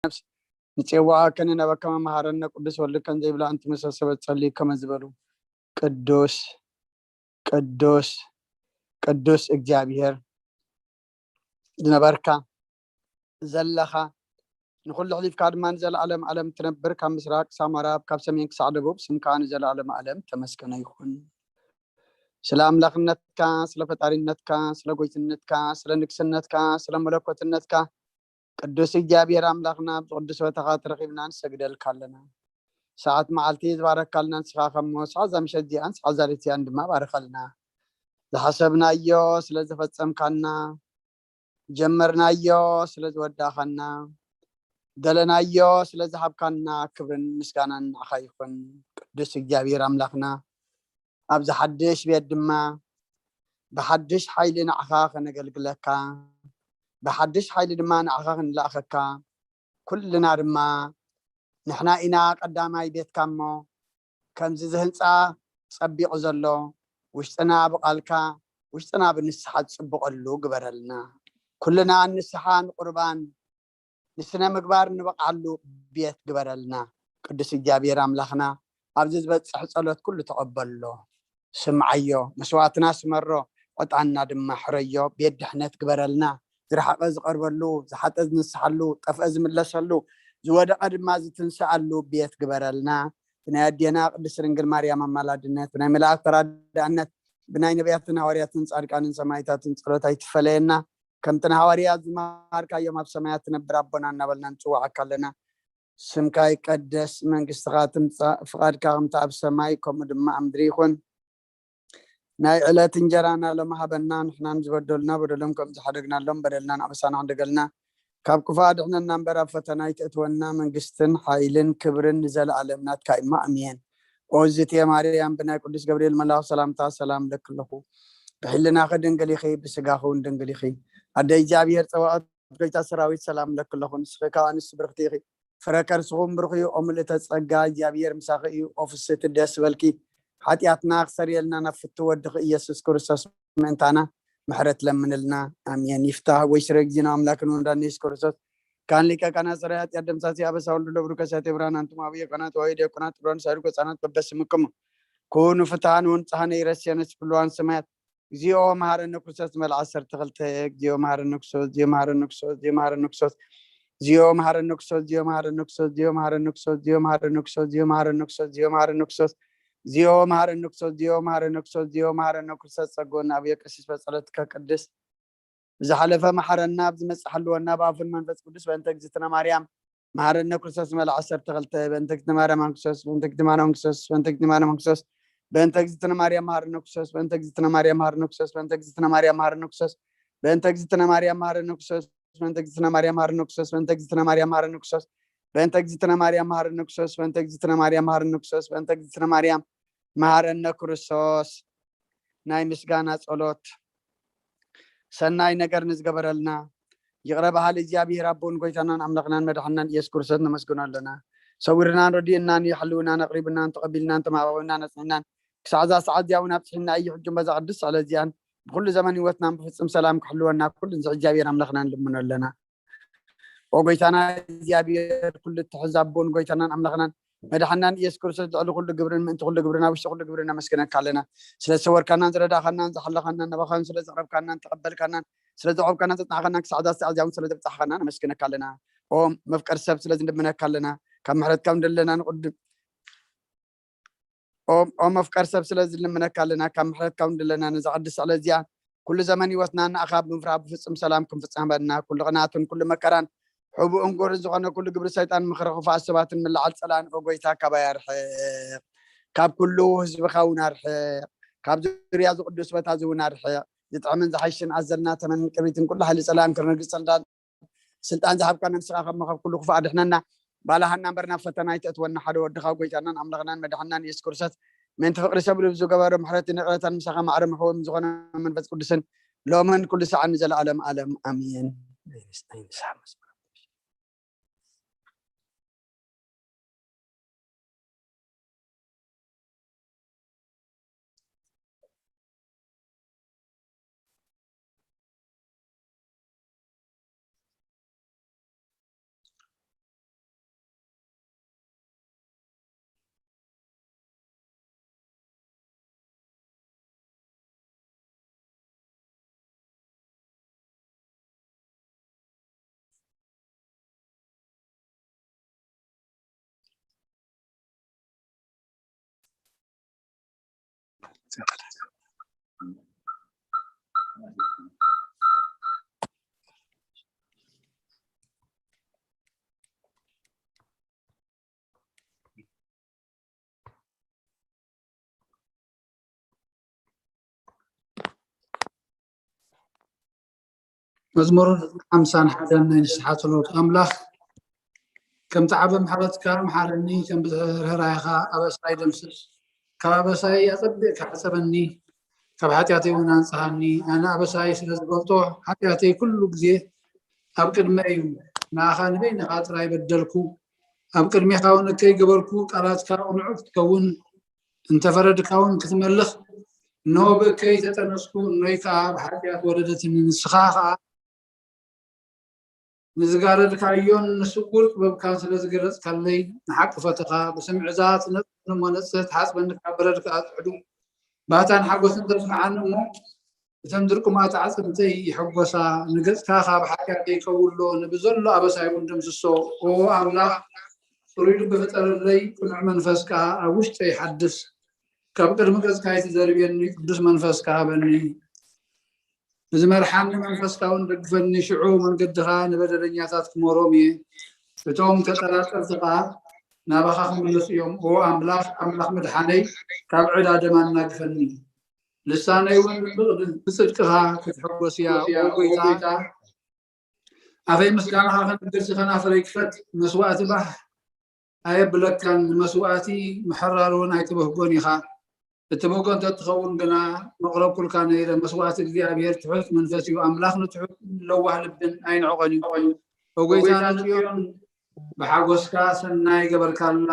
ነፍስ ንጽዋዓከ ንነበከ መመሃረነ ቅዱስ ወልድከን ዘይብላ ኣንቲ መሰሰበት ጸልዩ ከመ ዝበሉ ቅዱስ ቅዱስ ቅዱስ እግዚኣብሔር ዝነበርካ ዘለኻ ንኹሉ ሕሊፍካ ድማ ንዘለዓለም ዓለም ትነብር ካብ ምስራቅ ክሳብ ምዕራብ ካብ ሰሜን ክሳዕ ደቡብ ስምካ ንዘለዓለም ዓለም ተመስገነ ይኹን። ስለ ኣምላኽነትካ፣ ስለ ፈጣሪነትካ፣ ስለ ጎይትነትካ፣ ስለ ንግስነትካ፣ ስለ መለኮትነትካ ቅዱስ እግዚኣብሔር ኣምላኽና ኣብዚ ቅዱስ ቦታኻ ተረኺብና ንሰግደልካ ኣለና። ሰዓት መዓልቲ ዝባረካልና ንስኻ ከሞ ሰዓት እዛ ምሸት እዚኣን ሰዓት እዛ ሌት እዚኣን ድማ ባርኸልና። ዝሓሰብናዮ ስለ ዝፈጸምካና፣ ጀመርናዮ ስለ ዝወዳእኻና፣ ደለናዮ ስለ ዝሃብካና ክብርን ምስጋናን ንዓኻ ይኹን። ቅዱስ እግዚኣብሔር ኣምላኽና ኣብዚ ሓድሽ ቤት ድማ ብሓድሽ ሓይሊ ንዓኻ ከነገልግለካ፣ ብሓድሽ ሓይሊ ድማ ንዓኻ ክንለኣኸካ፣ ኩልና ድማ ንሕና ኢና ቀዳማይ ቤትካ እሞ፣ ከምዚ እዚ ህንጻ ጸቢቑ ዘሎ፣ ውሽጥና ብቓልካ፣ ውሽጥና ብንስሓ ዝጽብቐሉ ግበረልና። ኩልና ንስሓ ንቁርባን ንስነ ምግባር ንበቕዓሉ ቤት ግበረልና። ቅዱስ እግዚኣብሔር ኣምላኽና፣ ኣብዚ ዝበጽሕ ጸሎት ኩሉ ተቐበሎ። ስምዓዮ፣ መስዋዕትና ስመሮ፣ ዕጣንና ድማ ሕረዮ፣ ቤት ድሕነት ግበረልና። ዝረሓቐ ዝቐርበሉ፣ ዝሓጠ ዝንስሓሉ፣ ጠፍአ ዝምለሰሉ፣ ዝወደቐ ድማ ዝትንስኣሉ ቤት ግበረልና። ብናይ ኣዴና ቅድስት ድንግል ማርያም ኣማላድነት፣ ብናይ መላእክት ተራዳእነት፣ ብናይ ነቢያትን ሃዋርያትን ጻድቃንን ሰማዕታትን ጸሎት ኣይትፈለየና። ከምቲ ንሃዋርያት ዝመሃርካዮም ኣብ ሰማያት ትነብር ኣቦና እናበልና ንጽውዓካ ኣለና። ስምካ ይቀደስ፣ መንግስትኻ ትምጻእ፣ ፍቓድካ ከምቲ ኣብ ሰማይ ከምኡ ድማ ኣብ ምድሪ ይኹን። ናይ ዕለት እንጀራና ሎሚ ሃበና፣ ንሕና ንዝበደሉና በደሎም ከም ዝሓደግናሎም በደልናን ኣበሳና ሕደገልና፣ ካብ ክፉእ ኣድሕነና እምበር ኣብ ፈተና ኣይተእትወና፣ መንግስትን ሓይልን ክብርን ንዘለኣለም ናትካ እሞ ኣሜን። ኦ ዝትየ ማርያም ብናይ ቅዱስ ገብርኤል መልኣኽ ሰላምታ ሰላም እለኪ ኣለኹ። ብሕልናኺ ድንግል ኢኺ፣ ብስጋኺ እውን ድንግል ኢኺ። ኣደ እግዚኣብሔር ጸባኦት ጎይታ ሰራዊት ሰላም እለኪ ኣለኹ። ንስኺ ካብ ኣንስቲ ብርኽቲ ኢኺ፣ ፍረ ከርስኹም ብሩኽ እዩ። ኦ ምልእተ ጸጋ እግዚኣብሔር ምሳኺ እዩ። ኦ ፍስሕቲ ደስ በልኪ። ሓጢኣትና ክሰርየልና ናብ ፍቱ ወድኺ ኢየሱስ ክርስቶስ ምእንታና ምሕረት ለምንልና። ኣሜን። ይፍታህ ወይ ስረ ጊዜና ኣምላክን ወንዳን ኢየሱስ ክርስቶስ ካን ሊቀ ካህናት ጸረ ኃጢአት ደምሳሲ አበሳ ወልድ ለብሩ ከሳቴ ብርሃን አንትሙ አብየ ካህናት ወይ ዲያቆናት ጥሮን ሳይዱ ገጻናት በበስምክሙ ኩኑ ፍትሃን ወንጽሃነ ይረስየነ ስፍልዋን ሰማያት እግዚኦ መሐረነ ክርስቶስ መልዓ ዓሰርተ ክልተ። እግዚኦ መሐረነ ክርስቶስ፣ እግዚኦ መሐረነ ክርስቶስ፣ እግዚኦ መሐረነ ክርስቶስ፣ እግዚኦ መሐረነ ክርስቶስ፣ እግዚኦ መሐረነ ክርስቶስ፣ እግዚኦ መሐረነ ክርስቶስ፣ እግዚኦ መሐረነ ክርስቶስ፣ እግዚኦ መሐረነ ክርስቶስ፣ እግዚኦ መሐረነ ክርስቶስ፣ እግዚኦ መሐረነ ክርስቶስ፣ እግዚኦ መሐረነ ክርስቶስ፣ እግዚኦ መሐረነ ክርስቶስ። ጸጎና አብየ ቀሲስ በጸሎትከ ቅድስት ዝሓለፈ መሓረና፣ ኣብዚ መጽእ ሓልወና፣ ብኣፉን መንፈስ ቅዱስ፣ በእንተ እግዝእትነ ማርያም መሓረነ ክርስቶስ መለ ዓሰርተ ክልተ፣ በእንተ እግዝእትነ ማርያም ክርስቶስ፣ በእንተ እግዝእትነ ማርያም ክርስቶስ፣ በእንተ እግዝእትነ ማርያም መሓረነ ክርስቶስ፣ በእንተ እግዝእትነ ማርያም መሓረነ ክርስቶስ፣ በእንተ እግዝእትነ ማርያም መሓረነ ክርስቶስ፣ በእንተ እግዝእትነ ማርያም መሓረነ ክርስቶስ፣ በእንተ እግዝእትነ ማርያም መሓረነ ክርስቶስ፣ በእንተ እግዝእትነ ማርያም መሓረነ ክርስቶስ፣ በእንተ እግዝእትነ ማርያም መሓረነ ክርስቶስ፣ በእንተ እግዝእትነ ማርያም መሓረነ ክርስቶስ፣ በእንተ እግዝእትነ ማርያም መሓረነ ክርስቶስ። ናይ ምስጋና ጸሎት። ሰናይ ነገር ንዝገበረልና ይቕረ በሃሊ እግዚኣብሔር ኣቦን ጎይታናን ኣምላኽናን መድሓናን ኢየሱስ ክርስቶስ ነመስግኖ ኣለና። ሰዊርናን ረዲእናን እዩ፣ ሓልውናን ኣቕሪብናን ተቐቢልናን ተማባዊናን ኣጽኒዕናን ክሳዕ እዛ ሰዓት እዚኣ እውን ኣብጽሒና እዩ። ሕጂ በዛ ቅድስት ዕለት እዚኣን ብኩሉ ዘመን ህይወትናን ብፍጹም ሰላም ክሕልወና ኩሉ ንዚ እግዚኣብሔር ኣምላኽና ንልምኖ ኣለና። ኦ ጎይታና እግዚኣብሔር ኩሉ እትሕዝ ኣቦን ጎይታናን ኣምላኽናን መድሓናን ኢየሱስ ክርስቶስ ልዕሊ ኩሉ ግብርን ምእንቲ ኩሉ ግብርን ኣብ ውሽጢ ኩሉ ግብርን ነመስግነካ ኣለና። ስለ ዝሰወርካናን ዝረዳእካናን ዝሓለኻናን ናባኻን ስለ ዘቕረብካናን ተቐበልካናን ስለ ዘቕረብካናን ዘጽናዕካናን ክሳዕ እዛ ሰዓት እዚኣ እውን ስለ ዘብጻሕካና ነመስግነካ ኣለና። ኦ መፍቀር ሰብ ስለ ዝንልምነካ ኣለና። ካብ ምሕረትካ እውን ደለና ንቕድም ኦ ኦ መፍቀር ሰብ ስለ ዝልምነካ ኣለና። ካብ ምሕረትካ እውን ደለና ነዛ ቅድስቲ ዕለት እዚኣ ኩሉ ዘመን ህይወትና ንኣኻ ብምፍራህ ብፍጹም ሰላም ክንፍጸመልና ኩሉ ቅንኣትን ኩሉ መከራን ሕቡእን ጉህርን ዝኾነ ኩሉ ግብሪ ሰይጣን ምኽሪ ክፉኣት ሰባትን ምልዓል ጸላእን ኦ ጎይታ ካባይ ኣርሕቕ። ካብ ኩሉ ህዝብኻ እውን ኣርሕቕ። ካብ ዙርያ እዚ ቅዱስ ቦታ እዚ እውን ኣርሕቕ። ዝጥዕምን ዝሓይሽን ኣዘልና ተመንን ቅርቢትን ኩሉ ሓይሊ ጸላእን ክርንግጽ ጸልዳን ስልጣን ዝሃብካና ንስኻ ካብ መኸብ ኩሉ ክፉእ ኣድሕነና። ባላሃና እምበር ናብ ፈተና ኣይተእትወና። ሓደ ወድኻ ጎይታናን ኣምላኽናን መድሓናን ኢየሱስ ክርስቶስ ምእንቲ ፍቕሪ ሰብ ልብ ዝገበሮ ምሕረትን ይቕረታን ምሳኻ ማዕረ መሕወም ዝኾነ መንፈስ ቅዱስን ሎምን ኩሉ ሰዓን ንዘለኣለም ዓለም ኣሜን። መዝሙር ሓምሳን ሓደን ናይ ንስሓ ጸሎት። ኣምላኽ፣ ከምቲ ዓቢ ምሕረትካ ምሓረኒ፣ ከም ብዝሒ ርህራሄኻ ኣበሳይ ደምስስ። ካብ ኣበሳይ ኣጸቢቕካ ሕጸበኒ፣ ካብ ሓጢኣተይ እውን ኣንጽሃኒ። ኣነ ኣበሳይ ስለ ዝፈልጦ፣ ሓጢኣተይ ኩሉ ግዜ ኣብ ቅድመይ እዩ። ንኣኻ ንበይንኻ ጥራይ በደልኩ። ኣብ ቅድሜኻ እውን እከይ ገበርኩ። ቃላትካ ቅኑዕ ክትከውን፣ እንተ ፈረድካ እውን ክትመልኽ። እንሆ ብእከይ ተጠነስኩ፣ እኖይ ከኣ ብሓጢኣት ወረደትኒ። ንስኻ ኸኣ ንዝጋረድካዮን ንስዉር ጥበብካን ስለ ዝገለጽካለይ፣ ንሓቂ ፈተኻ። ብስምዒዛ ትነጽህ እሞ ነጽህ፣ ትሓጽበኒ ካብ በረድ ከኣ ጽሕዱ። ባህታን ሓጎስን ተስምዓኒ እሞ፣ እተን ድርቁማት ኣዕጽምተይ ይሕጎሳ። ንገጽካ ካብ ሓጢኣተይ ከውሎ፣ ንብዘሎ ኣበሳይ እውን ደምስሶ። ኦ ኣምላኽ፣ ጽሩይ ልቢ ፍጠረለይ፣ ቅኑዕ መንፈስ ከኣ ኣብ ውሽጠይ ሓድስ። ካብ ቅድሚ ገጽካ ኣይትደርብየኒ፣ ቅዱስ መንፈስካ ሃበኒ። ብዝመርሓኒ መንፈስካ እውን ደግፈኒ። ሽዑ መንገድኻ ንበደለኛታት ክመሮም እየ፣ እቶም ተጠራጠርቲ ኸኣ ናባኻ ክምለሱ እዮም። ኦ ኣምላኽ፣ ኣምላኽ ምድሓነይ፣ ካብ ዕዳ ደም ኣናግፈኒ። ልሳነይ እውን ብጽድቅኻ ክትሕጎስ እያ። ኦ ጐይታ፣ ኣፈይ ምስጋናኻ ከንግር፣ ከናፍረይ ክፈት። መስዋእቲ ባህ ኣየብለካን፣ ንመስዋእቲ ምሕራር እውን ኣይትበህጎን ኢኻ። እትበህጎ እንተትኸውን ግና መቕረብኩልካ ነይረ። መስዋእቲ እግዚኣብሔር ትሑት መንፈስ እዩ፣ ኣምላኽ ንትሑት ለዋህ ልብን ኣይንዕቐን እዩ። ኦ ጐይታ፣ ንጽዮን ብሓጎስካ ሰናይ ገበርካላ፣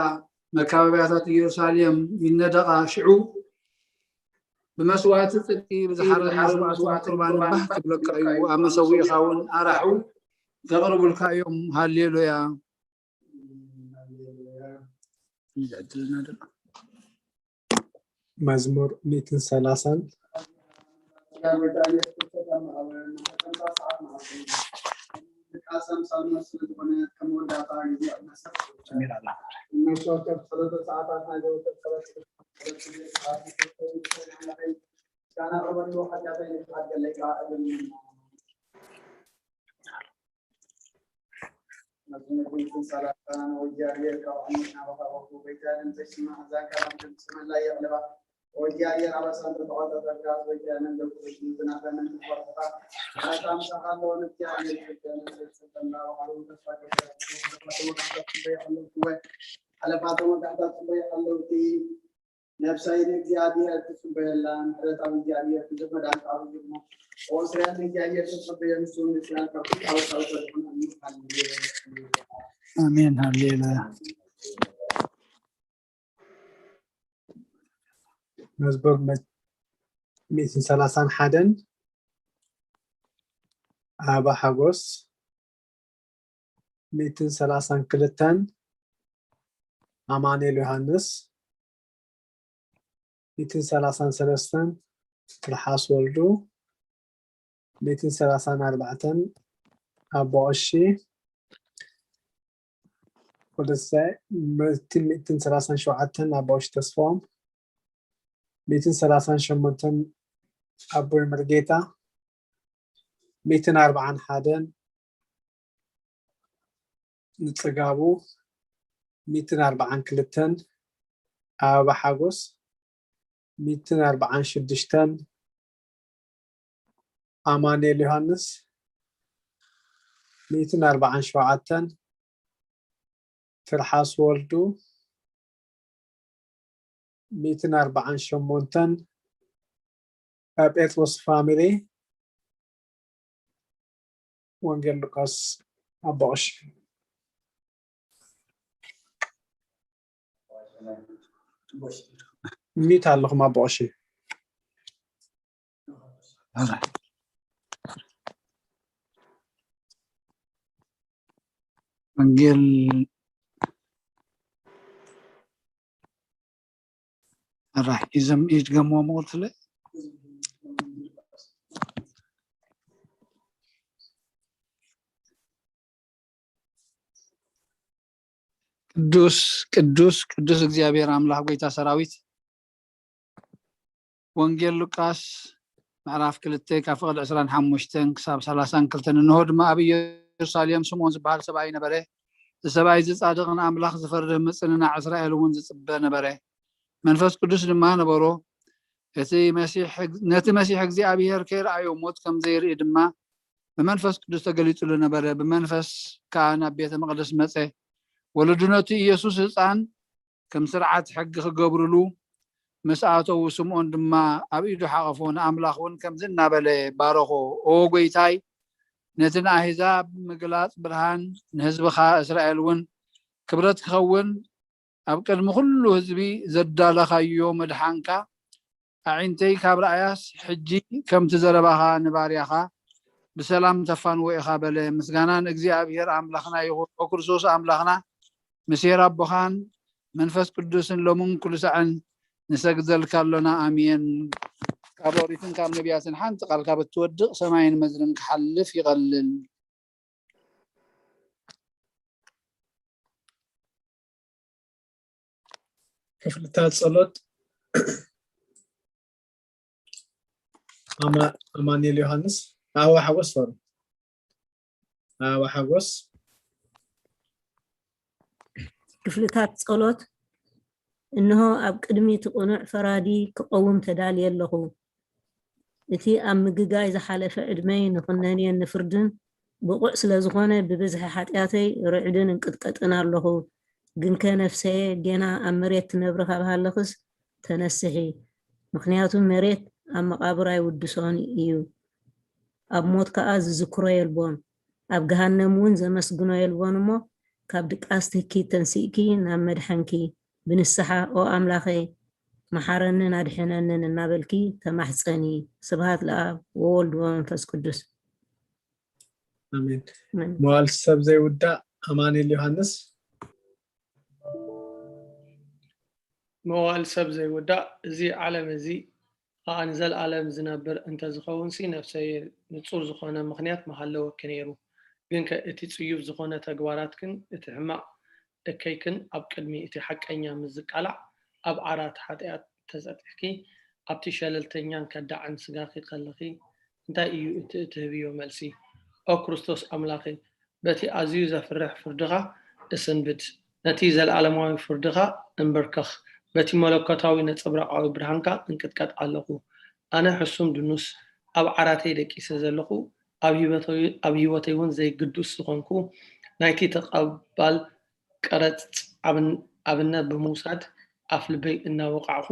መካበብያታት ኢየሩሳሌም ይነደቓ። ሽዑ ብመስዋእቲ ጽድቂ፣ ብዝሓርድ መስዋእቲ ቁርባን ባህ ክብለካ እዩ። ኣብ መሰውኢኻ እውን ኣራሑ ከቕርቡልካ እዮም። ሃሌሉያ። ይዕድልና ደሎ። መዝሙር ሚእትን ሰላሳን። ሓለፋቶም ወጋሕታ ጽበይ ኣለውቲ። ነብሳይ ንእግዚኣብሔር ትጽበየላ፣ ምሕረታዊ እግዚኣብሔር ብዙሕ መድኃኒት ኣብ ዝግሞ። ኦስርያን እግዚኣብሔር ትጽበየ፣ ንሱ ንስያን ካብ ኩሉ ኣውሳዊ ተድሕኑ። ሃሌሉያ። ኣሜን። ሃሌሉያ። መዝሙር መ-፣ ሚእትን ሰላሳን ሓደን ኣባ ሓጎስ፣ ሚእትን ሰላሳን ክልተን ኣማኑኤል ዮሃንስ፣ ሚእትን ሰላሳን ሰለስተን ትርሓስ ወልዱ፣ ሚእትን ሰላሳን ኣርባዕተን ኣቦ ቀሺ ወደሰ፣ ሚእትን፣ ሚእትን ሰላሳን ሸውዓተን ኣቦ ቀሺ ተስፋኦም፣ ሚእትን ሰላሳን ሸሞንተን ኣቦይ መርጌታ፣ ሚእትን ኣርባዓን ሓደን ንጽጋቡ፣ ሚእትን ኣርባዓን ክልተን ኣበባ ሓጎስ፣ ሚእትን ኣርባዓን ሽዱሽተን ኣማኑኤል ዮሃንስ፣ ሚእትን ኣርባዓን ሸውዓተን ትርሓስ ወልዱ፣ ሚእትን ኣርባዓን ሸሞንተን ጴጥሮስ ፋሚሊ፣ ወንጌል ሉቃስ ኣቦ ቀሺ። ሚት ኣለኹም ኣቦ ቀሺ። ወንጌል ራሕ ይዘም ይድገምዎ ምቕልትለ። ቅዱስ ቅዱስ ቅዱስ እግዚኣብሔር ኣምላኽ ጎይታ ሰራዊት፣ ወንጌል ሉቃስ ምዕራፍ ክልተ ካብ ፍቕዲ ዕስራን ሓሙሽተን ክሳብ ሰላሳን ክልተን። እንሆ ድማ ኣብ ኢየሩሳሌም ስምዖን ዝበሃል ሰብኣይ ነበረ። እዚ ሰብኣይ እዚ ጻድቕ፣ ንኣምላኽ ዝፈርህ፣ ምጽንናዕ እስራኤል እውን ዝጽበ ነበረ። መንፈስ ቅዱስ ድማ ነበሮ። እቲ መሲሕ፣ ነቲ መሲሕ እግዚኣብሔር ከይረኣዮ ሞት ከም ዘይርኢ ድማ ብመንፈስ ቅዱስ ተገሊጹሉ ነበረ። ብመንፈስ ከኣ ናብ ቤተ መቕደስ መጸ። ወለዱ ነቲ ኢየሱስ ህጻን ከም ስርዓት ሕጊ ክገብርሉ ምስ ኣተዉ፣ ስምዖን ድማ ኣብ ኢዱ ሓቐፎ፣ ንኣምላኽ እውን ከምዚ እናበለ ባረኾ፣ "ኦ ጐይታይ፣ ነቲ ንኣህዛብ ምግላጽ ብርሃን፣ ንህዝብኻ እስራኤል እውን ክብረት ክኸውን፣ ኣብ ቅድሚ ኩሉ ህዝቢ ዘዳለኻዮ ምድሓንካ፣ ኣዒንተይ ካብ ረኣያስ፣ ሕጂ ከምቲ ዘረባኻ ንባርያኻ ብሰላም ተፋንዎ ኢኻ" በለ። ምስጋና ንእግዚኣብሔር ኣምላኽና ይኹን። ኦ ክርስቶስ ኣምላኽና፣ ምስ ሄር ኣቦኻን መንፈስ ቅዱስን ሎምን ኩሉ ሳዕን ንሰግደልካ ኣሎና። ኣሜን። ካብ ኦሪትን ካብ ነቢያትን ሓንቲ ቃል ካብ እትወድቕ ሰማይን ምድርን ክሓልፍ ይቐልል። ክፍልታት ጸሎት። ኣማ-፣ ኣማኑኤል ዮሃንስ፣ ኣበባ ሓጎስ፣ ሶሪ፣ ኣበባ ሓጎስ። ክፍልታት ጸሎት። እንሆ፣ ኣብ ቅድሚ እቲ ቅኑዕ ፈራዲ ክቐውም ተዳልየ ኣለኹ። እቲ ኣብ ምግጋይ ዝሓለፈ ዕድመይ ንኹነኔን ንፍርድን ብቑዕ ስለ ዝኾነ፣ ብብዝሒ ሓጢኣተይ ርዕድን እንቅጥቀጥን ኣለኹ። ግንከ ነፍሰየ፣ ጌና ኣብ መሬት ትነብሪ ካብ ሃለኽስ፣ ተነስሒ። ምኽንያቱ መሬት ኣብ መቓብር ኣይውድሶን እዩ፣ ኣብ ሞት ከኣ ዝዝክሮ የልቦን፣ ኣብ ገሃነም እውን ዘመስግኖ የልቦን። እሞ ካብ ድቃስ ትኪ ተንሲእኪ ናብ መድሓንኪ ብንስሓ፣ "ኦ ኣምላኸይ፣ መሓረንን ኣድሕነንን" እናበልኪ ተማሕጸኒ። ስብሃት ለኣብ ወወልድ ወመንፈስ ቅዱስ። ኣሜን። ኣሜን። መዋል ሰብ ዘይውዳእ ኣማኑኤል ዮሃንስ። መዋል ሰብ ዘይውዳእ፣ እዚ ዓለም እዚ ኸኣ ንዘለኣለም ዝነብር እንተዝኸውንሲ፣ ነፍሰየ ንጹር ዝኾነ ምኽንያት ምሃለወኪ ነይሩ። ግንከ እቲ ጽዩፍ ዝኾነ ተግባራትክን እቲ ሕማቕ እከይክን ኣብ ቅድሚ እቲ ሓቀኛ ምስ ዝቃላዕ፣ ኣብ ዓራት ሓጢኣት ተጸጢሕኪ፣ ኣብቲ ሸለልተኛን ከዳዕን ስጋኺ ከለኺ፣ እንታይ እዩ እቲ እትህብዮ መልሲ? ኦ ክርስቶስ ኣምላኸይ፣ በቲ ኣዝዩ ዘፍርሕ ፍርድኻ እስንብድ፣ ነቲ ዘለኣለማዊ ፍርድኻ እንበርከኽ፣ በቲ መለኮታዊ ነጸብራቓዊ ብርሃንካ እንቅጥቀጥ ኣለኹ። ኣነ ሕሱም ድኑስ ኣብ ዓራተይ ደቂሰ ዘለኹ፣ ኣብ ህይወተይ፣ ኣብ ህይወተይ እውን ዘይግዱስ ዝኾንኩ፣ ናይቲ ተቐባል ቀረጽ ኣብን-፣ ኣብነት ብምውሳድ ኣፍ ልበይ እናወቃዕኹ፣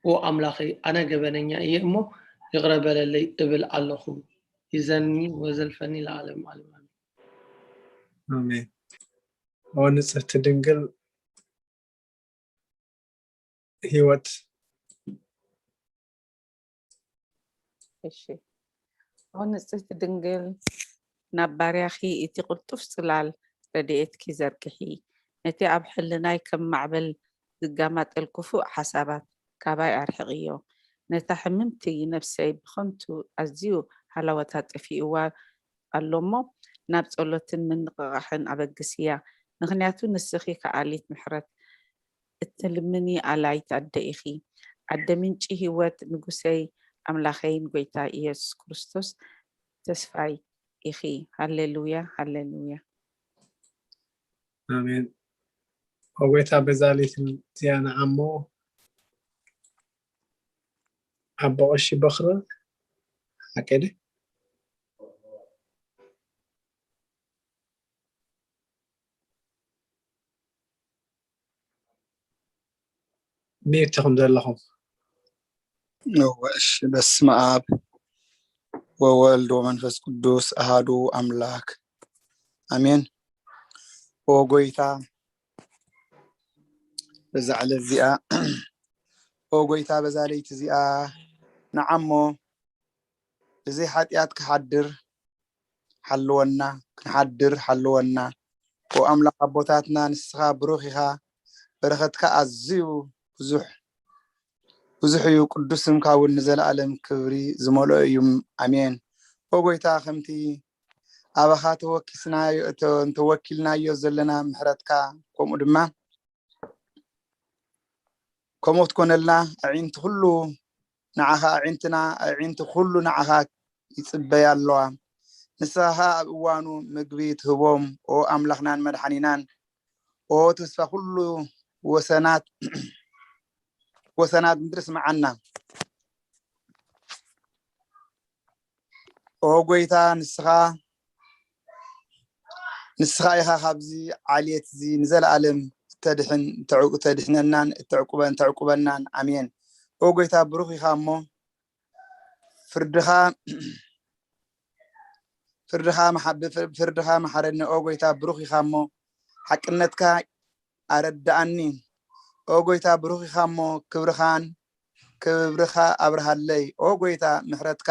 "ኦ ኣምላኸይ፣ ኣነ ገበነኛ እየ እሞ ይቕረ በለለይ" እብል ኣለኹ። ሂዘኒ ወዘልፈኒ ለዓለመ ዓለም። ኣሜን። ኣሜን። ኦ ንጽህቲ ድንግል፣ ህይወት። እሺ። ኦ ንጽህቲ ድንግል፣ ናብ ባርያኺ እቲ ቅልጡፍ ጽላል ረድኤትኪ ዘርግሒ። ነቲ ኣብ ሕልናይ ከም ማዕበል ዝጋማጠል ክፉእ ሓሳባት ካባይ ኣርሕቕዮ። ነታ ሕምምቲ ነፍሰይ ብኸንቱ ኣዝዩ ሃላወታ ጠፊእዋ ኣሎ እሞ፣ ናብ ጸሎትን ምንቕቓሕን ኣበግስያ። ምኽንያቱ ንስኺ ከኣሊት ምሕረት፣ እትልምኒ ኣላይት ኣደ ኢኺ። ኣደ ምንጪ ህይወት፣ ንጉሰይ ኣምላኸይን ጐይታ ኢየሱስ ክርስቶስ ተስፋይ ኢኺ። ሃሌሉያ፣ ሃሌሉያ። ኣሜን። ኦ ጐይታ፣ በዛ ለይቲ እዚኣ ንዓሞ ኣቦ ቀሺ በኽሪ፣ ሓቂ ድዩ? ሚዩት ኢኹም ዘለኹም። እወ፣ እሺ። በስመ ኣብ ወወልድ ወመንፈስ ቅዱስ ኣሃዱ ኣምላክ ኣሜን። ኦ ጐይታ፣ በዛ ዕለት እዚኣ፣ ኦ ጐይታ፣ በዛ ለይቲ እዚኣ ንዓሞ ብዘይ ሓጢኣት ክሓድር ሓልወና፣ ክንሓድር ሓልወና። ኦ ኣምላኽ ኣቦታትና፣ ንስኻ ብሩኽ ኢኻ፣ በረኸትካ ኣዝዩ ብዙሕ፣ ብዙሕ እዩ፣ ቅዱስ ስምካ እውን ንዘለኣለም ክብሪ ዝመልኦ እዩ። ኣሜን። ኦ ጐይታ፣ ከምቲ ኣባኻ ተወኪስናዮ፣ እተ-፣ እንተወኪልናዮ ዘለና ምሕረትካ፣ ከምኡ ድማ ከምኡ ትኮነልና። ኣዒንቲ ኩሉ ንዓኻ ኣዒንትና ኣዒንቲ ኩሉ ንዓኻ ይጽበያ ኣለዋ። ንስኻ ኸኣ ኣብ እዋኑ ምግቢ ትህቦም፣ ኦ ኣምላኽናን መድሓኒናን፣ ኦ ተስፋ ኩሉ ወሰናት ወሰናት ምድሪ ስምዓና። ኦ ጎይታ ንስኻ ንስኻ ኢኻ ካብዚ ዓሌት እዚ ንዘለኣለም እተድሕን እተዕቁ- እተድሕነናን እተዕቁበን እተዕቁበናን። ኣሜን። ኦ ጎይታ ብሩኽ ኢኻ እሞ ፍርድኻ ፍርድኻ መሓ- ብፍ- ፍርድኻ መሓረኒ። ኦ ጎይታ ብሩኽ ኢኻ እሞ ሓቅነትካ ኣረድኣኒ። ኦ ጎይታ ብሩኽ ኢኻ እሞ ክብርኻን ክብርኻ ኣብርሃለይ። ኦ ጎይታ ምሕረትካ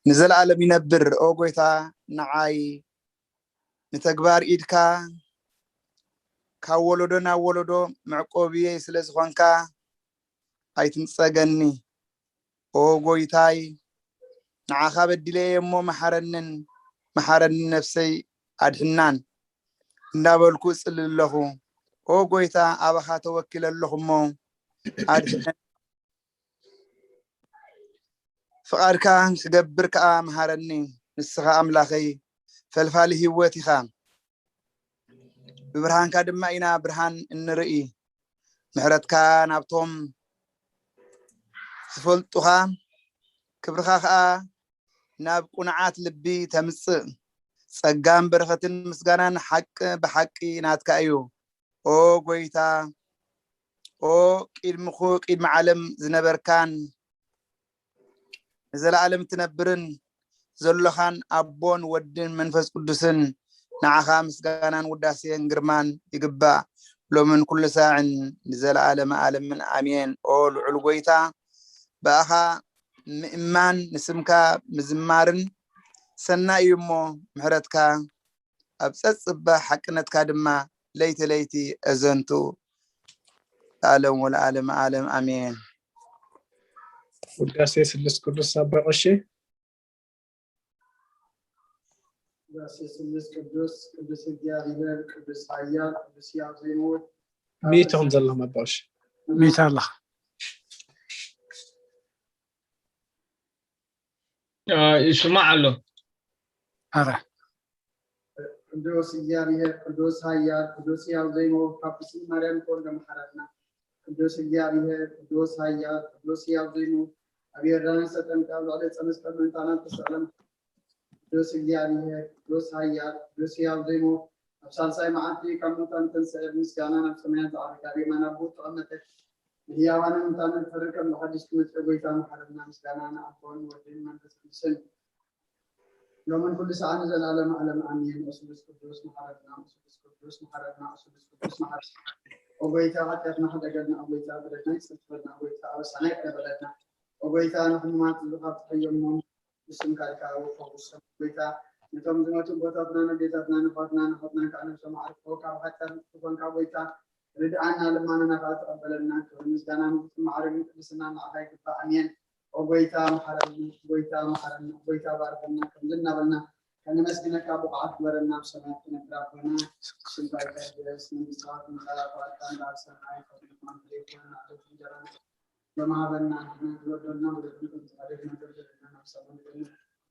ንዘለኣለም ይነብር። ኦ ጎይታ ንዓይ ንተግባር ኢድካ ካብ ወለዶ ናብ ወለዶ መዕቆብየይ ስለ ዝኾንካ ኣይትንጸገኒ። ኦ ጎይታይ ንዓኻ በዲለየ እሞ መሓረንን መሓረኒ ነፍሰይ ኣድሕናን እንዳበልኩ እጽሊ ኣለኹ። ኦ ጎይታ ኣባኻ ተወኪለ ኣለኹ እሞ ኣድሕነኒ። ፍቓድካ ክገብር ከኣ መሃረኒ። ንስኻ ኣምላኸይ ፈልፋሊ ህይወት ኢኻ። ብብርሃንካ ድማ ኢና ብርሃን እንርኢ። ምሕረትካ ናብቶም ዝፈልጡኻ ክብርኻ ከኣ ናብ ቁኑዓት ልቢ ተምጽእ። ጸጋን በረኸትን ምስጋናን ሓቂ ብሓቂ ናትካ እዩ። ኦ ጎይታ፣ ኦ ቅድሚ ኩ- ቅድሚ ዓለም ዝነበርካን ንዘለኣለም እትነብርን ዘሎኻን ኣቦን ወድን መንፈስ ቅዱስን ንዓኻ ምስጋናን ውዳሴን ግርማን ይግባእ ሎምን ኩሉ ሳዕን ንዘለኣለም ዓለምን ኣሜን። ኦ ልዑል ጎይታ ብኣኻ ምእማን ንስምካ ምዝማርን ሰናይ እዩ እሞ ምሕረትካ ኣብ ጸጽባ ሓቅነትካ ድማ ለይቲ ለይቲ ኣዘንቱ ለዓለም ወለዓለም ዓለም ኣሜን። ውዳሴ ስሉስ ቅዱስ ኣባ ቀሺ። ውዳሴ ስሉስ ቅዱስ ቅዱስ እግዚኣብሔር ቅዱስ ኃያል ቅዱስ ሕያው ዘይመውት ሚእቲ ከም ዘለኹም ኣባ ቀሺ። ሚእቲ ኣለኻ። ይስማዕ ኣሎ። ኣረ ቅዱስ እግዚኣብሔር ቅዱስ ኃያል ቅዱስ ሕያው ዘይመውት ካብ ቅድስቲ ማርያም ተወልደ መሓረና። ቅዱስ እግዚኣብሔር ቅዱስ ኃያል ቅዱስ ሕያው ዘይመውት ኣብ ዮርዳኖስ ተጠምቀ ኣብ ልዕሊ ዕፀ መስቀል ምእንታና ተሰቐለ። ቅዱስ እግዚኣብሔር ቅዱስ ኃያል ቅዱስ ሕያው ዘይመውት ኣብ ሳልሳይ መዓልቲ ካብ ሙታን ተንስአ ብምስጋና ናብ ሰማያት ዝዓረገ ኣብ የማን ኣቦኡ ተቐመጠ። ንሕያዋንን ሙታንን ክፈርድ ከም ብሓድሽ ክመጽእ ጎይታ መሓረና። ምስጋና ንኣቦን ወድን መንፈስ ቅዱስን ሎምን ኩሉ ሰዓት ንዘለዓለም ዓለም ኣሜን። ኦስሉስ ቅዱስ መሓረና፣ ኦስሉስ ቅዱስ መሓረና፣ ኦስሉስ ቅዱስ መሓረና። ኦጎይታ ሓጢኣትና ሕደገልና፣ ኦጎይታ በደልና ይቅር በለና፣ ኦጎይታ ኣበሳና ይቅር በለና። ኦጎይታ ንሕሙማት ህዝብኻ ትሕዮሞም ብስምካ ኢልካ ወፈውሶም። ኦጎይታ ነቶም ዝመቱ ኣቦታትና፣ ነዴታትና፣ ነፋትና፣ ንሓትና ከዓ ነብሶም ኣዕርፎ ካብ ሓጢኣት ንጽፎንካ ኦጎይታ ርድኣና፣ ልማናና ከዓ ተቐበለልና። ክብሪ ምስጋና ንጉስን ማዕረግን ቅድስና ንዓኻ ይግባእ። ኣሜን። ኦ ጎይታ መሓረኒ፣ ጎይታ መሓረኒ፣ ጎይታ ባርኸና፣ ከምዚ እናበልና ከነመስግነካ ብቑዓት ግበረና። ኣብ ሰማያት ትነብር ኣቦና፣ ስምካ ይቀደስ፣ መንግስትኻ ትምጻእ፣ ፍቓድካ እንዳ ኣብ ሰማይ ከምኡ እውን ኣብ ምድሪ ትኹን። ዕለታዊ እንጀራና ሎሚ ሃበና፣ ንሕና ዝበደሉና በደለና ከም ንሕና ንበድል፣ ናብ ሰማይ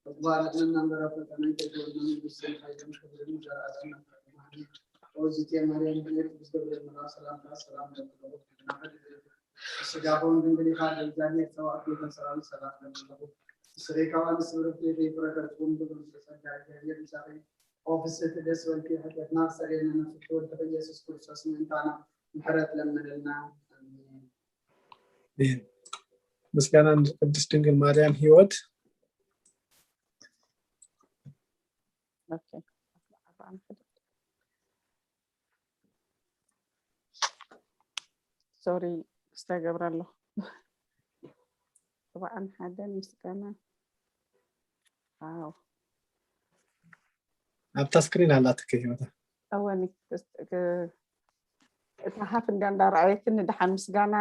ተግባር እምነን በረከት ናይ ተግባርና መንግስትን ሓይልን ክብርን ዘለዓለም ኣሜን። ኦዝቴ ማርያም ብኔር ቅዱስ ገብርኤል መልኣክ ሰላምታ ሰላም ለኪ ብስጋኹም ድንግል ኢኻ፣ ለእግዚኣብሔር ጸባኦት ቤተ ሰራዊት ሰላም ለኪ። ስሬ ካብ ኣንስቲ ብርክቲ ኢኺ፣ ፍረ ከርሥኹም ብሩክ። ጸጋ እግዚኣብሔር ምሳኺ። ኦ ፍስሕቲ ደስ በልኪ፣ ኃጢአትና ክሰርየልና ነፍስኪ ወድኺ ኢየሱስ ክርስቶስ ምእንታና ምሕረት ለምንልና። ኣሜን። ምስጋና ንቅድስት ድንግል ማርያም ህይወት። ኦኬ። ሶሪ ክስተገብር ኣለኹ። ኣርብዓን ሓደን ምስጋና። ዋው። ኣብታ ስክሪን ኣላትከ ህይወታ። እወኒ እታ ሃፍ እንዳ እንዳረኣየትኒ ድሓን ምስጋና።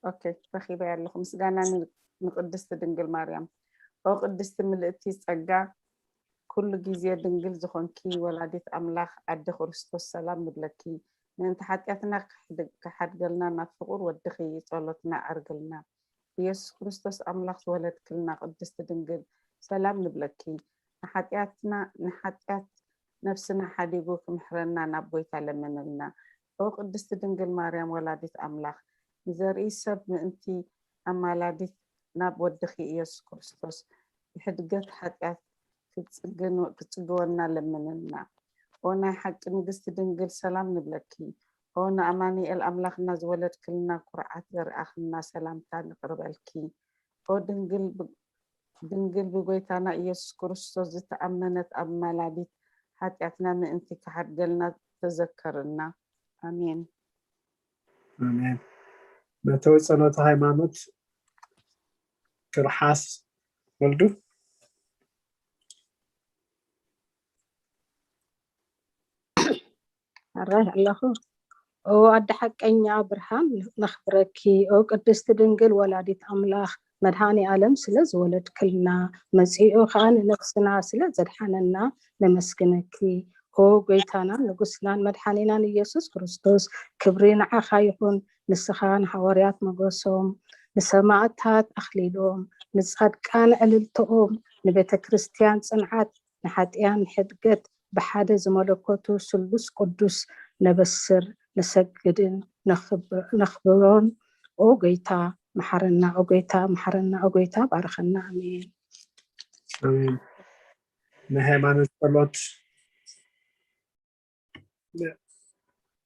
ኦኬ፣ ረኺበያ ኣለኹ። ምስጋና ንቅድስቲ ድንግል ማርያም። ኦ ቅድስቲ ምልእቲ ጸጋ፣ ኩሉ ግዜ ድንግል ዝኾንኪ ወላዲት ኣምላኽ ኣደ ክርስቶስ ሰላም ንብለኪ። ምእንቲ ሓጢኣትና ክሓድገልና ናብ ፍቑር ወድኺ ጸሎትና ኣዕርግልና። ኢየሱስ ክርስቶስ ኣምላኽ ዝወለድክልና ቅድስቲ ድንግል ሰላም ንብለኪ። ንሓጢኣትና ንሓጢኣት ነፍስና ሓዲጉ ክምሕረና ናብ ጎይታ ለምንልና። ኦ ቅድስቲ ድንግል ማርያም ወላዲት ኣምላኽ ንዘርኢ ሰብ ምእንቲ ኣማላዲት ናብ ወድኺ ኢየሱስ ክርስቶስ ብሕድገት ሓጢኣት ክትጽግወና ለምንልና። ኦ ናይ ሓቂ ንግስቲ ድንግል ሰላም ንብለኪ። ኦ ንኣማኑኤል ኣምላኽና ዝወለድክልና ኩርዓት ዘርኣኽና ሰላምታ ንቕርበልኪ። ኦ ድንግል ድንግል ብጎይታና ኢየሱስ ክርስቶስ ዝተኣመነት ኣማላዲት ሓጢኣትና ምእንቲ ክሓድገልና ተዘከርና። ኣሜን። ኣሜን። መተው ጸሎተ ሃይማኖት ትርሓስ ወልዱ። ኣራይ ኣለኹ። ኦ ኣደ ሓቀኛ ብርሃን ነኽብረኪ። ኦ ቅድስቲ ድንግል ወላዲት ኣምላኽ መድሃኒ ኣለም ስለ ዝወለድክልና መጺኡ ከኣ ንነፍስና ስለ ዘድሓነና ነመስግነኪ። ኦ ጎይታናን ንጉስናን መድሓኒናን ኢየሱስ ክርስቶስ ክብሪ ንዓኻ ይኹን። ንስኻ ንሃዋርያት መጎሶም ንሰማእታት ኣኽሊሎም ንጻድቃን ዕልልተኦም ንቤተ ክርስቲያን ጽንዓት ንሓጢኣን ሕድገት ብሓደ ዝመለኮቱ ስሉስ ቅዱስ ነበስር ንሰግድን ነኽብሮን። ኦ ጎይታ መሓረና፣ ኦ ጎይታ መሓረና፣ ኦ ጎይታ ባርኸና። ኣሜን። ኣሜን። ናይ ሃይማኖት ጸሎት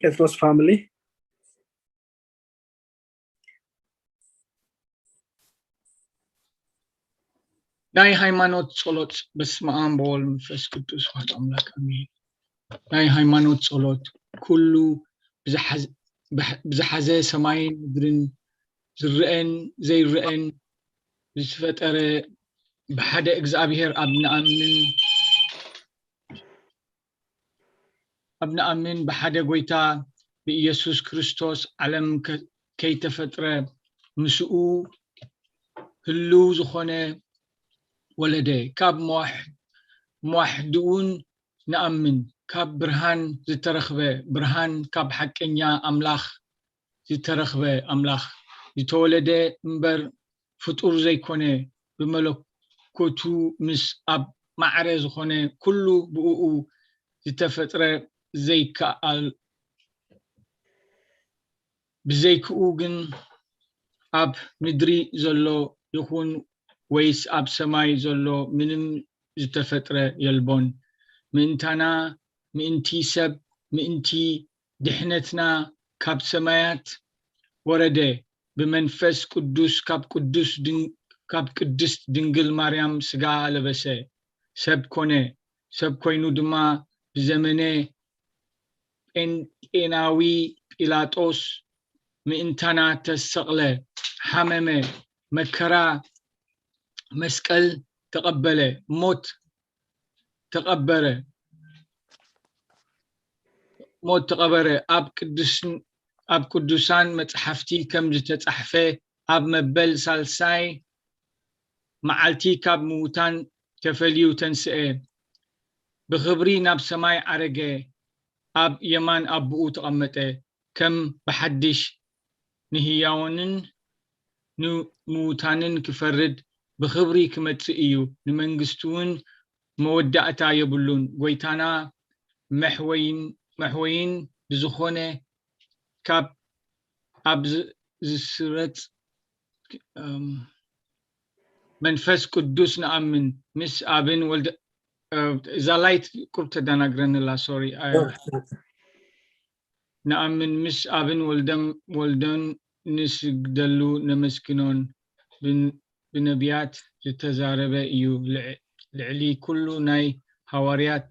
ጴጥሮስ ፋሚሊ። ናይ ሃይማኖት ጸሎት። በስመ ኣብ ወወልድ መንፈስ ቅዱስ ዋሕድ ኣምላክ ኣሜን። ናይ ሃይማኖት ጸሎት። ኩሉ ብዝሓዘ ሰማይን ምድርን ዝረአን ዘይረአን ዝተፈጠረ ብሓደ እግዚኣብሔር ኣብ ንኣምን ኣብ ንኣምን ብሓደ ጎይታ ብኢየሱስ ክርስቶስ ዓለም ከይተፈጥረ ምስኡ ህልው ዝኾነ ወለደ። ካብ መዋሕድኡን ንኣምን። ካብ ብርሃን ዝተረኽበ ብርሃን ካብ ሓቀኛ ኣምላኽ ዝተረኽበ ኣምላኽ ዝተወለደ እምበር ፍጡር ዘይኮነ ብመለኮቱ ምስ ኣብ ማዕረ ዝኾነ ኩሉ ብእኡ ዝተፈጥረ ዘይከኣል ብዘይክኡ ግን ኣብ ምድሪ ዘሎ ይኹን ወይስ ኣብ ሰማይ ዘሎ ምንም ዝተፈጥረ የልቦን። ምእንታና ምእንቲ ሰብ ምእንቲ ድሕነትና ካብ ሰማያት ወረደ ብመንፈስ ቅዱስ ካብ ቅዱስ ካብ ቅድስት ድንግል ማርያም ስጋ ለበሰ ሰብ ኮነ ሰብ ኮይኑ ድማ ብዘመነ ጴንጤናዊ ጲላጦስ ምእንታና ተሰቕለ ሓመመ መከራ መስቀል ተቐበለ ሞት ተቐበረ ሞት ተቐበረ ኣብ ቅዱስን ኣብ ቅዱሳን መጽሓፍቲ ከም ዝተጻሕፈ ኣብ መበል ሳልሳይ መዓልቲ ካብ ምዉታን ተፈልዩ ተንስኤ ብኽብሪ ናብ ሰማይ ዓረገ ኣብ የማን ኣቦኡ ተቐመጠ ከም ብሓድሽ ንህያዎንን ንምዉታንን ክፈርድ ብኽብሪ ክመጽእ እዩ ንመንግስቱ እውን መወዳእታ የብሉን ጎይታና መሕወይን ብዝኾነ ካብ ኣብ ዝስረጽ መንፈስ ቅዱስ ንኣምን ምስ ኣብን ወልደ እዛ ላይት ቁርብ ተደናግረንላ ሶሪ ንኣምን ምስ ኣብን ወልደን ወልደን ንስግደሉ ነመስግኖን ብነቢያት ዝተዛረበ እዩ ልዕሊ ኩሉ ናይ ሃዋርያት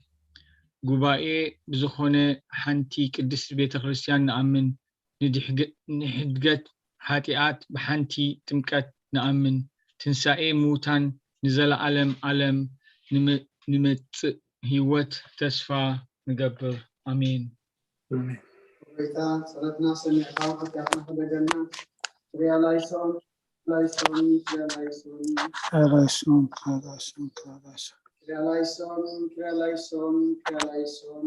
ጉባኤ ብዝኾነ ሓንቲ ቅድስቲ ቤተ ክርስቲያን ንኣምን ንሕድገት ሓጢኣት ብሓንቲ ጥምቀት ንኣምን ትንሳኤ ምዉታን ንዘለኣለም ኣለም ንመጽእ ህይወት ተስፋ ንገብር ኣሜን። ጎይታ ጸሎትና ሰሚዕካ ሓጢኣትና ክደገና ሪያላይሶን ላይሶን ሪያላይሶን ራላይሶን ራላይሶን ራላይሶን ሪያላይሶን ሪያላይሶን ሪያላይሶን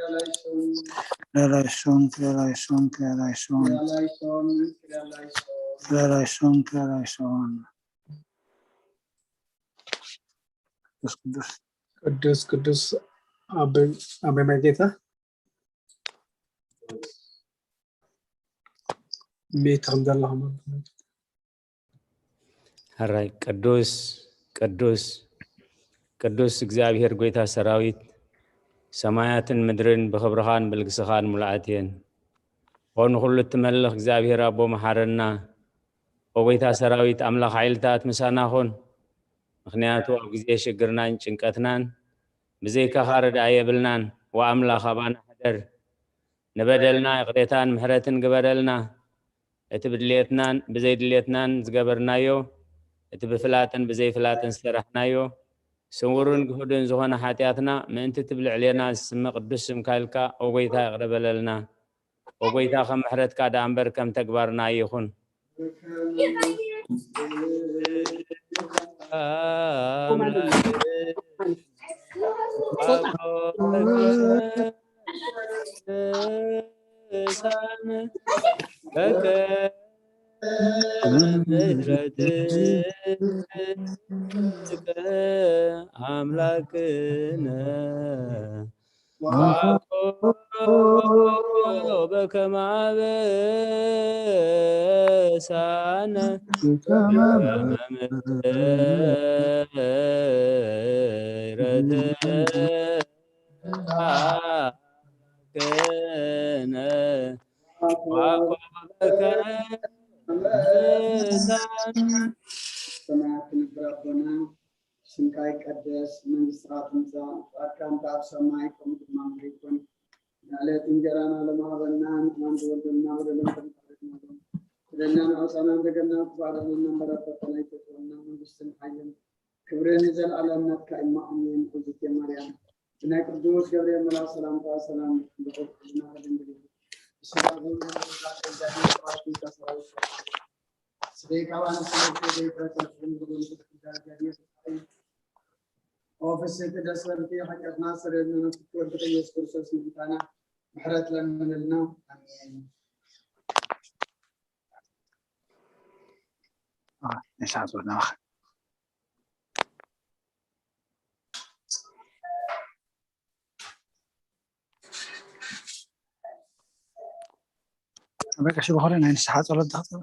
Kyrie eleison, Kyrie eleison, Kyrie eleison. ቅዱስ ቅዱስ ቅዱስ ቅዱስ ኣቦይ ኣቦይ መርጌታ ቤት ከም ዘለኹም። ሕራይ ቅዱስ ቅዱስ ቅዱስ እግዚኣብሔር ጎይታ ሰራዊት፣ ሰማያትን ምድርን ብኽብርኻን ብልግስኻን ሙሉኣት እየን። ኦ ንኹሉ እትመልኽ እግዚኣብሔር ኣቦ መሓረና። ኦ ጎይታ ሰራዊት ኣምላኽ ሓይልታት ምሳና ኹን። ምኽንያቱ ኣብ ግዜ ሽግርናን ጭንቀትናን ብዘይካኻ ርድኣ የብልናን። ወኣምላኽ ኣባና ሕደር። ንበደልና ይቕሬታን ምሕረትን ግበረልና። እቲ ብድልየትናን ብዘይድልየትናን ዝገበርናዮ፣ እቲ ብፍላጥን ብዘይፍላጥን ዝሰራሕናዮ፣ ስውርን ግሁድን ዝኾነ ሓጢኣትና ምእንቲ ትብልዕ ሌና ዝስመ ቅዱስ ስምካ ኢልካ፣ ኦ ጎይታ፣ ይቕረ በለልና። ኦ ጎይታ፣ ከም ምሕረትካ ደኣ እምበር ከም ተግባርና ኣይኹን። ምሕረትከ ኣምላክነ ወአኮ በከመ አበሳነ በምሕረትከ አምላክነ ወአኮ በከመ አበሳነ። ሰማያት ትነብር ኣቦና፣ ስምካ ይቀደስ፣ መንግስትኻ ትምጻእ፣ ፍቓድካ እንተ ኣብ ሰማይ ከምኡ ድማ ምድሪ ይኹን። ንዕለት እንጀራና ሎሚ ሃበና፣ ንሕናን ዝወደልና በደልና ከም ንሕና ንበድል። በደልና ንኣሳና እንደገና ክባረርና እምበር ኣብ ፈተና ኣይተእትወና፣ መንግስትን ሓይልን ክብርን ንዘለኣለም ናትካ እዩ። ኣሜን። እግዝእትየ ማርያም፣ ብናይ ቅዱስ ገብርኤል መልኣክ ሰላምታ ሰላም ይኹን። ብሕልና ከድንግል እዩ። ብስጋ እውን ስበይ ካብ ኣንስቲ ዘይትረከብ ፍቅሪ ንጉስ ዳርጋዲዮ ተሳይ። ኦ ፍስሕቲ ደስ በልኪ፣ ሓጢኣትና ሰረልና፣ ፍትወልድኪ ኢየሱስ ክርስቶስ ምእንታና ምሕረት ለምንልና። ኣሜን። ንስሓ ጾና። ኣበይ ቀሺ በኸረ ናይ ንስሓ ጸሎት ዝኽተበ።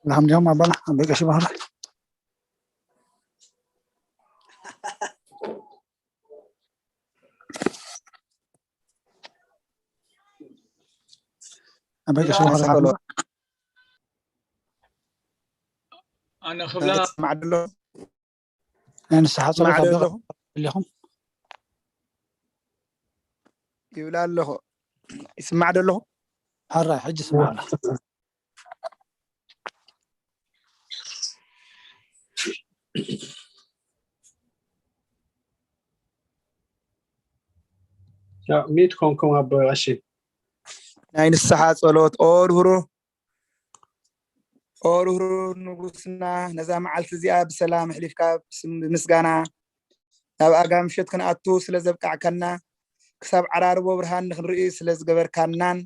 ላም ዲኦም ኣባና ኣበይ ቀሺ በኸረ። ኣበይ ቀሺ በኸረ። ኣነ ክብላ ይስማዕ ዶ ኣሎ? ናይ ንስሓ ጸሎት ይስማዕ ዶ ኣሎ? ኣለኹም? ይብላ ኣለኹ። ይስማዕ ዶ ኣለኹ? ሕራይ፣ ሕጂ ይስማዕ ኣሎ። ያው ሚት ኮንኩም ኣቦ ቀሺ። ናይ ንስሓ ጸሎት ኦርሁሩ ኦ ርህሩህ ንጉስና፣ ነዛ መዓልቲ እዚኣ ብሰላም ኣሕሊፍካ ብስም-፣ ብምስጋና ናብ ኣጋ ምሸት ክንኣቱ ስለ ዘብቃዕካና፣ ክሳብ ዓራርቦ ብርሃን ንክንርኢ ስለ ዝገበርካናን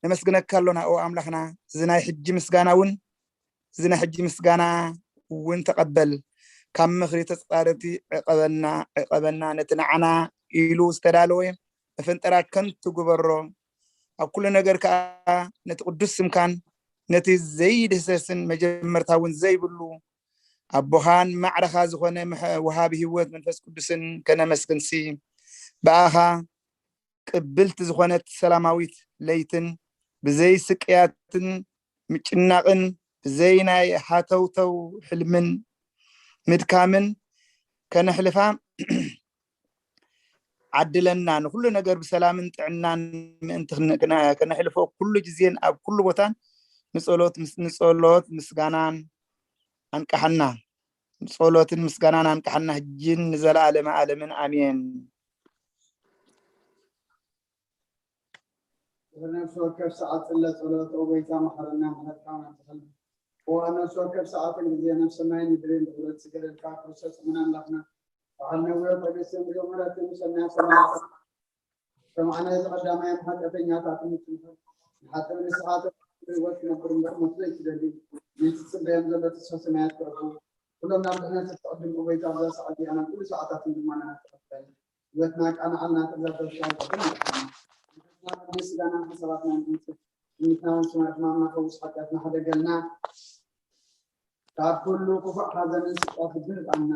ነመስግነካ ኣሎና። ኦ ኣምላኽና፣ እዚ ናይ ሕጂ ምስጋና እውን፣ እዚ ናይ ሕጂ ምስጋና እውን ተቐበል። ካብ ምኽሪ ተጻረርቲ ዕቐበና፣ ዕቐበና፣ ነቲ ንዓና ኢሉ ዝተዳለወ መፈንጠራ ከንቱ ግበሮ። ኣብ ኩሉ ነገር ከኣ ነቲ ቅዱስ ስምካን ነቲ ዘይድህሰስን መጀመርታ እውን ዘይብሉ ኣቦኻን ማዕረኻ ዝኾነ ምሐ-፣ ወሃቢ ህይወት መንፈስ ቅዱስን ከነመስግንሲ፣ ብኣኻ ቅብልቲ ዝኾነት ሰላማዊት ለይትን ብዘይ ስቅያትን ምጭናቕን ብዘይ ናይ ሃተውተው ሕልምን ምድካምን ከነሕልፋ ዓድለና። ንኹሉ ነገር ብሰላምን ጥዕናን ምእንቲ ክን-፣ ክነ-፣ ከነሕልፎ ኩሉ ግዜን ኣብ ኩሉ ቦታን ንጸሎት ምስ-፣ ንጸሎት ምስጋናን ኣንቅሓና። ንጸሎትን ምስጋናን ኣንቅሓና ሕጂን ንዘለዓለመ ዓለምን ኣሜን። ድሕሪ ነፍሲ ወከፍ ሰዓት ጽለ ጸሎት፣ ኦ ጎይታ መሓረና፣ ምሕረትካ ናብዝሓልና። እሞ ኣብ ነፍሲ ወከፍ ሰዓትን ግዜን ኣብ ሰማይን ምድርን ብኽብረት ዝገደልካ ክርስቶስ እሙን ኣምላኽና፣ በዓል ነዊሕ ትዕግስትን ብዙሕ ምሕረትን፣ ሰናይ ሰማዕታት፣ ሰማዕና እዚ ቀዳማይ ሓጢኣተኛታት ምጽንሑ ንሓጥብ ንስኻ ተፈቅዶ ህይወት ክነብር እምበር ሞት ዘይትደሊ፣ ነቲ ትጽበዮም ዘሎ ተስፋ ሰማያት ክረኽቡ፣ ኩሎም ናብ ድሕነት እትቕድም ኦ ጎይታ፣ ኣብዛ ሰዓት እዚኣ ናብ ኩሉ ሰዓታትን ድማ ንኣተቐበል። ህይወትና ቃንዓልና፣ ተግዛተሻ ቅድም ይልና። ንስጋና ሓሳባትና ንንጽፍ፣ ትምኒትና እውን ስማዕ ሕማምና ፈውስ፣ ሓጢኣትና ሕደገልና። ካብ ኩሉ ክፉእ ሓዘንን ስቅያት ልብን ንጻና።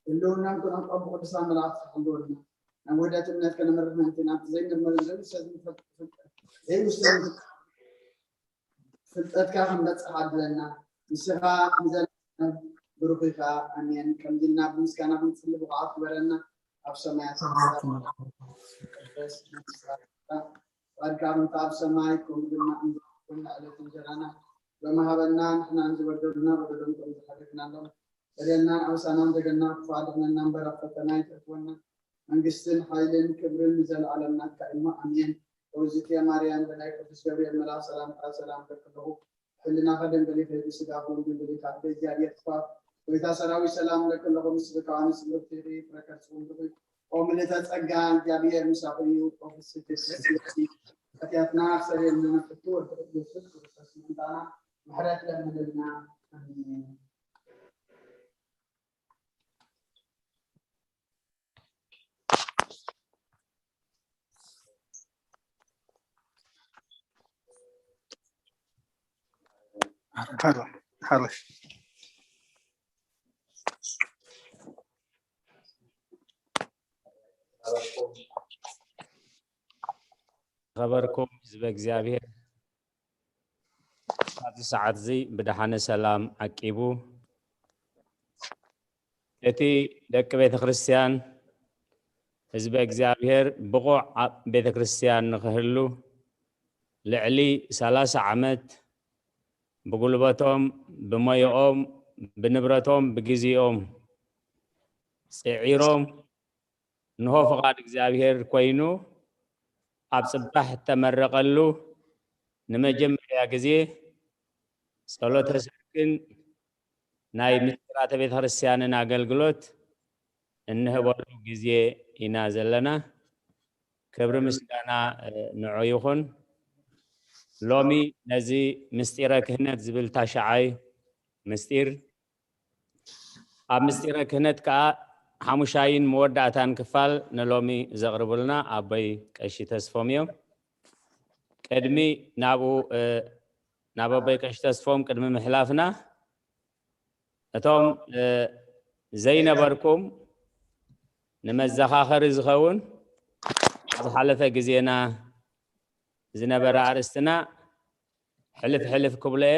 ህልውናን ኩነን ቀቡ ቅዱሳን መላእክቲ ክሕልወልና። ናብ ውህደት እምነት ከነምርሕ ምእንቲ ናብቲ ዘይምርመርን ዘይውሰን ፍልጠት፣ ዘይውሰን ፍልጠትካ ክንበጽሕ ዓድለና። ንስኻ ንዘለኣለም ብሩኽ ኢኻ። ኣሜን። ከምዚ ኢልና ብምስጋና ክንጽሊ ብቑዓት ግበረና። ኣብ ሰማያት ቅደስ መንግስትኻ ትምጻእ። ፍቓድካ ከምቲ ኣብ ሰማይ ከምኡ ድማ ኣብ ምድሪ ትኹን። ዕለት እንጀራና ሎሚ ሃበና። ንሕና ንዝበደሉና በደሎም ከም ዝሓለፍናሎም በደልናን ኣበሳናን በደልና ክፉእ ኣድሕነና እምበር ኣብ ፈተና ኣይተእትወና። መንግስትን ሓይልን ክብርን ንዘለኣለም ናትካ እዩ። ኣሜን። እግዝእትየ ማርያም፣ ብናይ ቅዱስ ገብርኤል መልኣኽ ሰላምታ ሰላም እልኪ ኣለኹ። ሕልናኸ ድንግል እዩ፣ ብስጋኹ እውን ድንግል እዩ። ካብ እግዚኣብሔር ክፋ ጎይታ ሰራዊት ሰላም እልኪ ኣለኹ። ምስ ብርካውያን ስብርት ኢኺ፣ ፍረ ከርስኹም ብሩክ እዩ። ኦ ምልዕተ ጸጋ፣ እግዚኣብሔር ምሳኹም እዩ። ኦ ፍስሕቲ ደስ ይበልኪ፣ ኃጢኣትና ኣስተሰርየልና፣ ፍቱ ወልድ ቅዱስ ክርስቶስ ምእንታና ምሕረት ለምንልና። ኣሜን። ሓሎ፣ ሓሎ። ዝኸበርኩም ህዝበ እግዚኣብሔር፣ ኣብዚ ሰዓት እዚ ብደሓነ ሰላም ዓቂቡ፣ እቲ ደቂ ቤተ ክርስቲያን፣ ህዝበ እግዚኣብሔር ብቑዕ ኣብ ቤተ ክርስቲያን ንኽህሉ ልዕሊ ሰላሳ ዓመት ብጉልበቶም፣ ብሞያኦም፣ ብንብረቶም፣ ብግዜኦም ጽዒሮም፣ እንሆ ፍቓድ እግዚኣብሔር ኮይኑ ኣብ ጽባሕ እተመረቐሉ ንመጀመርያ ግዜ ጸሎተ ሰርክን ናይ ምስጢራተ ቤተ ክርስቲያንን ኣገልግሎት እንህበሉ ግዜ ኢና ዘለና። ክብሪ ምስጋና፣ እ፣ ንዑ ይኹን። ሎሚ ነዚ ምስጢረ ክህነት ዝብል ታሽዓይ ምስጢር፣ ኣብ ምስጢረ ክህነት ከኣ ሓሙሻይን መወዳእታን ክፋል ንሎሚ ዘቕርቡልና ኣቦይ ቀሺ ተስፎም እዮም። ቅድሚ ናብኡ፣ እ፣ ናብ ኣቦይ ቀሺ ተስፎም ቅድሚ ምሕላፍና፣ እቶም፣ እ፣ ዘይነበርኩም ንመዘኻኸሪ ዝኸውን ዝሓለፈ ግዜና ዝነበረ ኣርእስትና ሕልፍ ሕልፍ ክብሎ እየ።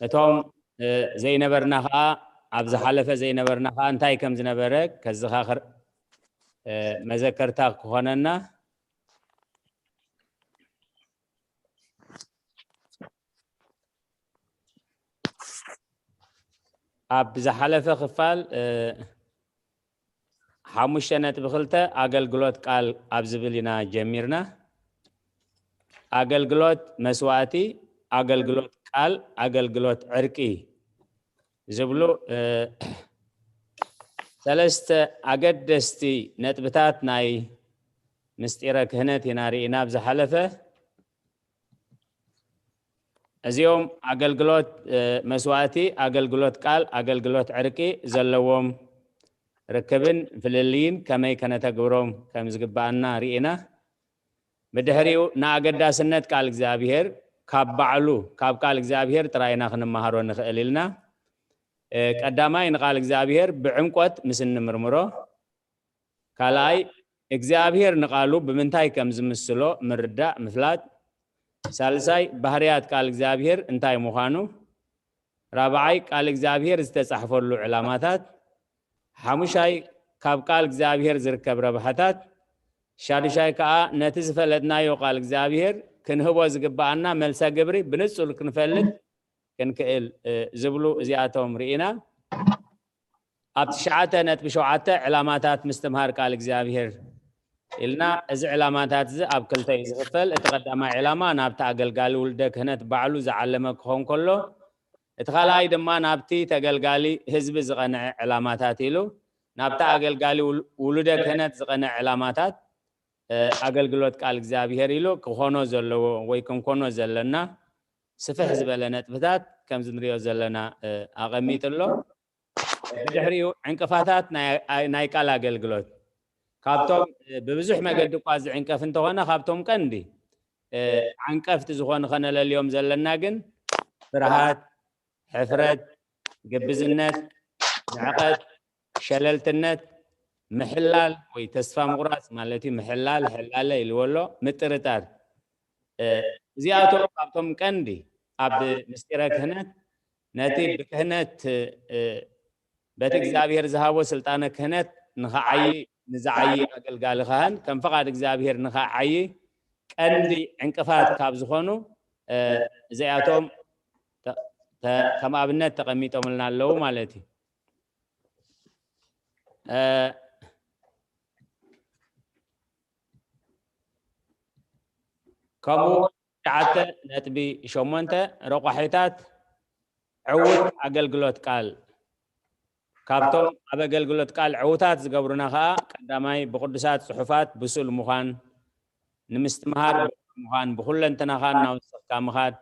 እቶም፣ እ፣ ዘይነበርና ኸዓ፣ ኣብ ዝሓለፈ ዘይነበርና ኸዓ እንታይ ከም ዝነበረ ከዘኻኽር፣ እ፣ መዘከርታ ክኾነና። ኣብ ዝሓለፈ ክፋል፣ እ፣ ሓሙሽተ ነጥቢ ክልተ ኣገልግሎት ቃል ኣብ ዝብል ኢና ጀሚርና። ኣገልግሎት መስዋእቲ፣ ኣገልግሎት ቃል፣ ኣገልግሎት ዕርቂ ዝብሉ፣ እ፣ ሰለስተ ኣገደስቲ ነጥብታት ናይ ምስጢረ ክህነት ኢና ርኢና ኣብ ዝሓለፈ። እዚኦም ኣገልግሎት መስዋእቲ፣ ኣገልግሎት ቃል፣ ኣገልግሎት ዕርቂ ዘለዎም ርክብን ፍልልይን ከመይ ከነተግብሮም ከም ዝግብኣና ርኢና። ብድሕሪኡ ንኣገዳስነት ቃል እግዚኣብሔር ካብ ባዕሉ ካብ ቃል እግዚኣብሔር ጥራይና ክንመሃሮ ንኽእል ኢልና። ቀዳማይ ንቃል እግዚኣብሔር ብዕምቆት ምስ እንምርምሮ፣ ካልኣይ እግዚኣብሔር ንቃሉ ብምንታይ ከም ዝምስሎ ምርዳእ ምፍላጥ፣ ሳልሳይ ባህርያት ቃል እግዚኣብሔር እንታይ ምዃኑ፣ ራብዓይ ቃል እግዚኣብሔር ዝተጻሕፈሉ ዕላማታት፣ ሓሙሻይ ካብ ቃል እግዚኣብሔር ዝርከብ ረብሓታት፣ ሻዱሻይ ከኣ ነቲ ዝፈለጥናዮ ቃል እግዚኣብሔር ክንህቦ ዝግብኣና መልሰ ግብሪ ብንጹር ክንፈልጥ ክንክእል ዝብሉ እዚኣቶም ርኢና። ኣብ ትሽዓተ ነጥቢ ሸውዓተ ዕላማታት ምስትምሃር ቃል እግዚኣብሔር ኢልና። እዚ ዕላማታት እዚ ኣብ ክልተ እዩ ዝኽፈል። እቲ ቀዳማይ ዕላማ ናብቲ ኣገልጋሊ ውልደ ክህነት ባዕሉ ዝዓለመ ክኸውን ከሎ፣ እቲ ካልኣይ ድማ ናብቲ ተገልጋሊ ህዝቢ ዝቐንዐ ዕላማታት ኢሉ ናብቲ ኣገልጋሊ ውሉደ ክህነት ዝቐንዐ ዕላማታት ኣገልግሎት ቃል እግዚኣብሔር ኢሉ ክኾኖ ዘለዎ ወይ ክንኮኖ ዘለና ስፍሕ ዝበለ ነጥብታት ከምዚ ንሪኦ ዘለና ኣቐሚጡ ኣሎ። ብድሕሪኡ ዕንቅፋታት ናይ ቃል ኣገልግሎት ካብቶም ብብዙሕ መገዲ እኳ ዝዕንቀፍ እንተኾነ ካብቶም ቀንዲ ዓንቀፍቲ ዝኾኑ ከነለልዮም ዘለና ግን ፍርሃት፣ ሕፍረት፣ ግብዝነት፣ ንዕቐት፣ ሸለልትነት፣ ምሕላል ወይ ተስፋ ምቑራፅ ማለት እዩ። ምሕላል፣ ሕላለ ኢልዎ ኣሎ፣ ምጥርጣር። እዚኣቶም ካብቶም ቀንዲ ኣብ ምስጢረ ክህነት ነቲ ብክህነት በቲ እግዚኣብሔር ዝሃቦ ስልጣነ ክህነት ንኸዓይ ንዝዓይ ኣገልጋሊ ካህን ከም ፍቓድ እግዚኣብሔር ንኸዓይ ቀንዲ ዕንቅፋት ካብ ዝኾኑ እዚኣቶም ከም ኣብነት ተቐሚጦምልና ኣለዉ ማለት እዩ። ከምኡ ትሽዓተ ነጥቢ ሸሞንተ ረቋሒታት ዕዉት ኣገልግሎት ቃል። ካብቶም ኣብ ኣገልግሎት ቃል ዕዉታት ዝገብሩና ኸኣ ቀዳማይ ብቅዱሳት ጽሑፋት ብሱል ምዃን፣ ንምስትምሃር ብቁዕ ምዃን፣ ብኹለንተናኻ እናወሰኽካ ምኻድ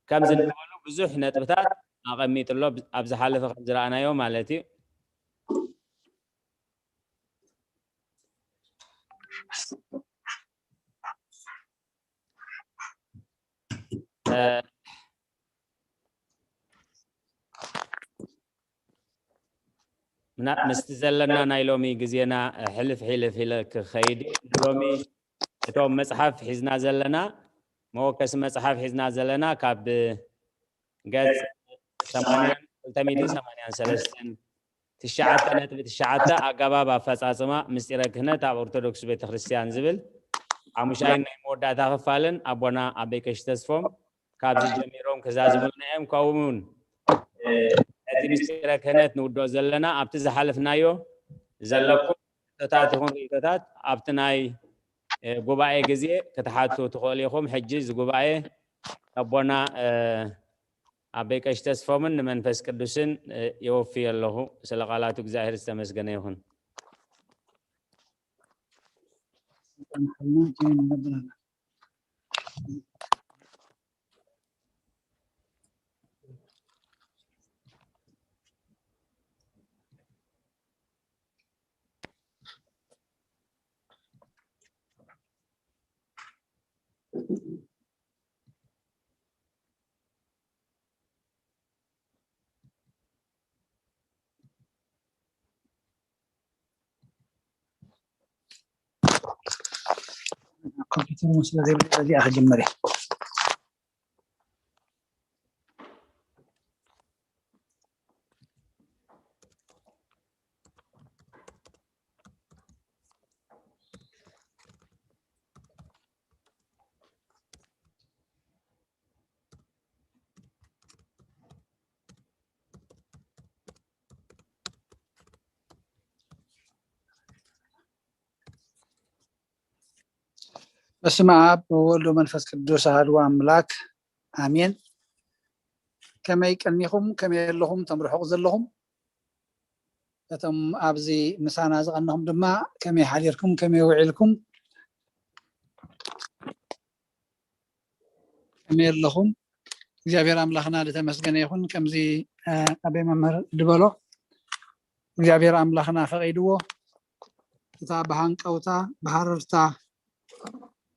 ከም ዝበሉ ብዙሕ ነጥብታት ኣቐሚጡ ኣሎ። ኣብ ዝሓለፈ ከም ዝረኣናዮ ማለት እዩ። ምስቲ ዘለና ናይ ሎሚ ግዜና ሕልፍ ሕልፍ ኢለ ክኸይድ ሎሚ እቶም መፅሓፍ ሒዝና ዘለና መወከሲ መፅሓፍ ሒዝና ዘለና ካብ ገፅ ሰማንያን ክልተ ሚእትን ሰማንያን ሰለስተን ትሽዓተ ነጥቢ ትሽዓተ ኣገባብ ኣፈፃፅማ ምስጢረ ክህነት ኣብ ኦርቶዶክስ ቤተክርስትያን ዝብል ሓሙሻይን ናይ መወዳእታ ክፋልን ኣቦና ኣበይ ቀሺ ተስፎም ካብዚ ጀሚሮም ክዛዝሙልና እዮም። ከምኡ እውን ነቲ ምስጢረ ክህነት ንውድኦ ዘለና ኣብቲ ዝሓለፍናዮ ዘለኩም ሕቶታት ይኹን ርእቶታት ኣብቲ ናይ ጉባኤ ግዜ ክትሓቱ ትኽእሉ ኢኹም። ሕጂ እዚ ጉባኤ ኣቦና ኣበይ ቀሺ ተስፎምን ንመንፈስ ቅዱስን የወፍዮ ኣለኹ። ስለ ቃላቱ እግዚኣብሔር ዝተመስገነ ይኹን። ኮምፒውተር እውን ስለ ዘይብለይ በዚኣ ክጅምር እየ። በስመ ኣብ ወወልድ ወመንፈስ ቅዱስ ኣሐዱ ኣምላክ ኣሜን። ከመይ ቀኒኹም? ከመይ ኣለኹም? እቶም ርሑቕ ዘለኹም እቶም ኣብዚ ምሳና ዝቐነኹም ድማ ከመይ ሓዲርኩም? ከመይ ውዒልኩም? ከመይ ኣለኹም? እግዚኣብሔር ኣምላኽና ዝተመስገነ ይኹን። ከምዚ ኣበይ መምህር ዝበሎ እግዚኣብሔር ኣምላኽና ፈቒድዎ እታ ብሃንቀውታ ብሃረርታ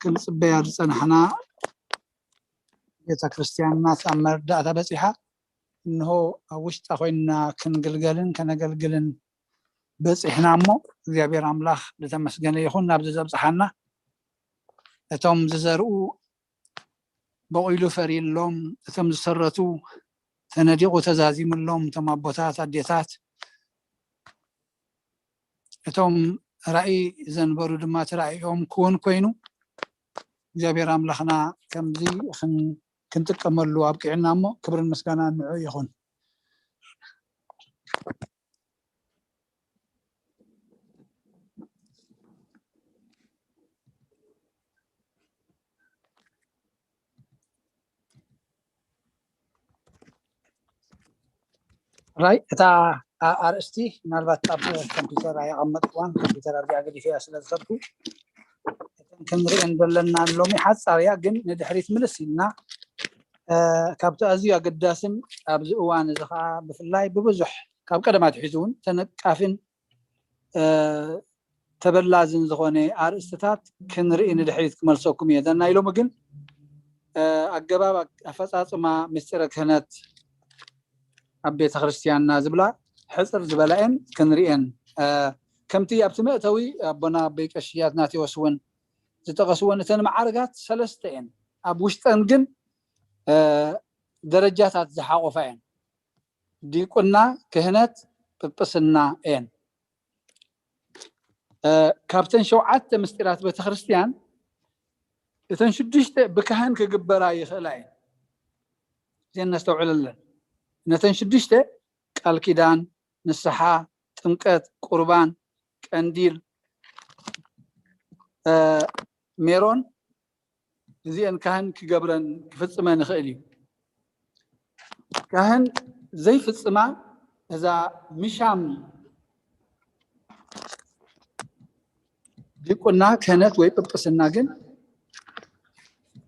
ክንፅበያ ዝፀናሕና ቤተ ክርስቲያንና ኣብ መርዳእታ በፂሓ እንሆ ኣብ ውሽጣ ኮይንና ክንግልገልን ከነገልግልን በፂሕና እሞ እግዚኣብሔር ኣምላኽ ዝተመስገነ ይኹን ናብዚ ዘብፅሓና። እቶም ዝዘርኡ በቑሉ ፈርዩሎም፣ እቶም ዝሰረቱ ተነዲቑ ተዛዚሙሎም፣ እቶም ኣቦታት ኣዴታት፣ እቶም ራእይ ዘንበሩ ድማ ተራእዮም ክውን ኮይኑ እግዚኣብሔር ኣምላኽና ከምዚ ክንጥቀመሉ ኣብቂዕና እሞ ክብርን ምስጋና ንዑ ይኹን። ራይ እታ ኣርእስቲ ምናልባት ኣብ ኮምፒውተር ኣየቐመጥኩዋን ኮምፒውተር ኣብዚኣ ገዲፈያ ስለ ዝኸድኩ ክንሪአን ዘለና ሎሚ ሓፃር እያ ግን ንድሕሪት ምልስ ኢልና ካብቲ ኣዝዩ ኣገዳስን ኣብዚ እዋን እዚ ከዓ ብፍላይ ብብዙሕ ካብ ቀደም ኣትሒዙ እውን ተነቃፍን ተበላዝን ዝኾነ ኣርእስትታት ክንርኢ ንድሕሪት ክመልሰኩም እየ። ዘናይ ሎሚ ግን ኣገባብ ኣፈፃፅማ ምስጢረ ክህነት ኣብ ቤተ ክርስቲያንና ዝብላ ሕፅር ዝበላ እየን ክንሪአን። ከምቲ ኣብቲ መእተዊ ኣቦና ኣቦይ ቀሺ ኣትናቴዎስ እውን ዝጠቐስወን እተን መዓርጋት ሰለስተ እየን። ኣብ ውሽጠን ግን ደረጃታት ዝሓቆፋ እየን። ዲቁና፣ ክህነት፣ ጵጵስና እየን። ካብተን ሸውዓተ ምስጢራት ቤተክርስትያን እተን ሽዱሽተ ብካህን ክግበራ ይኽእላ እየን። እዚአን ነስተውዕለለን። ነተን ሽዱሽተ ቃል ኪዳን፣ ንስሓ፣ ጥምቀት፣ ቁርባን፣ ቀንዲል፣ ሜሮን እዚአን ካህን ክገብረን ክፍፅመን ይኽእል እዩ። ካህን ዘይፍፅማ እዛ ምሻም ዲቁና ክህነት ወይ ጵጵስና ግን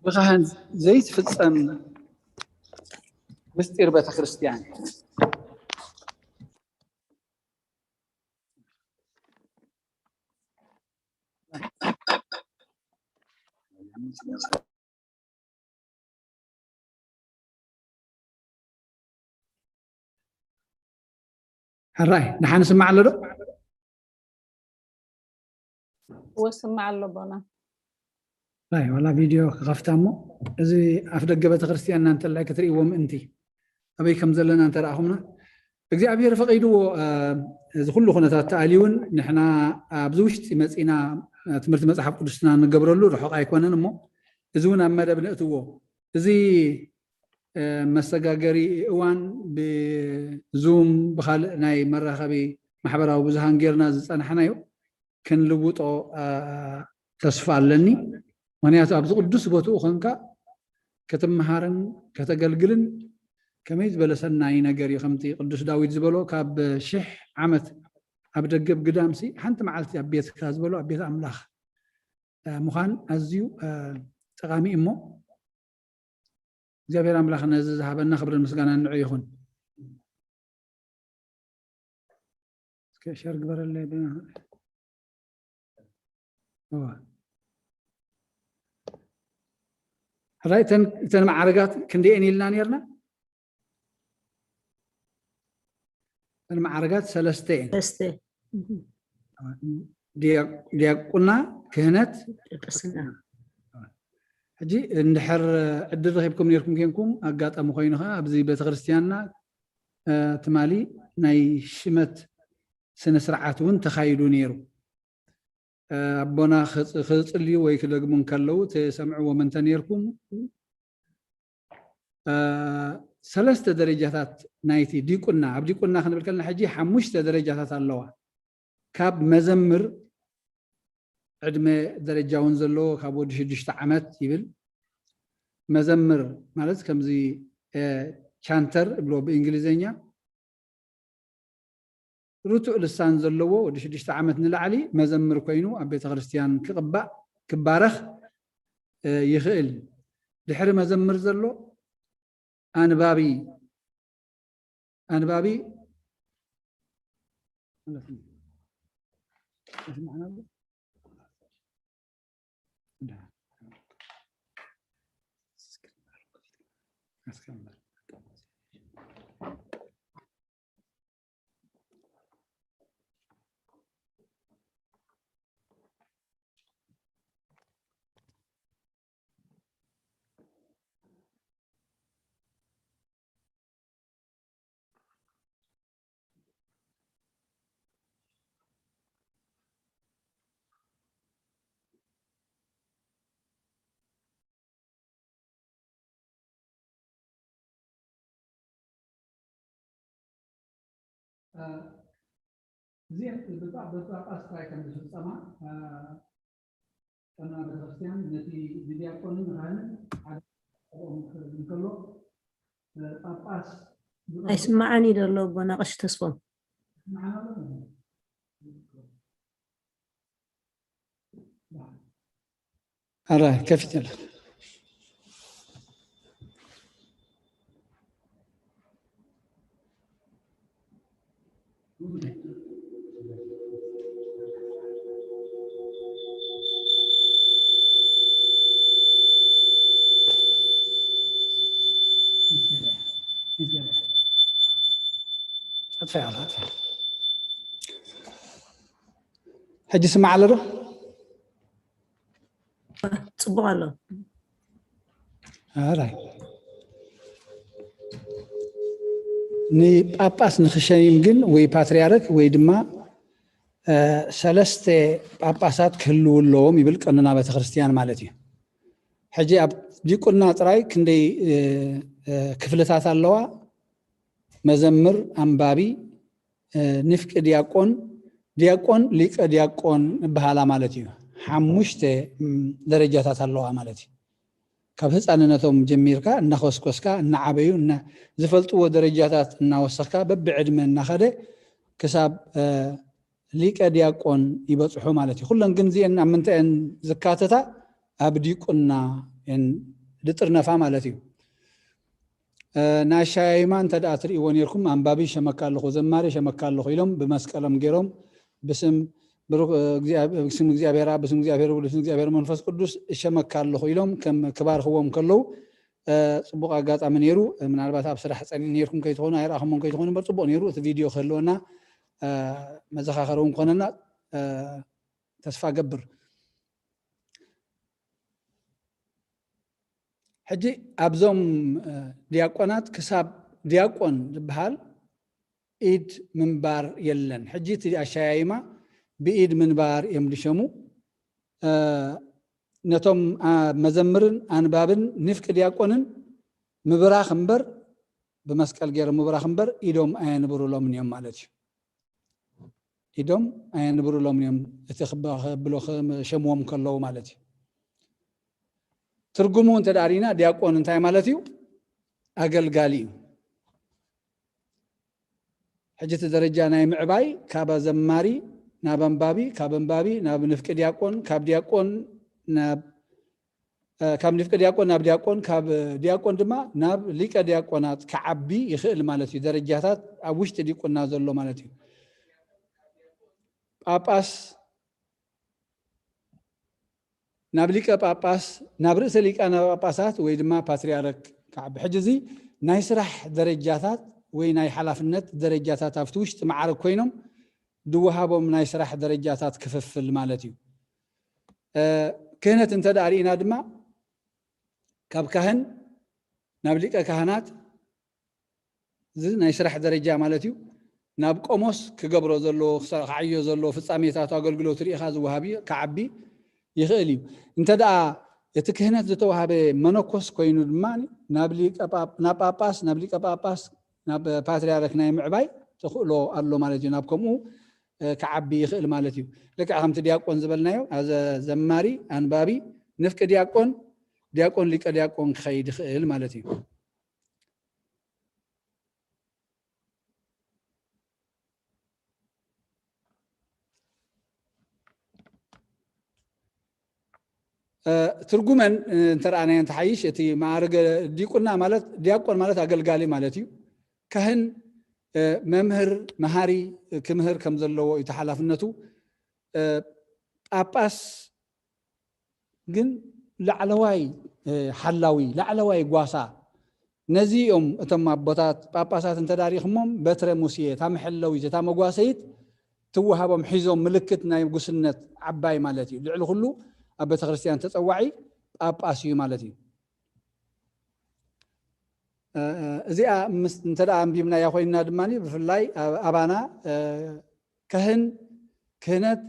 ብካህን ዘይትፍፀም ምስጢር ቤተክርስትያን ሕራይ ደሓን ስማዕ ኣሎ ዶ? ወስማዕ ኣሎ ቦና። ይ ዋላ ቪድዮ ክኸፍታ እሞ እዚ ኣፍ ደገ ቤተክርስትያንና እንተላይ ክትርእይዎ ምእንቲ ኣበይ ከም ዘለና እንተረኣኹምና እግዚኣብሔር ፈቒድዎ እዚ ኩሉ ኩነታት ተኣልዩ እውን ንሕና ኣብዚ ውሽጢ መፂና ትምህርቲ መፅሓፍ ቅዱስና ንገብረሉ ርሑቕ ኣይኮነን እሞ እዚ እውን ኣብ መደብ ነእትዎ። እዚ መሰጋገሪ እዋን ብዙም ብካልእ ናይ መራኸቢ ማሕበራዊ ብዙሃን ጌርና ዝፀናሕናዮ ክንልውጦ ተስፋ ኣለኒ። ምክንያቱ ኣብዚ ቅዱስ ቦትኡ ኮንካ ክትምሃርን ከተገልግልን ከመይ ዝበለ ሰናይ ነገር እዩ። ከምቲ ቅዱስ ዳዊት ዝበሎ ካብ ሽሕ ዓመት ኣብ ደገብ ግዳምሲ ሓንቲ መዓልቲ ኣብ ቤትካ ዝበሎ ኣብ ቤት ኣምላኽ ምዃን ኣዝዩ ጠቓሚ እሞ እግዚኣብሔር ኣምላኽ ነዚ ዝሃበና ክብርን ምስጋና ንዑ ይኹን። እስከ ሸር ግበረለይ። ሕራይ እተን ማዕረጋት ክንደየን ኢልና ነርና? እተን ማዕረጋት ሰለስተ እየን። ዲያቁና፣ ክህነት፣ ሕጂ እንድሕር ዕድል ረኪብኩም ነርኩም ኬንኩም ኣጋጣሚ ኮይኑ ከዓ ኣብዚ ቤተክርስትያንና ትማሊ ናይ ሽመት ስነ ስርዓት እውን ተኻይዱ ነይሩ። ኣቦና ክፅልዩ ወይ ክደግሙ እንከለዉ ተሰምዕዎም እንተነርኩም ሰለስተ ደረጃታት ናይቲ ዲቁና ኣብ ዲቁና ክንብል ከለና ሕጂ ሓሙሽተ ደረጃታት ኣለዋ። ካብ መዘምር ዕድመ ደረጃ እውን ዘለዎ ካብ ወዲ ሽዱሽተ ዓመት ይብል። መዘምር ማለት ከምዚ ቻንተር እብሎ ብእንግሊዘኛ ርቱዕ ልሳን ዘለዎ ወዲ ሽዱሽተ ዓመት ንላዕሊ መዘምር ኮይኑ ኣብ ቤተክርስትያን ክቕባእ ክባረኽ ይኽእል። ድሕሪ መዘምር ዘሎ ኣንባቢ ኣንባቢ ማለት ነው። ይስማዕና ኣሎ? እዚአን ብጳጳስ ጥራይ ከም ዝፍጸማ ቀኖና ቤተክርስትያን ነቲ ንዲያቆንን ንካህንን ሓደ እንከሎ ጳጳስ ኣይስማዓን እዩ ዘሎ ኣቦና ቀሺ ተስፎም። ኣረ ከፊት ኣለ። ሕጂ ስማዕ ኣሎ ዶ? ፅቡቅ ኣሎ። ንጳጳስ ንክሸይም ግን ወይ ፓትሪያርክ ወይ ድማ ሰለስተ ጳጳሳት ክህልው ኣለዎም ይብል ቀኖና ቤተክርስትያን ማለት እዩ። ሕጂ ኣብ ዲቁና ጥራይ ክንደይ ክፍልታት ኣለዋ? መዘምር፣ ኣንባቢ፣ ንፍቂ ዲያቆን፣ ዲያቆን፣ ሊቀ ዲያቆን ይበሃላ ማለት እዩ። ሓሙሽተ ደረጃታት ኣለዋ ማለት እዩ። ካብ ህፃንነቶም ጀሚርካ እናኮስኮስካ እናዓበዩ ዝፈልጥዎ ደረጃታት እናወሰኽካ በብዕድመ እናኸደ ክሳብ ሊቀ ዲያቆን ይበፅሑ ማለት እዩ። ኩለን ግን እዚአን ኣብ ምንታይ እየን ዝካተታ? ኣብ ዲቁና እየን ዝጥርነፋ ማለት እዩ። ናይ ኣሻያይማ እንተ ደኣ ትርእይዎ ነርኩም፣ ኣንባቢ ሸመካ ኣለኹ፣ ዘማሪ ሸመካ ኣለኹ ኢሎም ብመስቀሎም ገይሮም ብስም ብስም እግዚኣብሔር ኣብ፣ ብስም እግዚኣብሔር ወልድ፣ ብስም እግዚኣብሔር መንፈስ ቅዱስ እሸመካ ኣለኹ ኢሎም ከም ክባርኽዎም ከለዉ ፅቡቕ ኣጋጣሚ ነይሩ። ምናልባት ኣብ ስራሕ ፀኒ ነርኩም ከይትኾኑ ኣይረኣኹሞም ከይትኾኑ እምበር ፅቡቕ ነይሩ። እቲ ቪድዮ ክህልወና መዘኻኸሪ እውን ክኾነና ተስፋ ገብር። ሕጂ ኣብዞም ዲያቆናት ክሳብ ዲያቆን ዝበሃል ኢድ ምንባር የለን። ሕጂ እቲ ኣሻያይማ ብኢድ ምንባር እዮም ዝሸሙ። ነቶም መዘምርን ኣንባብን ንፍቂ ዲያቆንን ምብራኽ እምበር ብመስቀል ገይሮም ምብራኽ እምበር ኢዶም ኣየንብሩሎምን እዮም ማለት እዩ። ኢዶም ኣየንብሩሎምን እዮም እቲ ክብሎ ሸምዎም ከለዉ ማለት እዩ። ትርጉሙ እንተ ርኢና ዲያቆን እንታይ ማለት እዩ? ኣገልጋሊ እዩ። ሕጂ እቲ ደረጃ ናይ ምዕባይ ካብ ዘማሪ ናብ ኣንባቢ፣ ካብ ኣንባቢ ናብ ንፍቂ ዲያቆን፣ ካብ ዲያቆን ናብ ካብ ንፍቂ ዲያቆን ናብ ዲያቆን፣ ካብ ዲያቆን ድማ ናብ ሊቀ ዲያቆናት ክዓቢ ይኽእል ማለት እዩ። ደረጃታት ኣብ ውሽጢ ዲቁና ዘሎ ማለት እዩ። ጳጳስ ናብ ሊቀ ጳጳስ፣ ናብ ርእሰ ሊቃነ ጳጳሳት ወይ ድማ ፓትሪያርክ ክዓቢ። ሕጂ እዚ ናይ ስራሕ ደረጃታት ወይ ናይ ሓላፍነት ደረጃታት ኣብቲ ውሽጢ ማዕረግ ኮይኖም ዝወሃቦም ናይ ስራሕ ደረጃታት ክፍፍል ማለት እዩ። ክህነት እንተ ደኣ ርኢና ድማ ካብ ካህን ናብ ሊቀ ካህናት፣ እዚ ናይ ስራሕ ደረጃ ማለት እዩ። ናብ ቆሞስ ክገብሮ ዘለዎ፣ ክዓዮ ዘለዎ ፍጻሜታት ኣገልግሎት ርኢኻ ዝወሃብ እዩ፣ ክዓቢ ይኽእል እዩ። እንተ ደኣ እቲ ክህነት ዝተዋህበ መነኮስ ኮይኑ ድማ ናብ ሊቀ ጳ-፣ ናብ ጳጳስ፣ ናብ ሊቀ ጳጳስ፣ ናብ ፓትርያርክ ናይ ምዕባይ ተኽእሎ ኣሎ ማለት እዩ። ናብ ከምኡ ክዓቢ ይኽእል ማለት እዩ። ልክዕ ከምቲ ዲያቆን ዝበልናዮ፣ ኣዘ-፣ ዘማሪ፣ ኣንባቢ፣ ንፍቂ ዲያቆን፣ ዲያቆን፣ ሊቀ ዲያቆን ክኸይድ ይኽእል ማለት እዩ። ትርጉመን እንተረኣናዮ እንተሓይሽ፣ እቲ ማዕርገ ዲቁና ማለት፣ ዲያቆን ማለት ኣገልጋሊ ማለት እዩ። ካህን መምህር፣ መሃሪ፣ ክምህር ከም ዘለዎ እዩ ተሓላፍነቱ። ጳጳስ ግን ላዕለዋይ ሓላዊ፣ ላዕለዋይ ጓሳ። ነዚ እዮም እቶም ኣቦታት ጳጳሳት እንተዳሪኹሞም በትረ ሙሴ፣ እታ መሐለዊት፣ እታ መጓሰይት ትወሃቦም፣ ሒዞም ምልክት ናይ ጉስነት ዓባይ ማለት እዩ። ልዕሊ ኩሉ ኣብ ቤተክርስትያን ተጸዋዒ ጳጳስ እዩ ማለት እዩ። እዚኣ ምስ እንተ ደኣ ኣንቢብናያ ኮይንና ድማ፣ ብፍላይ ኣብ ኣባና ካህን፣ ክህነት፣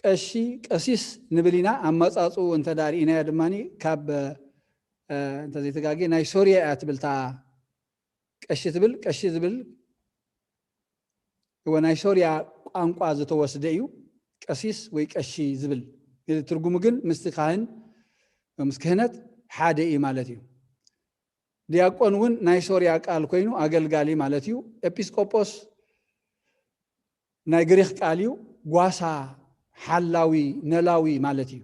ቀሺ፣ ቀሲስ ንብል ኢና። ኣመጻጽኡ እንተ ደኣ ርኢናዮ ድማ፣ ካብ እንተ ዘይተጋግየ ናይ ሶርያ እያ ትብል እታ ቀሺ ትብል። ቀሺ ዝብል እወ ናይ ሶርያ ቋንቋ ዝተወስደ እዩ። ቀሲስ ወይ ቀሺ ዝብል ትርጉሙ ግን ምስቲ ካህን፣ ምስ ክህነት ሓደ እዩ ማለት እዩ። ዲያቆን እውን ናይ ሶርያ ቃል ኮይኑ ኣገልጋሊ ማለት እዩ። ኤጲስቆጶስ ናይ ግሪኽ ቃል እዩ። ጓሳ፣ ሓላዊ፣ ነላዊ ማለት እዩ።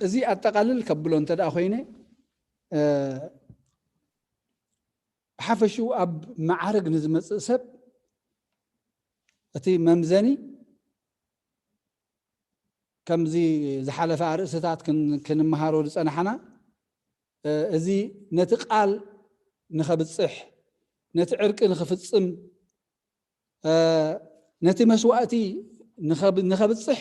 እዚ ኣጠቓልል ከብሎ እንተ ደኣ ኮይነ፣ ብሓፈሽኡ ኣብ መዓርግ ንዝመጽእ ሰብ እቲ መምዘኒ፣ ከምዚ ዝሓለፈ ኣርእስታት ክን-፣ ክንመሃሮ ዝጸናሕና፣ እዚ ነቲ ቃል ንኸብጽሕ፣ ነቲ ዕርቂ ንኽፍጽም፣ ነቲ መስዋእቲ ንኸብ-፣ ንኸብጽሕ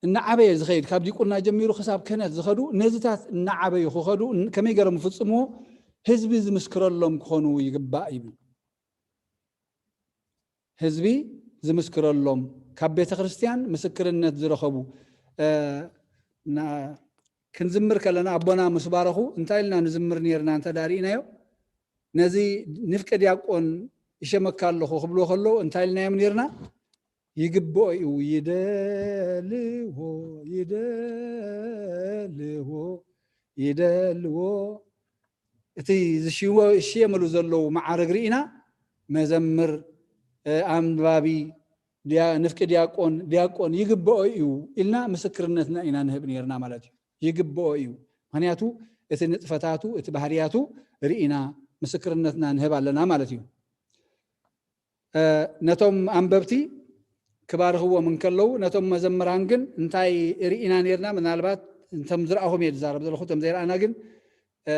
እናዓበየ ዝኸይድ፣ ካብ ዲቁና ጀሚሩ ክሳብ ክህነት ዝኸዱ፣ ነዚታት እናዓበዩ ክኸዱ፣ ከመይ ገይሮም ይፍጽምዎ? ህዝቢ ዝምስክረሎም ክኾኑ ይግባእ ይብል። ህዝቢ ዝምስክረሎም፣ ካብ ቤተ ክርስቲያን ምስክርነት ዝረኸቡ፣ እ፣ ና-፣ ክንዝምር ከለና ኣቦና ምስ ባረኹ እንታይ ኢልና ንዝምር ነርና እንተ ደኣ ርኢናዮ፣ ነዚ ንፍቀ ዲያቆን ይሸመካ ኣለኹ ክብልዎ ከለዉ እንታይ ኢልናዮም ነርና? ይግብኦ እዩ፣ ይደልዎ፣ ይደልዎ፣ ይደልዎ። እቲ ዝሽወ-፣ ዝሽየመሉ ዘለዉ መዓርግ ርኢና፣ መዘምር፣ እ፣ ኣንባቢ፣ ድያ-፣ ንፍቂ ዲያቆን፣ ዲያቆን ይግብኦ እዩ ኢልና ምስክርነትና ኢና ንህብ ነርና ማለት እዩ። ይግብኦ እዩ። ምኽንያቱ እቲ ንጥፈታቱ፣ እቲ ባህርያቱ ርኢና ምስክርነትና ንህብ ኣለና ማለት እዩ። እ፣ ነቶም ኣንበብቲ ክባርኽዎም እንከለዉ፣ ነቶም መዘምራን ግን እንታይ ርኢና ነርና? ምናልባት እንቶም ዝረኣኹም እየ ዝዛረብ ዘለኹ፣ እቶም ዘይረኣና ግን፣ እ፣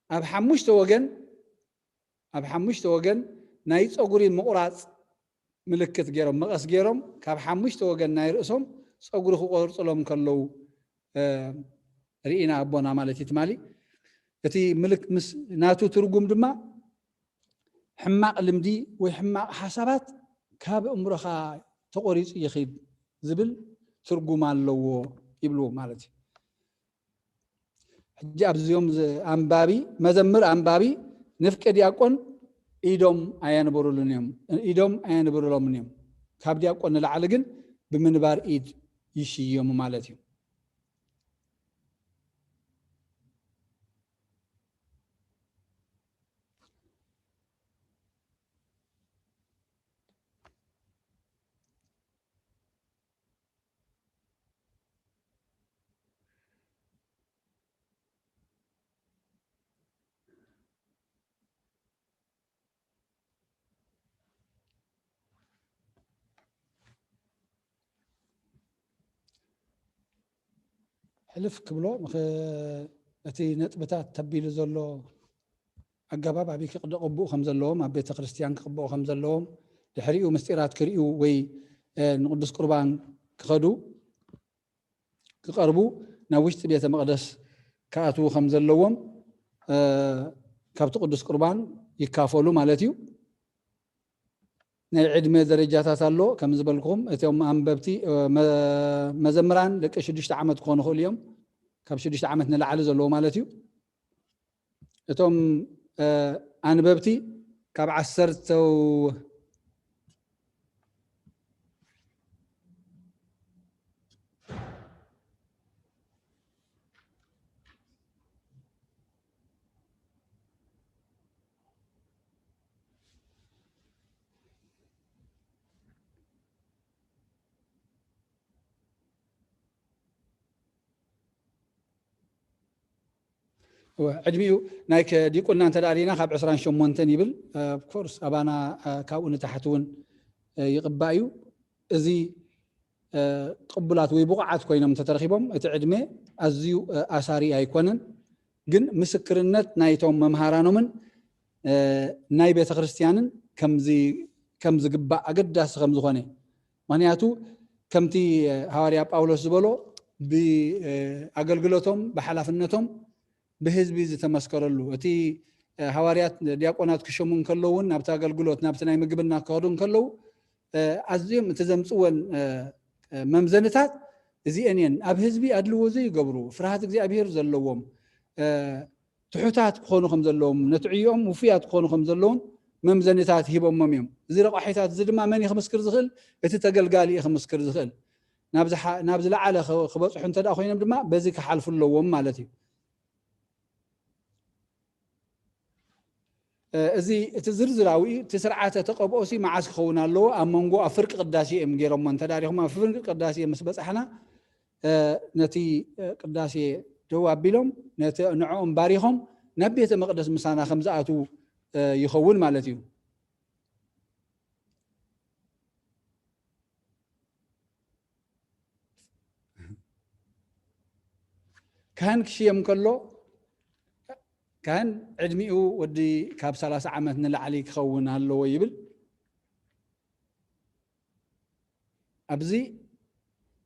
ኣብ ሓሙሽተ ወገን፣ ኣብ ሓሙሽተ ወገን ናይ ጸጉሪ ምቑራጽ ምልክት ገይሮም፣ መቐስ ገይሮም፣ ካብ ሓሙሽተ ወገን ናይ ርእሶም ጸጉሪ ክቆርጽሎም ከለዉ፣ እ፣ ርኢና ኣቦና ማለት እዩ ትማሊ። እቲ ምልክ-፣ ምስ ናቱ ትርጉም ድማ ሕማቕ ልምዲ ወይ ሕማቕ ሓሳባት ካብ እምሮኻ ተቖሪጹ ይኺድ ዝብል ትርጉም ኣለዎ ይብሉ ማለት እዩ። ሕጂ ኣብዚኦም ዝ-፣ ኣንባቢ፣ መዘምር ኣንባቢ፣ ንፍቀ ዲያቆን ኢዶም ኣየንብሩሉን እዮም፣ ኢዶም ኣየንብሩሎምን እዮም። ካብ ዲያቆን ንላዕሊ ግን ብምንባር ኢድ ይሽየሙ ማለት እዩ። ሕልፍ ክብሎ፣ ምኽ-፣ እቲ ነጥብታት ተቢሉ ዘሎ ኣገባብ ኣበይ ክቕደ-፣ ክቕብኡ ከም ዘለዎም፣ ኣብ ቤተ ክርስቲያን ክቕብኡ ከም ዘለዎም፣ ድሕሪኡ ምስጢራት ክርእዩ ወይ፣ እ፣ ንቅዱስ ቁርባን ክኸዱ፣ ክቐርቡ፣ ናብ ውሽጢ ቤተ መቕደስ ክኣትዉ ከም ዘለዎም፣ እ፣ ካብቲ ቅዱስ ቁርባን ይካፈሉ ማለት እዩ። ናይ ዕድመ ደረጃታት ኣሎ። ከም ዝበልኩኹም፣ እቶም ኣንበብቲ፣ እ፣ መ-፣ መዘምራን ደቂ ሽዱሽተ ዓመት ክኾኑ ይኽእሉ እዮም። ካብ ሽዱሽተ ዓመት ንላዕሊ ዘለዎ ማለት እዩ። እቶም፣ እ፣ ኣንበብቲ ካብ ዓሰርተ እወ፣ ዕድሚኡ ናይ ከ-፣ ዲቁና እንተ ደኣ ርኢና ካብ ዕስራን ሸሞንተን ይብል። ኦፍኮርስ ኣባና፣ እ፣ ካብኡ ንታሕቲ እውን፣ እ፣ ይቕባእ እዩ። እዚ፣ እ፣ ቅቡላት ወይ ብቑዓት ኮይኖም እንተተረኺቦም እቲ ዕድመ ኣዝዩ፣ እ፣ ኣሳሪ ኣይኮነን። ግን ምስክርነት ናይቶም መምሃራኖምን፣ እ፣ ናይ ቤተ ክርስቲያንን ከምዚ፣ ከም ዝግባእ ኣገዳሲ ከም ዝኾነ። ምኽንያቱ ከምቲ፣ እ፣ ሃዋርያ ጳውሎስ ዝበሎ ብኣገልግሎቶም ብሓላፍነቶም ብህዝቢ ዝተመስከረሉ፣ እቲ፣ እ፣ ሃዋርያት ዲያቆናት ክሸሙ እንከለዉ እውን ናብቲ ኣገልግሎት ናብቲ ናይ ምግብና ክኸዱ እንከለዉ፣ እ፣ ኣዝዮም እቲ ዘምጽወን፣ እ፣ እ፣ መምዘንታት እዚአን እየን። ኣብ ህዝቢ ኣድልዎ ዘይገብሩ፣ ፍርሃት እግዚኣብሔር ዘለዎም፣ እ፣ ትሑታት ክኾኑ ከም ዘለዎም፣ ነቲ ዕዮኦም ውፉያት ክኾኑ ከም ዘለዎም መምዘንታት ሂቦሞም እዮም። እዚ ረቋሒታት እዚ ድማ መን እዩ ክምስክር ዝኽእል? እቲ ተገልጋሊ እዩ ክምስክር ዝኽእል። ናብ ዝሓ-፣ ናብ ዝለዓለ ኽ-፣ ክበጽሑ እንተ ደኣ ኮይኖም ድማ በዚ ክሓልፉ ኣለዎም ማለት እዩ። እ፣ እዚ እቲ ዝርዝራዊ እቲ ስርዓተ ተቐብኦሲ መዓስ ክኸውን ኣለዎ? ኣብ መንጎ ኣብ ፍርቂ ቅዳሴ እዮም ገይሮሞ። እንተ ደኣ ሪኹም ኣብ ፍርቂ ቅዳሴ ምስ በጻሕና፣ እ፣ ነቲ፣ እ፣ ቅዳሴ ደው ኣቢሎም ነቲ ንዕኦም ባሪኾም ናብ ቤተ መቕደስ ምሳና ከም ዝኣትዉ፣ እ፣ ይኸውን ማለት እዩ። ካህን ክሽየም ከሎ፣ ካህን ዕድሚኡ ወዲ ካብ ሰላሳ ዓመት ንላዕሊ ክኸውን ኣለዎ ይብል። ኣብዚ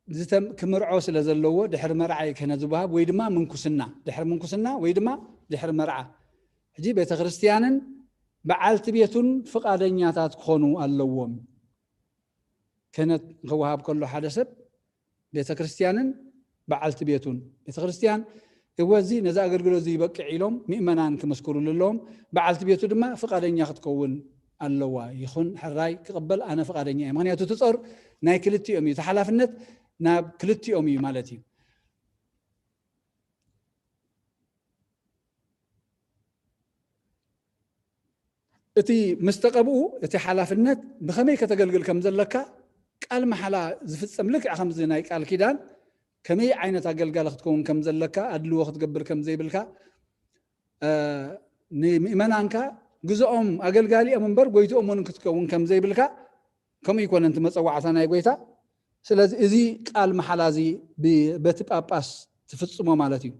ዝተም-፣ ክምርዖ ስለ ዘለዎ ድሕሪ መርዓ እዩ ክህነት ዝወሃብ፣ ወይ ድማ ምንኩስና፣ ድሕሪ ምንኩስና ወይ ድማ ድሕሪ መርዓ። ሕጂ ቤተ ክርስቲያንን በዓልቲ ቤቱን ፍቓደኛታት ክኾኑ ኣለዎም። ክህነት ንክወሃብ ከሎ ሓደ ሰብ ቤተ ክርስቲያንን በዓልቲ ቤቱን፣ ቤተ ክርስቲያን እወ እዚ ነዚ ኣገልግሎት እዚ ይበቅዕ ኢሎም ምእመናን ክምስክሩሉ ኣለዎም። በዓልቲ ቤቱ ድማ ፍቓደኛ ክትከውን ኣለዋ። ይኹን ሕራይ ክቕበል ኣነ ፍቓደኛ እየ። ምኽንያቱ እቲ ጾር ናይ ክልቲኦም እዩ። እቲ ሓላፍነት ናብ ክልቲኦም እዩ ማለት እዩ። እቲ ምስ ተቐብኡ እቲ ሓላፍነት ብኸመይ ከተገልግል ከም ዘለካ ቃል መሓላ ዝፍጸም፣ ልክዕ ከምዚ ናይ ቃል ኪዳን ከመይ ዓይነት ኣገልጋሊ ክትከውን ከም ዘለካ፣ ኣድልዎ ክትገብር ከም ዘይብልካ፣ እ፣ ንምእመናንካ ግዝኦም ኣገልጋሊኦም እምበር ጎይትኦም እውን ክትከውን ከም ዘይብልካ፣ ከምኡ ይኮነን እቲ መጸዋዕታ ናይ ጎይታ። ስለዚ እዚ ቃል መሓላ እዚ ብ-፣ በቲ ጳጳስ ትፍጽሞ ማለት እዩ።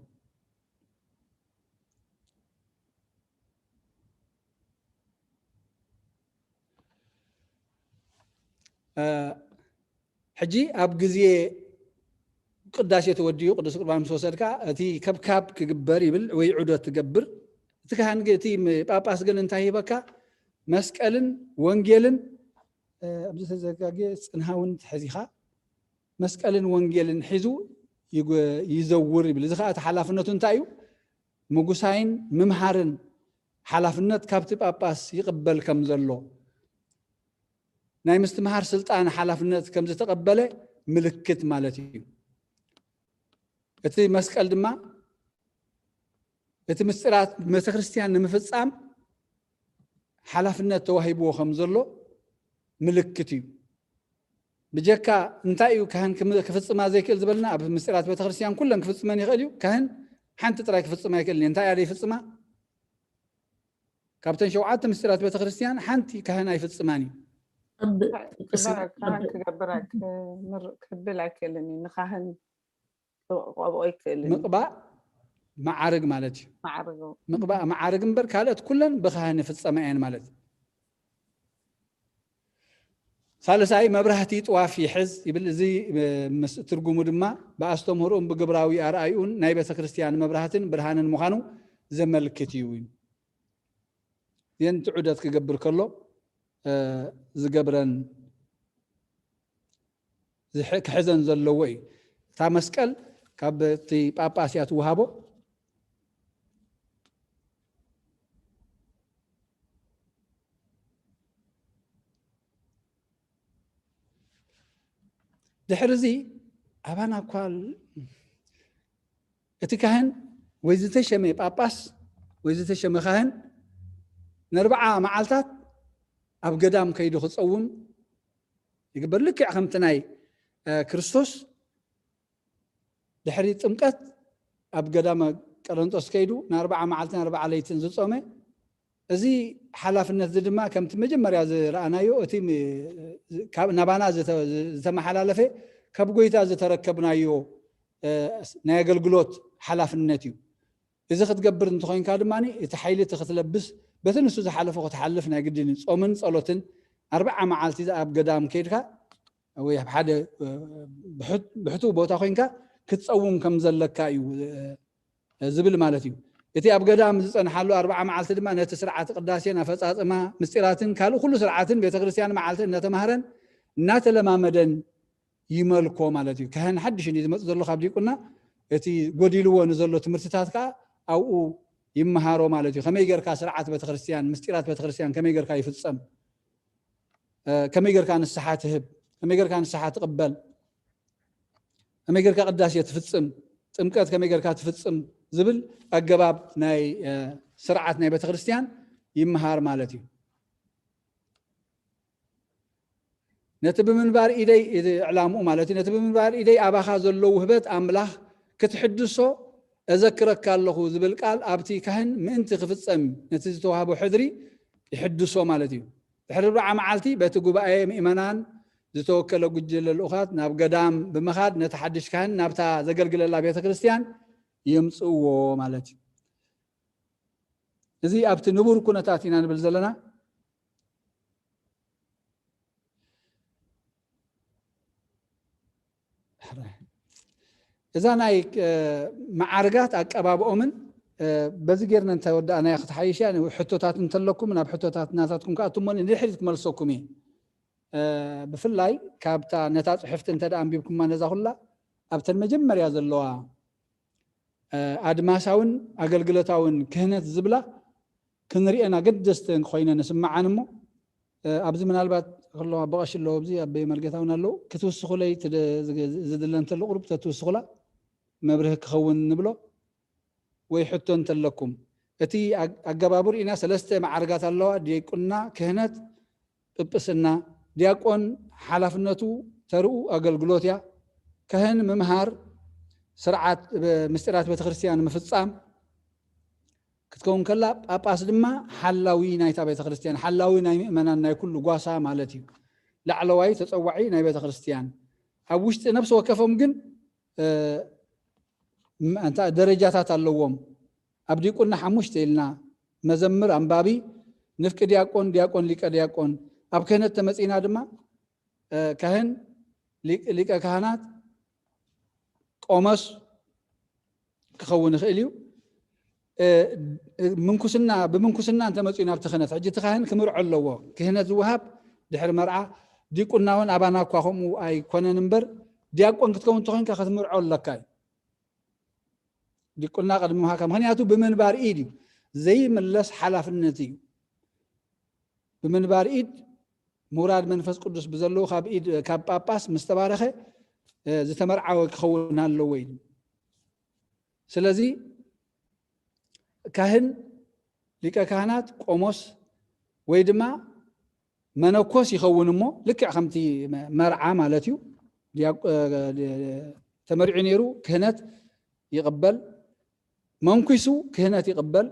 እ፣ ሕጂ ኣብ ግዜ ቅዳሴ ተወዲኡ ቅዱስ ቁርባን ምስ ወሰድካ እቲ ከብካብ ክግበር ይብል ወይ ዑደት ትገብር። እቲ ካህን ግን፣ እቲ ም-፣ ጳጳስ ግን እንታይ ሂበካ? መስቀልን ወንጌልን፣ እ፣ ኣብዚ ተዘጋጀ ጽንሃውን ተሐዚኻ መስቀልን ወንጌልን ሒዙ ይጎ-፣ ይዘውር ይብል። እዚ ኸኣ እቲ ሓላፍነቱ እንታይ እዩ? ምጉሳይን ምምሃርን ሓላፍነት ካብቲ ጳጳስ ይቕበል ከም ዘሎ፣ ናይ ምስትምሃር ስልጣን ሓላፍነት ከም ዝተቐበለ ምልክት ማለት እዩ። እቲ መስቀል ድማ እቲ ምስጢራት ቤተ ክርስቲያን ንምፍጻም ሓላፍነት ተዋሂብዎ ከም ዘሎ ምልክት እዩ። ብጀካ እንታይ እዩ ካህን ክም-፣ ክፍጽማ ዘይክእል ዝበልና፣ ኣብ ምስጢራት ቤተ ክርስቲያን ኩለን ክፍጽመን ይኽእል እዩ። ካህን ሓንቲ ጥራይ ክፍጽማ ኣይክእልን እዩ። እንታይ እያ ዘይፍጽማ? ካብተን ሸውዓተ ምስጢራት ቤተ ክርስቲያን ሓንቲ ካህን ኣይፍጽማን እዩ። ኣብ ክባ-፣ ካህን ክገብር ኣይ-፣ ክምር-፣ ክብል ኣይክእልን እዩ። ንካህን ክቐብኦ ኣይክእልን እዩ። ምቕባእ መዓርግ ማለት እዩ። ማዕርጉ። ምቕባእ መዓርግ እምበር ካልኦት ኩለን ብካህን ይፍጸማ እየን ማለት እዩ። ሳልሳይ መብራህቲ ጥዋፍ ይሕዝ ይብል። እዚ፣ እ፣ ምስ ትርጉሙ ድማ ብኣስተምህሮኡን ብግብራዊ ኣርኣይኡን ናይ ቤተ ክርስቲያን መብራህትን ብርሃንን ምዃኑ ዘመልክት እዩ። እየን እቲ ዑደት ክገብር ከሎ፣ እ፣ ዝገብረን ዝሕ-፣ ክሕዘን ዘለዎ እዩ። እታ መስቀል ካብ እቲ ጳጳስ እያ ትወሃቦ። ድሕሪ እዚ ኣባና እኳ ል-፣ እቲ ካህን ወይ ዝተሸመ ጳጳስ ወይ ዝተሸመ ካህን ንኣርብዓ መዓልታት ኣብ ገዳም ከይዱ ክጸውም ይግበር። ልክዕ ከምቲ ናይ፣ እ፣ ክርስቶስ ድሕሪ ጥምቀት ኣብ ገዳመ ቀረንጦስ ከይዱ ንኣርባዓ መዓልትን ኣርባዓ ለይትን ዝጾመ፣ እዚ ሓላፍነት እዚ ድማ ከምቲ መጀመርያ ዝረኣናዮ፣ እቲ ም-፣ ካብ ናባና ዝተ-፣ ዝተመሓላለፈ፣ ካብ ጎይታ ዝተረከብናዮ፣ እ፣ ናይ ኣገልግሎት ሓላፍነት እዩ። እዚ ክትገብር እንተኾይንካ ድማ እቲ ሓይሊ እቲ ክትለብስ፣ በቲ ንሱ ዝሓለፎ ክትሓልፍ ናይ ግድን እዩ። ጾምን ጸሎትን ኣርባዓ መዓልቲ ኣብ ገዳም ከይድካ ወይ ኣብ ሓደ፣ እ፣ ብሕት-፣ ብሕቱው ቦታ ኮይንካ ክትጸውም ከም ዘለካ እዩ፣ እ፣ ዝብል ማለት እዩ። እቲ ኣብ ገዳም ዝጸንሓሉ ኣርባዓ መዓልቲ ድማ ነቲ ስርዓት ቅዳሴን ኣፈጻጽማ ምስጢራትን ካልእ ኩሉ ስርዓትን ቤተክርስትያን መዓልቲ እናተማህረን እናተለማመደን ይመልኮ ማለት እዩ። ካህን ሓድሽ እንዲ ዝመጽእ ዘሎ ካብ ዲቁና፣ እቲ ጎዲልዎ ንዘሎ ትምህርትታት ከኣ ኣብኡ ይመሃሮ ማለት እዩ። ከመይ ጌርካ ስርዓት ቤተክርስትያን፣ ምስጢራት ቤተክርስትያን ከመይ ጌርካ ይፍጸም፣ እ፣ ከመይ ጌርካ ንስሓ ትህብ፣ ከመይ ጌርካ ንስሓ ትቕበል፣ ከመይ ጌርካ ቅዳሴ ትፍጽም፣ ጥምቀት ከመይ ጌርካ ትፍጽም ዝብል ኣገባብ ናይ፣ እ፣ ስርዓት ናይ ቤተክርስትያን ይመሃር ማለት እዩ። ነቲ ብምንባር ኢደይ፣ ዕላምኡ ማለት እዩ፣ ነቲ ብምንባር ኢደይ ኣባኻ ዘሎ ውህበት ኣምላኽ ክትሕድሶ እዘክረካ ኣለኹ ዝብል ቃል ኣብቲ ካህን ምእንቲ ክፍጸም እዩ። ነቲ ዝተዋህቦ ሕድሪ ይሕድሶ ማለት እዩ። ድሕሪ ኣርብዓ መዓልቲ በቲ ጉባኤ ምእመናን ዝተወከለ ጉጅለ ልኡኻት ናብ ገዳም ብምኻድ ነቲ ሓድሽ ካህን ናብታ ዘገልግለላ ቤተ ክርስቲያን የምጽእዎ ማለት እዩ። እዚ ኣብቲ ንቡር ኩነታት ኢና ንብል ዘለና። እዛ ናይ፣ እ፣ መዓርጋት ኣቀባብኦምን፣ እ፣ በዚ ጌርና እንተወዳእናዮ ክትሓይሽ እያ። ሕቶታት እንተለኩም ናብ ሕቶታት ናታትኩም ክኣቱ እሞ ንድሕሪት ክመልሰኩም እየ። እ፣ ብፍላይ ካብታ ነታ ጽሕፍቲ እንተ ደኣ ኣንቢብኩማ ነዛ ኩላ ኣብተን መጀመርያ ዘለዋ፣ እ፣ ኣድማሳውን ኣገልግሎታውን ክህነት ዝብላ ክንሪአን ኣገደስቲ ኮይነን ይስምዓን እሞ፣ እ፣ ኣብዚ ምናልባት ከለዋ ኣቦ ቀሺ ኣለዉ፣ ኣብዚ ኣቦይ መርጌታ እውን ኣለዉ፣ ክትውስኹለይ ትደ-፣ ዝገ-፣ ዝድለ እንተሎ ቁሩብ ተትውስኹላ መብርሂ ክኸውን ንብሎ። ወይ ሕቶ እንተለኩም፣ እቲ ኣግ-፣ ኣገባቡ ርኢና ሰለስተ መዓርጋት ኣለዋ፣ ዲቁና፣ ክህነት፣ ጵጵስና። ዲያቆን ሓላፍነቱ ተርኡ ኣገልግሎት እያ። ካህን ምምሃር፣ ስርዓት ብ-፣ ምስጢራት ቤተክርስትያን ምፍጻም ክትከውን ከላ፣ ጳጳስ ድማ ሓላዊ ናይታ ቤተክርስትያን፣ ሓላዊ ናይ ምእመናን ናይ ኩሉ ጓሳ ማለት እዩ። ላዕለዋይ ተጸዋዒ ናይ ቤተክርስትያን። ኣብ ውሽጢ ነፍሲ ወከፎም ግን፣ እ፣ ም-፣ እንታ ደረጃታት ኣለዎም። ኣብ ዲቁና ሓሙሽተ ኢልና፣ መዘምር፣ ኣንባቢ፣ ንፍቂ ዲያቆን፣ ዲያቆን፣ ሊቀ ዲያቆን። ኣብ ክህነት ተመጺና ድማ፣ እ፣ ካህን፣ ሊቅ-፣ ሊቀ ካህናት፣ ቆሞስ ክኸውን ይኽእል እዩ። እ፣ ምንኩስና፣ ብምንኩስና እንተመጺኡ ናብቲ ክህነት፣ ሕጂ እቲ ካህን ክምርዖ ኣለዎ። ክህነት ዝወሃብ ድሕሪ መርዓ፣ ዲቁና እውን ኣባና እኳ ከምኡ ኣይኮነን እምበር፣ ዲያቆን ክትከውን እንተኾይንካ ክትምርዖ ኣለካ እዩ። ዲቁና ቅድሚ ምሃካ፣ ምኽንያቱ ብምንባር ኢድ እዩ፣ ዘይምለስ ሓላፍነት እዩ። ብምንባር ኢድ ምውራድ መንፈስ ቅዱስ ብዘለዎ ካብ ኢድ፣ ካብ ጳጳስ ምስ ተባረኸ፣ እ፣ ዝተመርዓወ ክኸውን ኣለዎ ኢሉ። ስለዚ ካህን፣ ሊቀ ካህናት፣ ቆሞስ ወይ ድማ መነኮስ ይኸውን እሞ፣ ልክዕ ከምቲ መ-፣ መርዓ ማለት እዩ። ዲያቆ-፣ እ፣ ተመሪዑ ነይሩ፣ ክህነት ይቕበል፣ መንኩሱ ክህነት ይቕበል።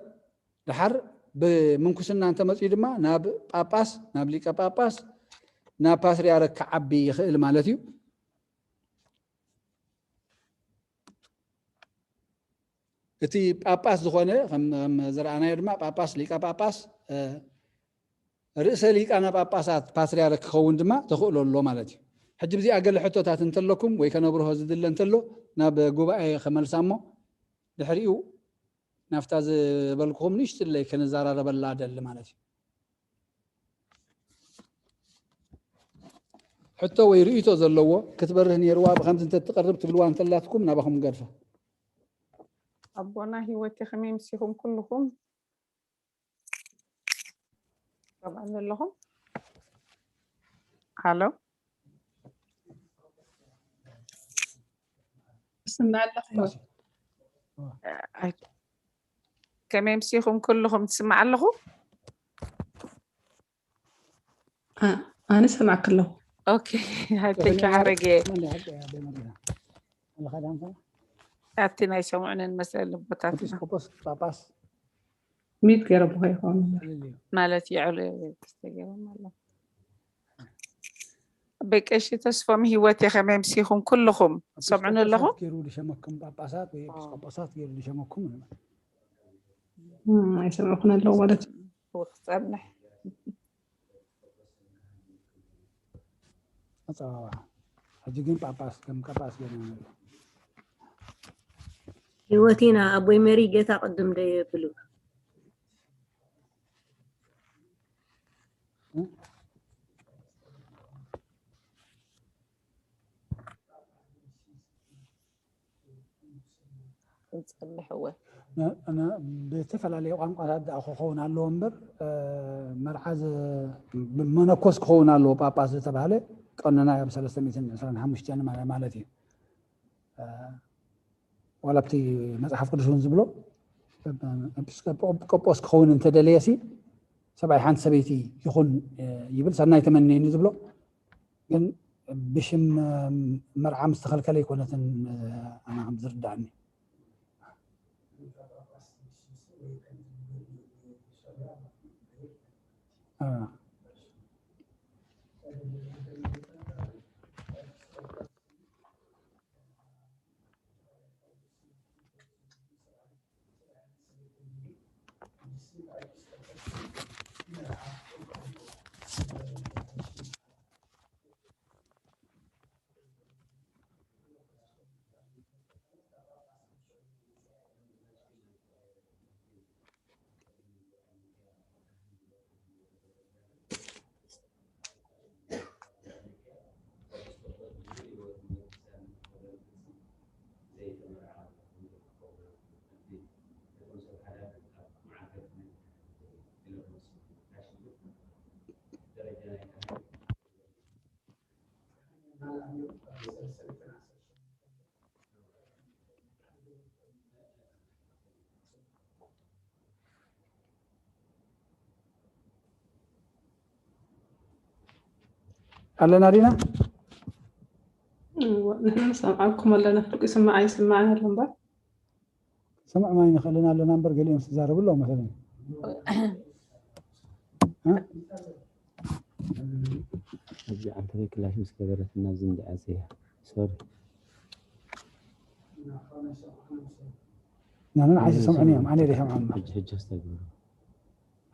ደሓር ብምንኩስና እንተመጺኡ ድማ ናብ ጳጳስ፣ ናብ ሊቀ ጳጳስ፣ ናብ ፓትርያርክ ክዓቢ ይኽእል ማለት እዩ። እቲ ጳጳስ ዝኾነ፣ ከም፣ ከም ዝረኣናዮ ድማ ጳጳስ፣ ሊቀ ጳጳስ፣ እ፣ ርእሰ ሊቃነ ጳጳሳት ፓትርያርክ ክኸውን ድማ ተኽእሎ ኣሎ ማለት እዩ። ሕጂ ብዚኣ ገለ ሕቶታት እንተለኩም ወይ ከነብርሆ ዝድለ እንተሎ ናብ ጉባኤ ከመልሳ እሞ ድሕሪኡ ናብታ ዝበልኩኹም ንእሽትለይ ክንዘራረበላ ደሊ ማለት እዩ። ሕቶ ወይ ርእይቶ ዘለዎ ክትበርህ ነይርዋ፣ ብኸምዚ እንተትቐርብ ትብልዋ እንተላትኩም ናባኹም ገድፋ። ኣቦና ህይወት ከመይ ምሲኹም ኩልኹም? ሰምዓኒ ኣለኹም? ሃሎ? ስምዕ ኣለኹ። ኣይ፣ ከመይ ምሲኹም ኩልኹም? ትስማዕ ኣለኹ? ኣ-፣ ኣነ ሰማዕክ ኣለኹ። ኦኬ፣ ሃይ፣ thank you፣ ሓረጌ። ኣብቲ ናይ ሰሙዕንን መሰል ቦታትና ኤጲስቆጶስ ጳጳስ ሚት ገይረ ብኸ ይኸውን ቀሊል እዩ። ማለት ይዕሉ ተስተገሮም ኣሎ። ብቀሺ ተስፎም ህይወት የኸመይ ምሲኹም ኩልኹም ሰምዑን ኣለኹም። ገይሩ ዝሸመኩም ጳጳሳት ወይ ኤጲስቆጶሳት ገይሩ ዝሸመኩም ንበል። እም፣ ኣይሰምዑኹን ኣለዉ ማለት እዩ። ክጸንሕ ኣጸዋውዓ ሕጂ ግን ጳጳስ ከም ጳጳስ ገይሩ ንበል። ህይወቲና ኣቦይ መሪ ጌታ ቅድም ዶ የብሉ። ክንጸንሕ እወ ነ- ነ- ብዝተፈላለየ ቋንቋታት ደኣ ክኸውን ኣለዎ እምበር እ፣ መርዓ ዝ- መነኮስ ክኸውን ኣለዎ ጳጳስ ዝተባህለ ቀኖና ኣብ ሰለስተ ሚእትን ዕስራን ሓሙሽተን ማለ- ማለት እዩ። እ፣ ዋላ ኣብቲ መፅሓፍ ቅዱስ እውን ዝብሎ ኤጲስቆጶስ ክኸውን እንተደለየ ሲ ሰብኣይ ሓንቲ ሰበይቲ ይኹን እ፣ ይብል ሰናይ ተመነኒ ዝብሎ ግን ብሽም እ፣ መርዓ ምስተኸልከለ ኣይኮነትን እ፣ ኣና ከም ዝርዳእኒ እ። ኣለና ዲና እወ፣ ንሕና ንሰምዓኩም ኣለና። ፍርቂ ስማዕ ኣይስማዕን ኣሎ እምበር። ሰምዕ ማይ ንኽእልን ኣለና እምበር ገሊኦም ዝዛረቡ ኣለዉ መሰለኒ። ኣብዚ ዓንተበይ ክላሽ ምስ ገበረት እና ዝንድዓ ዘያ ሶሪ ናና ንዓይ ዝሰምዑኒ እዮም ኣነ ዘይሰምዖም ሕጂ ሕጂ ክስተግብሩ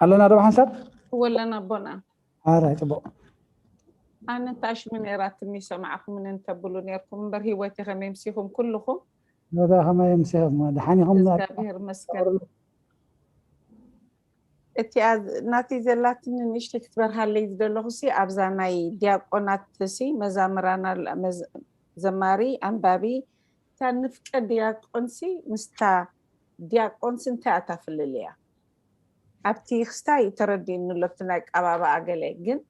ኣለና ዶ ሓንሳብ ወለና ኣቦና ኣራይ ፅቡቅ ኣነ ታሽሚ ነይራትኒ ሰማዕኹምን እንተብሉ ነርኩም እምበር ህይወት ከመይ ምሲኹም ኩልኹም ነታ ከማይ ምሲኹም ድሓን ኢኹም እግዚኣብሔር መስገን እቲኣ ናተይ ዘላትኒ ንእሽተይ ክትበርሃለይ ዝደለኹ ሲ ኣብዛ ናይ ዲያቆናት ሲ መዛምራን ኣላ- መዝ- ዘማሪ ኣንባቢ እታ ንፍቀ ዲያቆን ሲ ምስታ ዲያቆን ሲ እንታይ እያ እታ ፍልልያ ኣብቲ ክስታይ ተረዲእኒ ኣሎ ኣብቲ ናይ ቀባብኣ ገለ ግን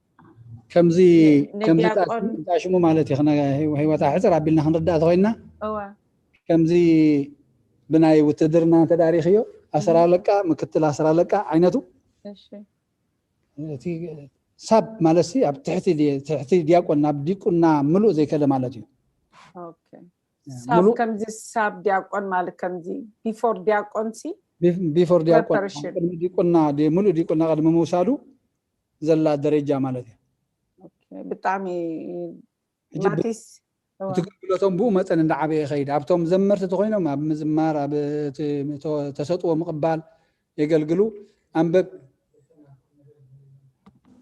ከምዚ ን- ከምዚ ንዲያቆን- እንታይ ሽሙ ማለት እዩ ክነ- ህይወታ ሕፅር ኣቢልና ክንርዳእ ተኮይንና እወ ከምዚ ብናይ ውትድርና እንተዳሪኽዮ ኣስር ኣለቃ ምክትል ኣስር ኣለቃ ዓይነቱ እሺ እቲ ሳብ ማለት ሲ ኣብ ትሕቲ ዲ- ትሕቲ ዲያቆን ናብ ዲቁና ምሉእ ዘይከደ ማለት እዩ ኦኬ ሳብ ምሉእ ከምዚ ሳብ ዲያቆን ማለት ከምዚ ቢፎር ዲያቆን ሲ ቢፎር ዲያቆን ፕሪፓሬሽን። ቅድሚ ዲቁና ዲ- ምሉእ ዲቁና ቅድሚ ምውሳዱ ዘላ ደረጃ ማለት እዩ ኦኬ፣ ብጣዕሚ ሕጂ ብ- ማቲስ እወ፣ እቲ ግልግሎቶም ብኡ መጠን እንዳዓበየ ይኸይድ ኣብቶም ዘመርቲ ተኮይኖም ኣብ ምዝማር ኣብ እቲ ተ- ተሰጥዎ ምቕባል የገልግሉ ኣንበብ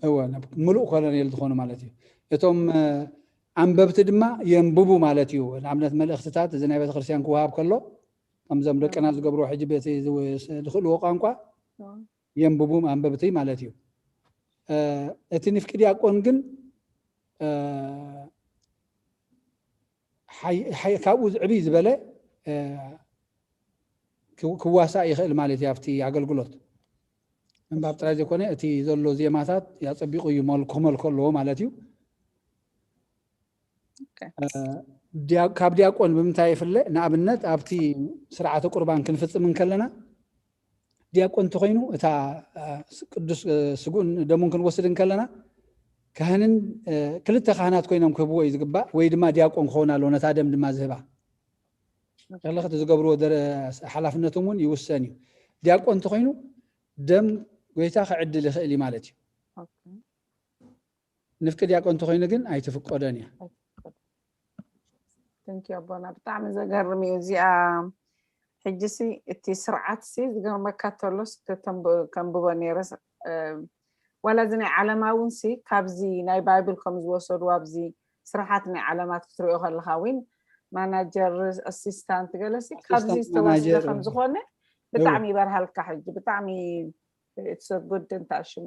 እወ ናብ ምሉእ ኮሎኔል ዝኾኑ ማለት እዩ እቶም እ፣ ኣንበብቲ ድማ የንብቡ ማለት እዩ ንኣብነት መልእኽትታት እዚ ናይ ቤተክርስትያን ክወሃብ ከሎ ከምዞም ደቅና ዝገብርዎ ሕጂ በቲ ዝው- ዝኽእልዎ ቋንቋ እወ። የንብቡ ኣንበብቲ ማለት እዩ እ፣ እቲ ንፍቂ ዲያቆን ግን እ፣ ሓይ- ሓይ- ካብኡ ዝዕብይ ዝበለ እ፣ ክው- ክዋሳእ ይኽእል ማለት እዩ ኣብቲ ኣገልግሎት ምንባብ ጥራይ ዘይኮነ እቲ ዘሎ ዜማታት ያፀቢቑ እዩ መል- ክመልኮ ኣለዎ ማለት እዩ ኦኬ። እ፣ ዲያ- ካብ ዲያቆን ብምንታይ ይፍለ ንኣብነት ኣብቲ ስርዓተ ቁርባን ክንፍፅም እንከለና ዲያቆን እንተኮይኑ እታ እ፣ ቅዱስ እ፣ ስጉን ደሙን ክንወስድ እንከለና ካህንን እ፣ ክልተ ካህናት ኮይኖም ክህብዎ እዩ ዝግባእ ወይ ድማ ዲያቆን ክኸውን ኣለዎ ነታ ደም ድማ ዝህባ ከለኽቲ ዝገብርዎ ደረ ሓላፍነቶም እውን ይውሰን እዩ። ዲያቆን እንተኾይኑ ደም ጎይታ ክዕድል ይኽእል እዩ ማለት እዩ። ንፍቂ ዲያቆን እንተኾይኑ ግን ኣይትፍቀዶን እያ። Thank you ኣቦና፣ ብጣዕሚ ዘገርም እዩ። እዚኣ ሕጂ ሲ እቲ ስርዓት ሲ ዝገርመካ እንተሎስ ከተንብ- ከንብቦ ነይረ። ዋላ እዚ ናይ ዓለማ እውን ሲ ካብዚ ናይ ባይብል ከም ዝወሰዱ ኣብዚ ስራሓት ናይ ዓለማት ክትሪኦ ከለካ እውን ማናጀር፣ ኣሲስታንት ገለሲ ካብዚ ዝተወስደ ከም ዝኾነ ብጣዕሚ ይበርሃልካ። ሕጂ ብጣዕሚ it's a good እንታይ ሽሙ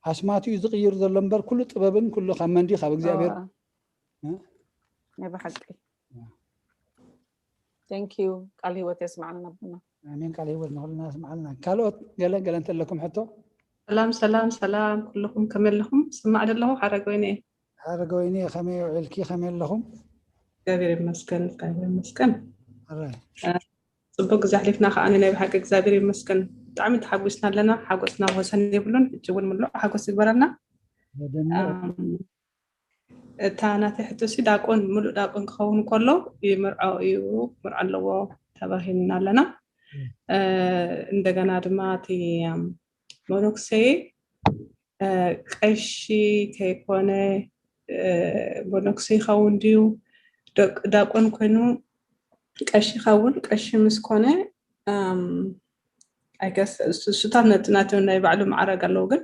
ኣስማቱ እዩ ዝቕይር ዘሎ እምበር ኩሉ ጥበብን ኩሉ ካብ መንዲ ካብ እግዚኣብሔር ናይ ብሓቂ thank you። ቃል ህይወት የስማዕልና ኣቦና። ኣሜን። ቃል ህይወት ንኹልና ስምዓልና። ካልኦት ገለ ገለ እንተለኩም ሕቶ? ሰላም ሰላም ሰላም ኩልኹም ከመይ ኣለኹም? ስማዕ ደለኹ ሓረገወይነ እየ። ሓረገወይነ ከመይ ውዕልኪ? ከመይ ኣለኹም? እግዚኣብሔር ይመስገን፣ እግዚኣብሔር ይመስገን። ኣራይ ጽቡቅ ግዜ ኣሕሊፍና ከኣ ናይ ብሓቂ እግዚኣብሔር ይመስገን። ብጣዕሚ ተሓጒስና ኣለና። ሓጎስና ወሰን የብሉን። ሕጂ እውን ምሉእ ሓጎስ ይግበረልና። በደንብ ኣም፣ እታ ናተይ ሕቶ ሲ ዳቆን ምሉእ ዳቆን ክኸውን ከሎ ይምርዖ እዩ ክምርዖ ኣለዎ ተባሂልና ኣለና። እ፣ እንደገና ድማ እቲ ኣም፣ መነኩሴ እ፣ ቀሺ ከይኮነ እ፣ መነኩሴ ይኸውን ድዩ? ደቅ- ዳቆን ኮይኑ ቀሺ ይኸውን። ቀሺ ምስ ኮነ ኣም፣ I guess እሱ- እሱታት ነቲ ናቲ ናይ ባዕሉ ማዕረግ ኣለዎ። ግን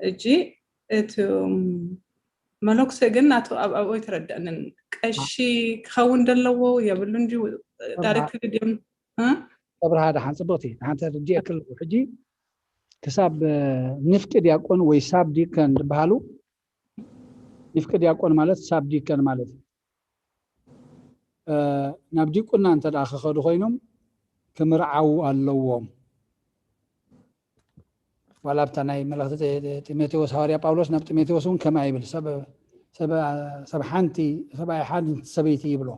እጂ እቲ መነኩሴ ግን ናቱ ኣብ ኣብኡ ኣይተረደእንን። ቀሺ ክኸውን ደለዎ የብሉን ድዩ? ዳይሬክትሊ ድዮም እ? ኣብርሃ ደሓን ጽብቕቲ ደሓን ተርድኤኪ ኣለኹ። ሕጂ ክሳብ እ፣ ንፍቂ ዲያቆን ወይ ሳብ ዲከን ዝበሃሉ ንፍቂ ዲያቆን ማለት ሳብ ዲከን ማለት እዩ። እ፣ ናብ ዲቁና እንተ ደኣ ክኸዱ ኮይኖም ክምርዓዉ ኣለዎም። ዋላ ኣብታ ናይ መልእኽቲ ጢ- ጢሞቴዎስ ሃዋርያ ጳውሎስ ናብ ጢሞቴዎስ እውን ከምኣ ይብል። ሰብ ሰብ ሰብ ሓንቲ ሰብኣይ ሓንቲ ሰበይቲ ይብሎ።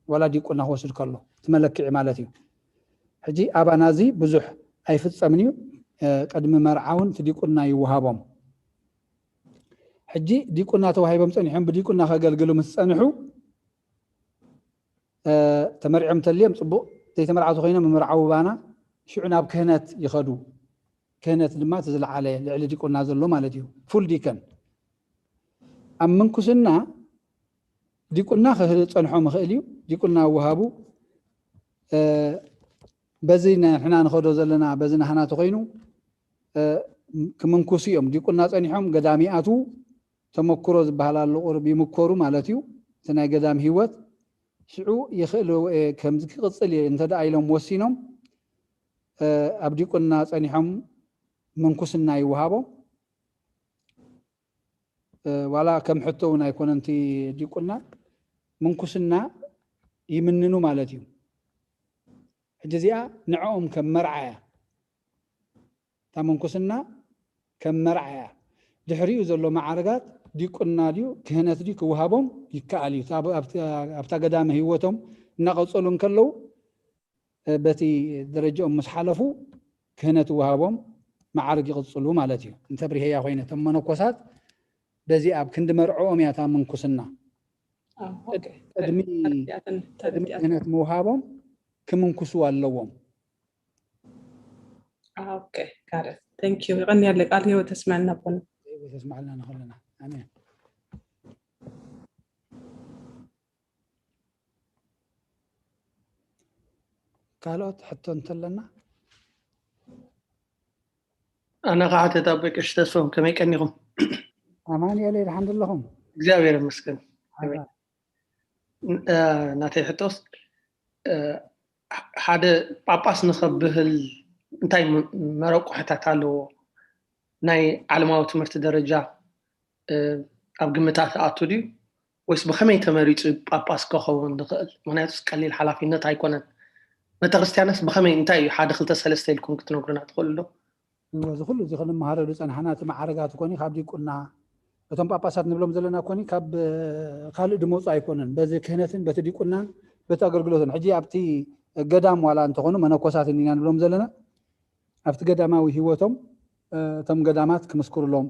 ዋላ ዲቁና ክወስድ ከሎ እቲ መለክዒ ማለት እዩ። ሕጂ ኣባና እዚ ብዙሕ ኣይፍጸምን እዩ። እ፣ ቅድሚ መርዓ እውን እቲ ዲቁና ይወሃቦም። ሕጂ ዲቁና ተዋሂቦም ጸኒሖም ብዲቁና ከገልግሉ ምስ ጸንሑ እ፣ ተመርዕዮም ተልዮም ጽቡቕ፣ ዘይተመርዓቱ ኮይኖም ምምርዓው ባና ሽዑ ናብ ክህነት ይኸዱ። ክህነት ድማ እቲ ዝለዓለ ልዕሊ ዲቁና ዘሎ ማለት እዩ። ፉል ዲከን ኣብ ምንኩስና ዲቁና ክጸንሖም ይኽእል እዩ። ዲቁና ወሃቡ እ፣ በዚ ንሕና ንኸዶ ዘለና በዚ ናህና ተኮይኑ እ፣ ክምንኩሱ እዮም። ዲቁና ጸኒሖም ገዳም ይኣትዉ ተመክሮ ዝበሃል ኣሎ ቁሩብ ይምከሩ ማለት እዩ። እቲ ናይ ገዳም ህይወት ሽዑ ይኽእል እየ ከምዚ ክቕጽል እየ እንተ ደኣ ኢሎም ወሲኖም እ፣ ኣብ ዲቁና ጸኒሖም ምንኩስና ይወሃቦም። እ፣ ዋላ ከም ሕቶ እውን ኣይኮነን እቲ ዲቁና ምንኩስና ይምንኑ ማለት እዩ። ሕጂ እዚኣ ንዕኦም ከም መርዓ እያ። እታ ምንኩስና ከም መርዓ እያ። ድሕሪኡ ዘሎ ማዕርጋት ዲቁና ድዩ ክህነት ድዩ ክወሃቦም ይከኣል እዩ። እታ ኣብ- ኣብቲ- ኣብታ ገዳመ ህይወቶም እናቐጸሉ እንከለዉ እ፣ በቲ ደረጃኦም ምስ ሓለፉ ክህነት ይወሃቦም ማዕርግ ይቕጽሉ ማለት እዩ። እንተብሪሀያ ኮይነ እቶም መነኮሳት በዚ ኣብ ክንዲ መርዕኦም እያ እታ ምንኩስና። ኦኬ። ቅድሚ ተረዲኣትን- ቅድሚ ተረዲኣትን። ክህነት ምውሃቦም ክምንኩሱ ኣለዎም። ኦኬ፣ ጋረት። Thank you። ይቐንየለይ፣ ቃል ህይወት ተስመዐና ኣቦና። ተስማዕልና ንኹልና። ኣሜን። ካልኦት ሕቶ እንተለና? ኣነ ክሓተት ኣቦይ ቀሺ ተስፎም ከመይ ቀኒኹም? ኣማኑኤለይ ደሓን ዘለኹም? እግዚኣብሔር ይመስገን። ኣሜን። እ፣ ናተይ ሕቶስ እ፣ ሓደ ጳጳስ ንኸብህል እንታይ ም- መረቁሕታት ኣለዎ? ናይ ዓለማዊ ትምህርቲ ደረጃ እ፣ ኣብ ግምታት ኣቱ ድዩ ወይስ ብኸመይ ተመሪፁ ጳጳስ ክኸውን ዝኽእል? ምክንያቱ ቀሊል ሓላፊነት ኣይኮነን። ቤተክርስትያንስ ብኸመይ እንታይ እዩ ሓደ ክልተ ሰለስተ ኢልኩም ክትነግሩና ትኽእሉ ዶ? እወ፣ እዚ ኩሉ እዚ ክንመሃረሉ ዝጸናሕና እቲ ማዕረጋት ኮኒ ካብ ዲቁና እቶም ጳጳሳት ንብሎም ዘለና ኮኒ ካብ እ፣ ካልእ ድመፁ ኣይኮነን። በዚ ክህነትን በቲ ዲቁናን በቲ ኣገልግሎትን ሕጂ ኣብቲ ገዳም ዋላ እንተኾኑ መነኮሳት ኢና ንብሎም ዘለና ኣብቲ ገዳማዊ ህይወቶም እ፣ እቶም ገዳማት ክምስክሩሎም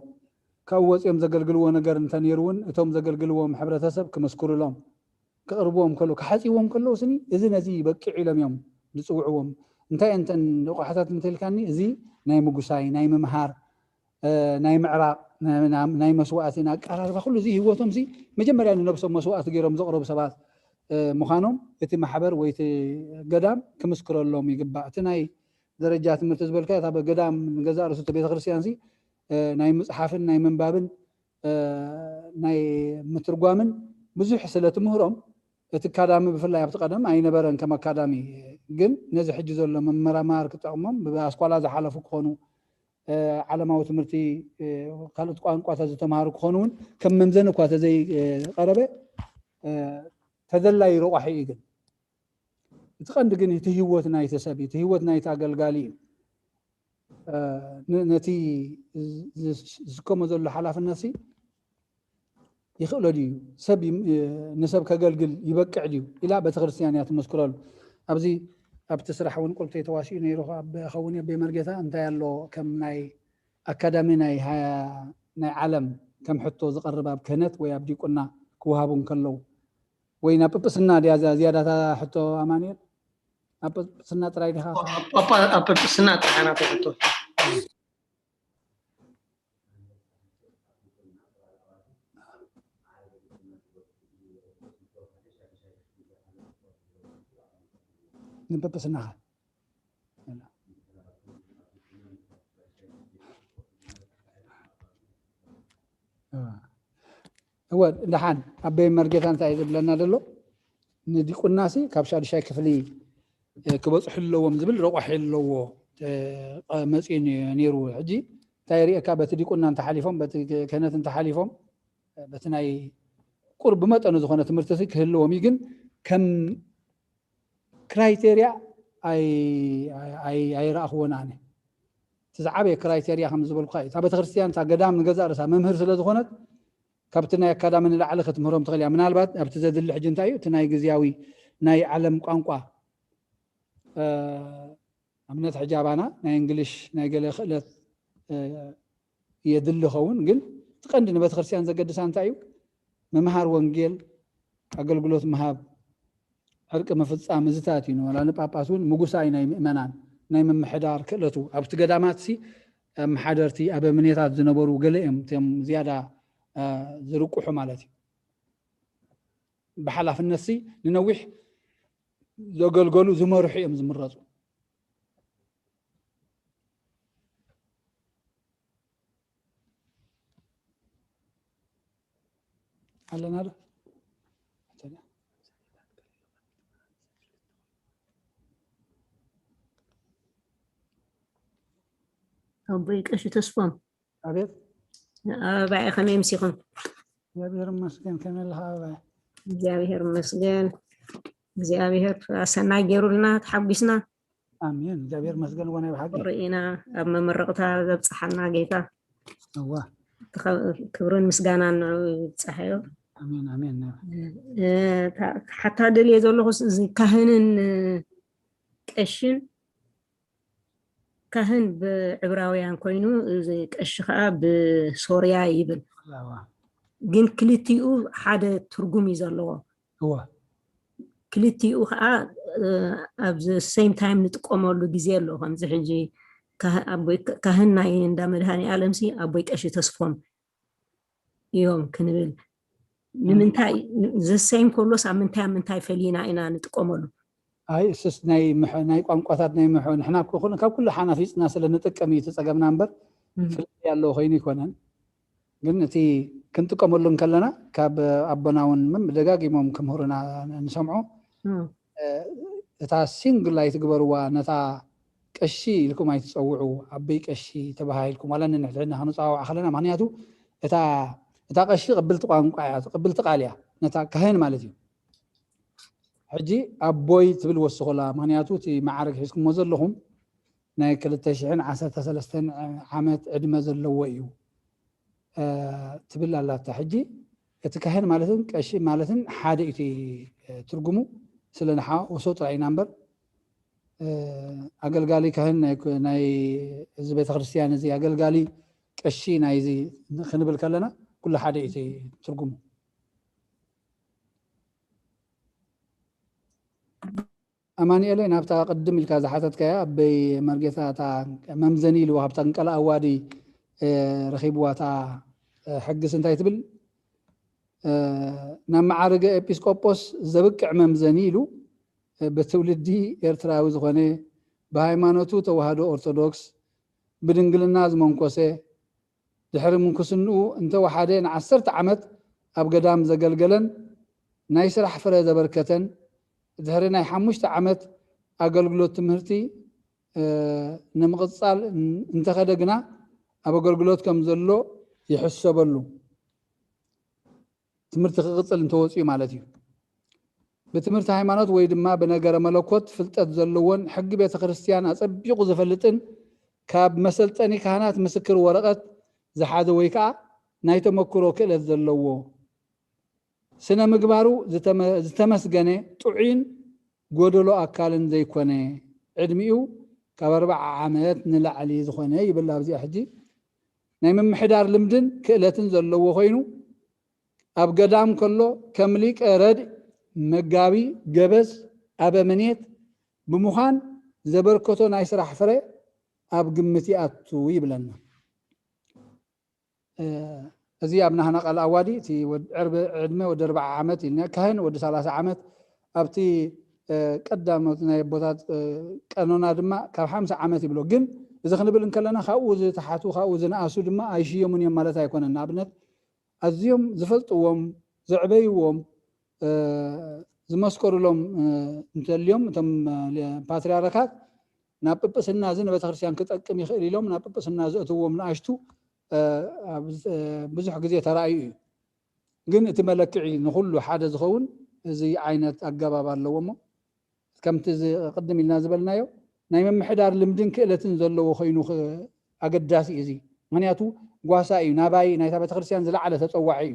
ካብኡ ወፂኦም ዘገልግልዎ ነገር እንተነይሩ እውን እቶም ዘገልግልዎም ሕብረተሰብ ክምስክሩሎም ክቕርብዎም ከሎ ክሓፅዎም ከለዉ ስኒ እዚ ነዚ ይበቅዕ ኢሎም እዮም ዝፅውዕዎም። እንታይ እንተን ልቋሕታት እንተልካኒ እዚ ናይ ምጉሳይ ናይ ምምሃር ናይ ምዕራቕ ናይ መስዋእትን ኣቀራርባ ኩሉ እዚ ህይወቶም ሲ መጀመርያ ንነብሶም መስዋእቲ ገይሮም ዘቕረቡ ሰባት ምዃኖም እቲ ማሕበር ወይ እቲ ገዳም ክምስክረሎም ይግባእ። እቲ ናይ ደረጃ ትምህርቲ ዝበልካ እታ ገዳም ገዛ ርእሱ ቤተክርስትያን ሲ ናይ ምፅሓፍን ናይ ምንባብን ናይ ምትርጓምን ብዙሕ ስለ ትምህሮም እቲ ኣካዳሚ ብፍላይ ኣብቲ ቀደም ኣይነበረን ከም ኣካዳሚ ግን ነዚ ሕጂ ዘሎ ምምርማር ክጠቕሞም ብኣስኳላ ዝሓለፉ ክኾኑ ዓለማዊ ትምህርቲ ካልኦት ቋንቋታት ዝተምሃሩ ክኾኑ እውን ከም መምዘኒ እኳ ተዘይቀረበ ተደላዩ ረቋሒ እዩ ግን እቲ ቀንዲ ግን እቲ ህይወት ናይቲ ሰብ እዩ እቲ ህይወት ናይቲ ኣገልጋሊ እዩ ነቲ ዝስከሞ ዘሎ ሓላፍነት ይኽእሎ ድዩ ሰብ ንሰብ ከገልግል ይበቅዕ ድዩ ኢላ ቤተክርስትያን እያ ትመስክረሉ ኣብዚ ኣብቲ ስራሕ እውን ቁልተይ ተዋሲኡ ነይሩ ከውን በይ መርጌታ እንታይ ኣሎ ከም ናይ ኣካዳሚ ናይ ናይ ዓለም ከም ሕቶ ዝቐርብ ኣብ ክህነት ወይ ኣብ ዲቁና ክወሃቡ እንከለዉ ወይ ናብ ጵጵስና ድያ ዝያዳታ ሕቶ ኣማኑኤል ኣብ ጵጵስና ጥራይ ዲኻ ኣብ ጵጵስና ጥራይ ናተይ ሕቶ ንበብስናኻ እወ ደሓን ኣበይ መርጌታ እንታይ እዩ ዝብለና ዘሎ ንዲቁናሲ ካብ ሻዱሻይ ክፍሊ ክበፅሑ ኣለዎም ዝብል ረቋሒ ኣለዎ መፅኡ ነይሩ ሕጂ እንታይ ርእካ በቲ ዲቁና እንተሓሊፎም በቲ ክህነት እንተሓሊፎም በቲ ናይ ቁርብ ብመጠኑ ዝኾነ ትምህርቲ ክህልዎም እዩ ግን ከም ክራይቴርያ ኣይረኣኽዎን ኣነ እቲ ዝዓበየ ክራይቴርያ ከም ዝበልኩካ እዩ እታ ቤተክርስትያን እታ ገዳም ንገዛእ ርእሳ መምህር ስለ ዝኾነት ካብቲ ናይ ኣካዳሚ ንላዕሊ ክትምህሮም ትኽእል እያ ምናልባት ኣብቲ ዘድሊ ሕጂ እንታይ እዩ እቲ ናይ ግዝያዊ ናይ ዓለም ቋንቋ ኣብነት ሕጂ ኣባና ናይ እንግሊሽ ናይ ገለ ክእለት የድሊ ኸውን ግን እቲ ቀንዲ ንቤተክርስትያን ዘገድሳ እንታይ እዩ ምምሃር ወንጌል ኣገልግሎት ምሃብ ዕርቂ ምፍፃም እዚታት እዩ ንበላ ንጳጳስ እውን ምጉሳይ ናይ ምእመናን ናይ ምምሕዳር ክእለቱ ኣብቲ ገዳማት ሲ ኣመሓደርቲ ኣበምኔታት ዝነበሩ ገለ እዮም እቶም ዝያዳ ዝርቁሑ ማለት እዩ ብሓላፍነት ሲ ንነዊሕ ዘገልገሉ ዝመርሑ እዮም ዝምረፁ ኣለና ዶ ኣቦይ ቀሺ ተስፎም ኣቤት ኣበባኤ ከመይ ምሲኹም እግዚኣብሔር ይመስገን ከመይ ኣለኻ ኣበባኤ እግዚኣብሔር ይመስገን እግዚኣብሔር ኣሰናይ ገይሩልና ተሓጒስና ኣሜን እግዚኣብሔር ይመስገን እወ ናይ ብሓቂ ርኢና ኣብ መመረቕታ ዘብፅሓና ጌታ እወ ክብርን ምስጋናን ንዑ ይብፃሐዮ ኣሜን ኣሜን ሓታ ደልየ ዘለኹስ እዚ ካህንን ቀሽን ካህን ብዕብራውያን ኮይኑ እዚ ቀሺ ከዓ ብሶርያ ይብል ግን ክልቲኡ ሓደ ትርጉም እዩ ዘለዎ እወ ክልቲኡ ከዓ ኣብዚ same time ንጥቀመሉ ግዜ ኣሎ ከምዚ ሕጂ ካህን ናይ እንዳ መድሃኒ ኣለም ሲ ኣቦይ ቀሺ ተስፎም እዮም ክንብል ንምንታይ the same ከሎስ ኣብ ምንታይ ኣብ ምንታይ ፈሊና ኢና ንጥቀመሉ ኣይ እሱስ ናይ ናይ ቋንቋታት ናይ ምሖ ንሕና ካብ ኩሉ ሓናፊፅና ስለ ንጥቀም እዩ ተፀገምና እምበር ፍልይ ኣለዎ ኮይኑ ይኮነን ግን እቲ ክንጥቀመሉ እንከለና ካብ ኣቦና እውን ደጋጊሞም ክምህሩና ንሰምዖ እታ ሲንግል ኣይትግበርዋ ነታ ቀሺ ኢልኩም ኣይትፀውዑ ኣበይ ቀሺ ተባሃሂልኩም ዋላ ንንሕድሕድና ክንፀዋዋዕ ከለና ምክንያቱ እታ እታ ቀሺ ቅብልቲ ቋንቋ እያ ቅብልቲ ቃል እያ ነታ ካህን ማለት እዩ ሕጂ ኣቦይ ትብል ወስኹላ ምክንያቱ እቲ መዓርግ ሒዝኩሞ ዘለኹም ናይ ክልተ ሽሕን ዓሰርተ ሰለስተን ዓመት ዕድመ ዘለዎ እዩ ትብል ኣላታ ሕጂ እቲ ካህን ማለትን ቀሺ ማለትን ሓደ እዩ ትርጉሙ ስለ ንሓወሶ ጥራይ ኢና እምበር ኣገልጋሊ ካህን ናይ እዚ ቤተክርስትያን እዚ ኣገልጋሊ ቀሺ ናይዚ ክንብል ከለና ኩሉ ሓደ እዩ ትርጉሙ ኣማኒኤለይ፣ ናብታ ቅድም ኢልካ ዝሓተትካያ ኣበይ መርጌታ እታ መምዘኒ ኢልዋ ካብታ እንቀላ ኣዋዲ ረኺብዋ እታ ሕግስ እንታይ ትብል? ናብ መዓርገ ኤጲስቆጶስ ዘብቅዕ መምዘኒ ኢሉ ብትውልዲ ኤርትራዊ ዝኾነ፣ ብሃይማኖቱ ተዋህዶ ኦርቶዶክስ፣ ብድንግልና ዝመንኮሰ፣ ድሕሪ ምንኩስንኡ እንተወሓደ ንዓሰርተ ዓመት ኣብ ገዳም ዘገልገለን ናይ ስራሕ ፍረ ዘበርከተን፣ ድሕሪ ናይ ሓሙሽተ ዓመት ኣገልግሎት ትምህርቲ ንምቕጻል እንተኸደ ግና ኣብ ኣገልግሎት ከም ዘሎ ይሕሰበሉ። ትምህርቲ ክቕጽል እንተወጽኡ ማለት እዩ። ብትምህርቲ ሃይማኖት ወይ ድማ ብነገረ መለኮት ፍልጠት ዘለዎን ሕጊ ቤተ ክርስቲያን ኣጸቢቑ ዝፈልጥን ካብ መሰልጠኒ ካህናት ምስክር ወረቐት ዝሓዘ ወይ ከዓ ናይ ተመክሮ ክእለት ዘለዎ፣ ስነ ምግባሩ ዝተመ-፣ ዝተመስገነ፣ ጥዑይን ጎደሎ ኣካልን ዘይኮነ፣ ዕድሚኡ ካብ ኣርባዓ ዓመት ንላዕሊ ዝኾነ ይብል። ኣብዚኣ ሕጂ ናይ ምምሕዳር ልምድን ክእለትን ዘለዎ ኮይኑ፣ ኣብ ገዳም ከሎ ከም ሊቀ ረድእ፣ መጋቢ፣ ገበዝ፣ ኣበምኔት ብምዃን ዘበርከቶ ናይ ስራሕ ፍረ ኣብ ግምት ይኣቱ ይብለና። እዚ ኣብ ናህና ቃል ኣዋዲ እቲ ዕድመ ወዲ ኣርባዓ ዓመት ኢልና፣ ካህን ወዲ ሰላሳ ዓመት፣ ኣብቲ ቀዳሞት ናይ ኣቦታት ቀኖና ድማ ካብ ሓምሳ ዓመት ይብሎ። ግን እዚ ክንብል እንከለና ካብኡ ዝተሓቱ ካብኡ ዝነኣሱ ድማ ኣይሽየሙን እዮም ማለት ኣይኮነን። ንኣብነት ኣዝዮም ዝፈልጥዎም ዘዕበይዎም ዝመስከሩሎም እንተልዮም እቶም ፓትርያርካት ናብ ጵጵስና እዚ ንቤተክርስትያን ክጠቅም ይኽእል ኢሎም ናብ ጵጵስና ዘእትዎም ንኣሽቱ ብዙሕ ግዜ ተራእዩ እዩ። ግን እቲ መለክዒ ንኹሉ ሓደ ዝኸውን እዚ ዓይነት ኣገባብ ኣለዎ እሞ ከምቲ ቅድም ኢልና ዝበልናዮ ናይ ምምሕዳር ልምድን ክእለትን ዘለዎ ኮይኑ ኣገዳሲ እዩ። እዚ ምክንያቱ ጓሳ እዩ፣ ናባይ ናይታ ቤተክርስትያን ዝለዓለ ተፀዋዒ እዩ።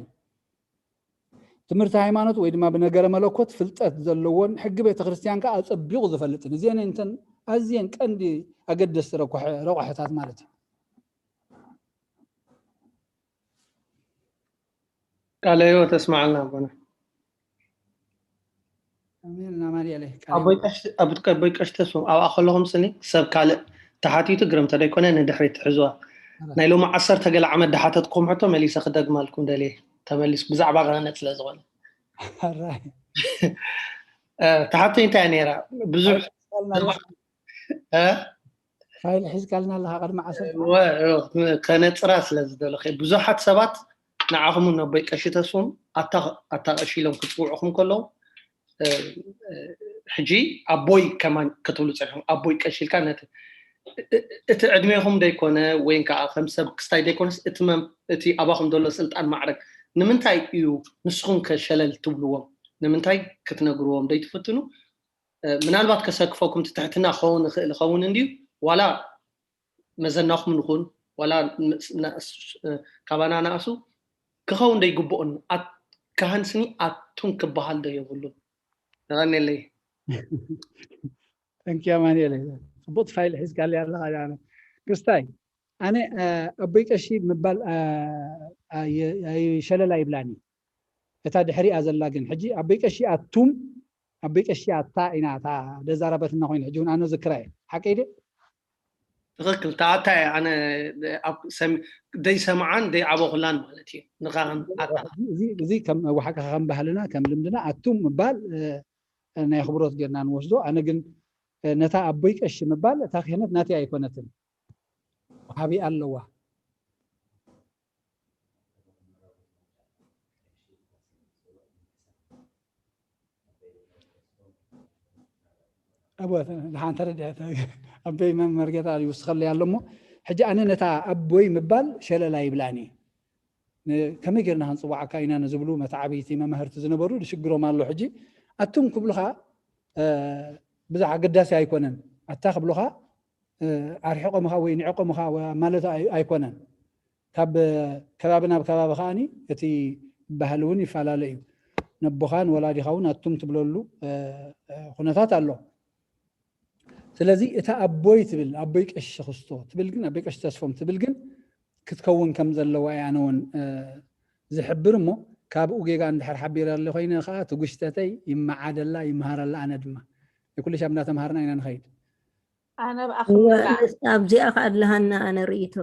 ትምህርቲ ሃይማኖት ወይ ድማ ብነገረ መለኮት ፍልጠት ዘለዎን ሕጊ ቤተክርስትያን ከዓ ኣፀቢቑ ዝፈልጥን፣ እዚአን እንተን ኣዝየን ቀንዲ ኣገደስቲ ረቋሕታት ማለት እዩ። ቃለ ህይወት ተስማዓልና ኣቦና። ኣሜን። ናማልያለ ኣቦይ ቀሽ ተስፎም ኣብኣ ከለኹም ስኒ ሰብ ካልእ ተሓቲቱ ግርም ተደይኮነ ንድሕሪት ትሕዝዋ። ናይ ሎሚ ዓሰርተ ገለ ዓመት ድሓተትኩም ሕቶ መሊሰ ክደግመልኩም ደልየ። ተመሊስ ብዛዕባ ክህነት ስለ ዝኾነ ሕራይ ተሓቶ እንታይ ነይራ ብዙሕ ፋይል ሒዝካልና ኣለካ ቅድሚ ዓሰርተ ከነፅራ ስለ ዝደለኹ ብዙሓት ሰባት ንዓኹም ነቦይ ቀሺ ተስፎም ኣታ ቀሺ ኢሎም ክፅውዕኹም ከለዉ ሕጂ ኣቦይ ከማን ክትብሉ ፀኒኹም ኣቦይ ቀሺ ኢልካ ነቲ እቲ ዕድሜኹም ደይኮነ ወይ ከዓ ከም ሰብ ክስታይ ደይኮነስ እቲ ኣባኹም ዘሎ ስልጣን ማዕረግ ንምንታይ እዩ ንስኹም ከሸለል ትብልዎም ንምንታይ ክትነግርዎም ደይትፍትኑ ምናልባት ከሰክፈኩም ትትሕትና ክኸውን ይኽእል ይኸውን እንድዩ ዋላ መዘናኹም ንኹን ዋላ ካባና ንኣሱ ክኸውን ዶ ይግብኦን ካህን ስኒ ኣቱም ክበሃል ዶ የብሉን። የቐንየለይ። Thank you ኣማኒኤል። ፅቡቅ ፋይል ሒዝካለይ ኣለካ። ክስታይ ኣነ ኣቦይ ቀሺ ምባል ሸለል ኣይብላን እዩ። እታ ድሕሪኣ ዘላ ግን ሕጂ ኣቦይ ቀሺ ኣቱም ኣቦይ ቀሺ ኣታ ኢና እታ ደዛረበትና ኮይኑ ሕጂ እውን ኣነ ዝክራ እየ ሓቀይ ድየ? ትኽክል ተኣታ እየ ኣነ ዘይሰምዓን ዘይዓበኹላን ማለት እዩ። ንኻህን ኣታ እዚ ከም ወሓካ ከም ባህልና ከም ልምድና ኣቱም ምባል ናይ ኣኽብሮት ጌርና ንወስዶ። ኣነ ግን ነታ ኣቦይ ቀሺ ምባል እታ ክህነት ናተይ ኣይኮነትን፣ ወሃቢ ኣለዋ። ኣቦ ድሓን ተረድሐ ኣበይ መርጌታ ይውስኸለይ ኣሎ እሞ ሕጂ ኣነ ነታ ኣቦይ ምባል ሸለላ ይብላኒ። ከመይ ጌርና ክንፅዋዓካ ኢና ንዝብሉ መተዓብይቲ መማህርቲ ዝነበሩ ዝሽግሮም ኣሎ። ሕጂ ኣቱም ክብሉኻ ብዙሕ ኣገዳሲ ኣይኮነን። ኣታ ክብሉኻ ኣርሒቆምኻ ወይ ንዕቆምኻ ማለት ኣይኮነን። ካብ ከባቢ ናብ ከባቢ ከዓኒ እቲ ባህሊ እውን ይፈላለ እዩ። ነቦኻን ወላዲኻ እውን ኣቱም ትብለሉ ኩነታት ኣሎ። ስለዚ እታ ኣቦይ ትብል ኣቦይ ቀሺ ክስቶ ትብል ግን ኣቦይ ቀሺ ተስፎም ትብል ግን ክትከውን ከም ዘለዋ እያ ኣነ እውን ዝሕብር እሞ ካብኡ ጌጋ እንድሕር ሓቢረ ኣለ ኮይነ ከዓ ትጉሽተተይ ይመዓደላ ይመሃረላ ኣነ ድማ የኩሉ ሻብ እንዳተምሃርና ኢና ንኸይድ። ኣነ ኣብዚኣ ከዓ ኣለሃና ኣነ ርእይቶ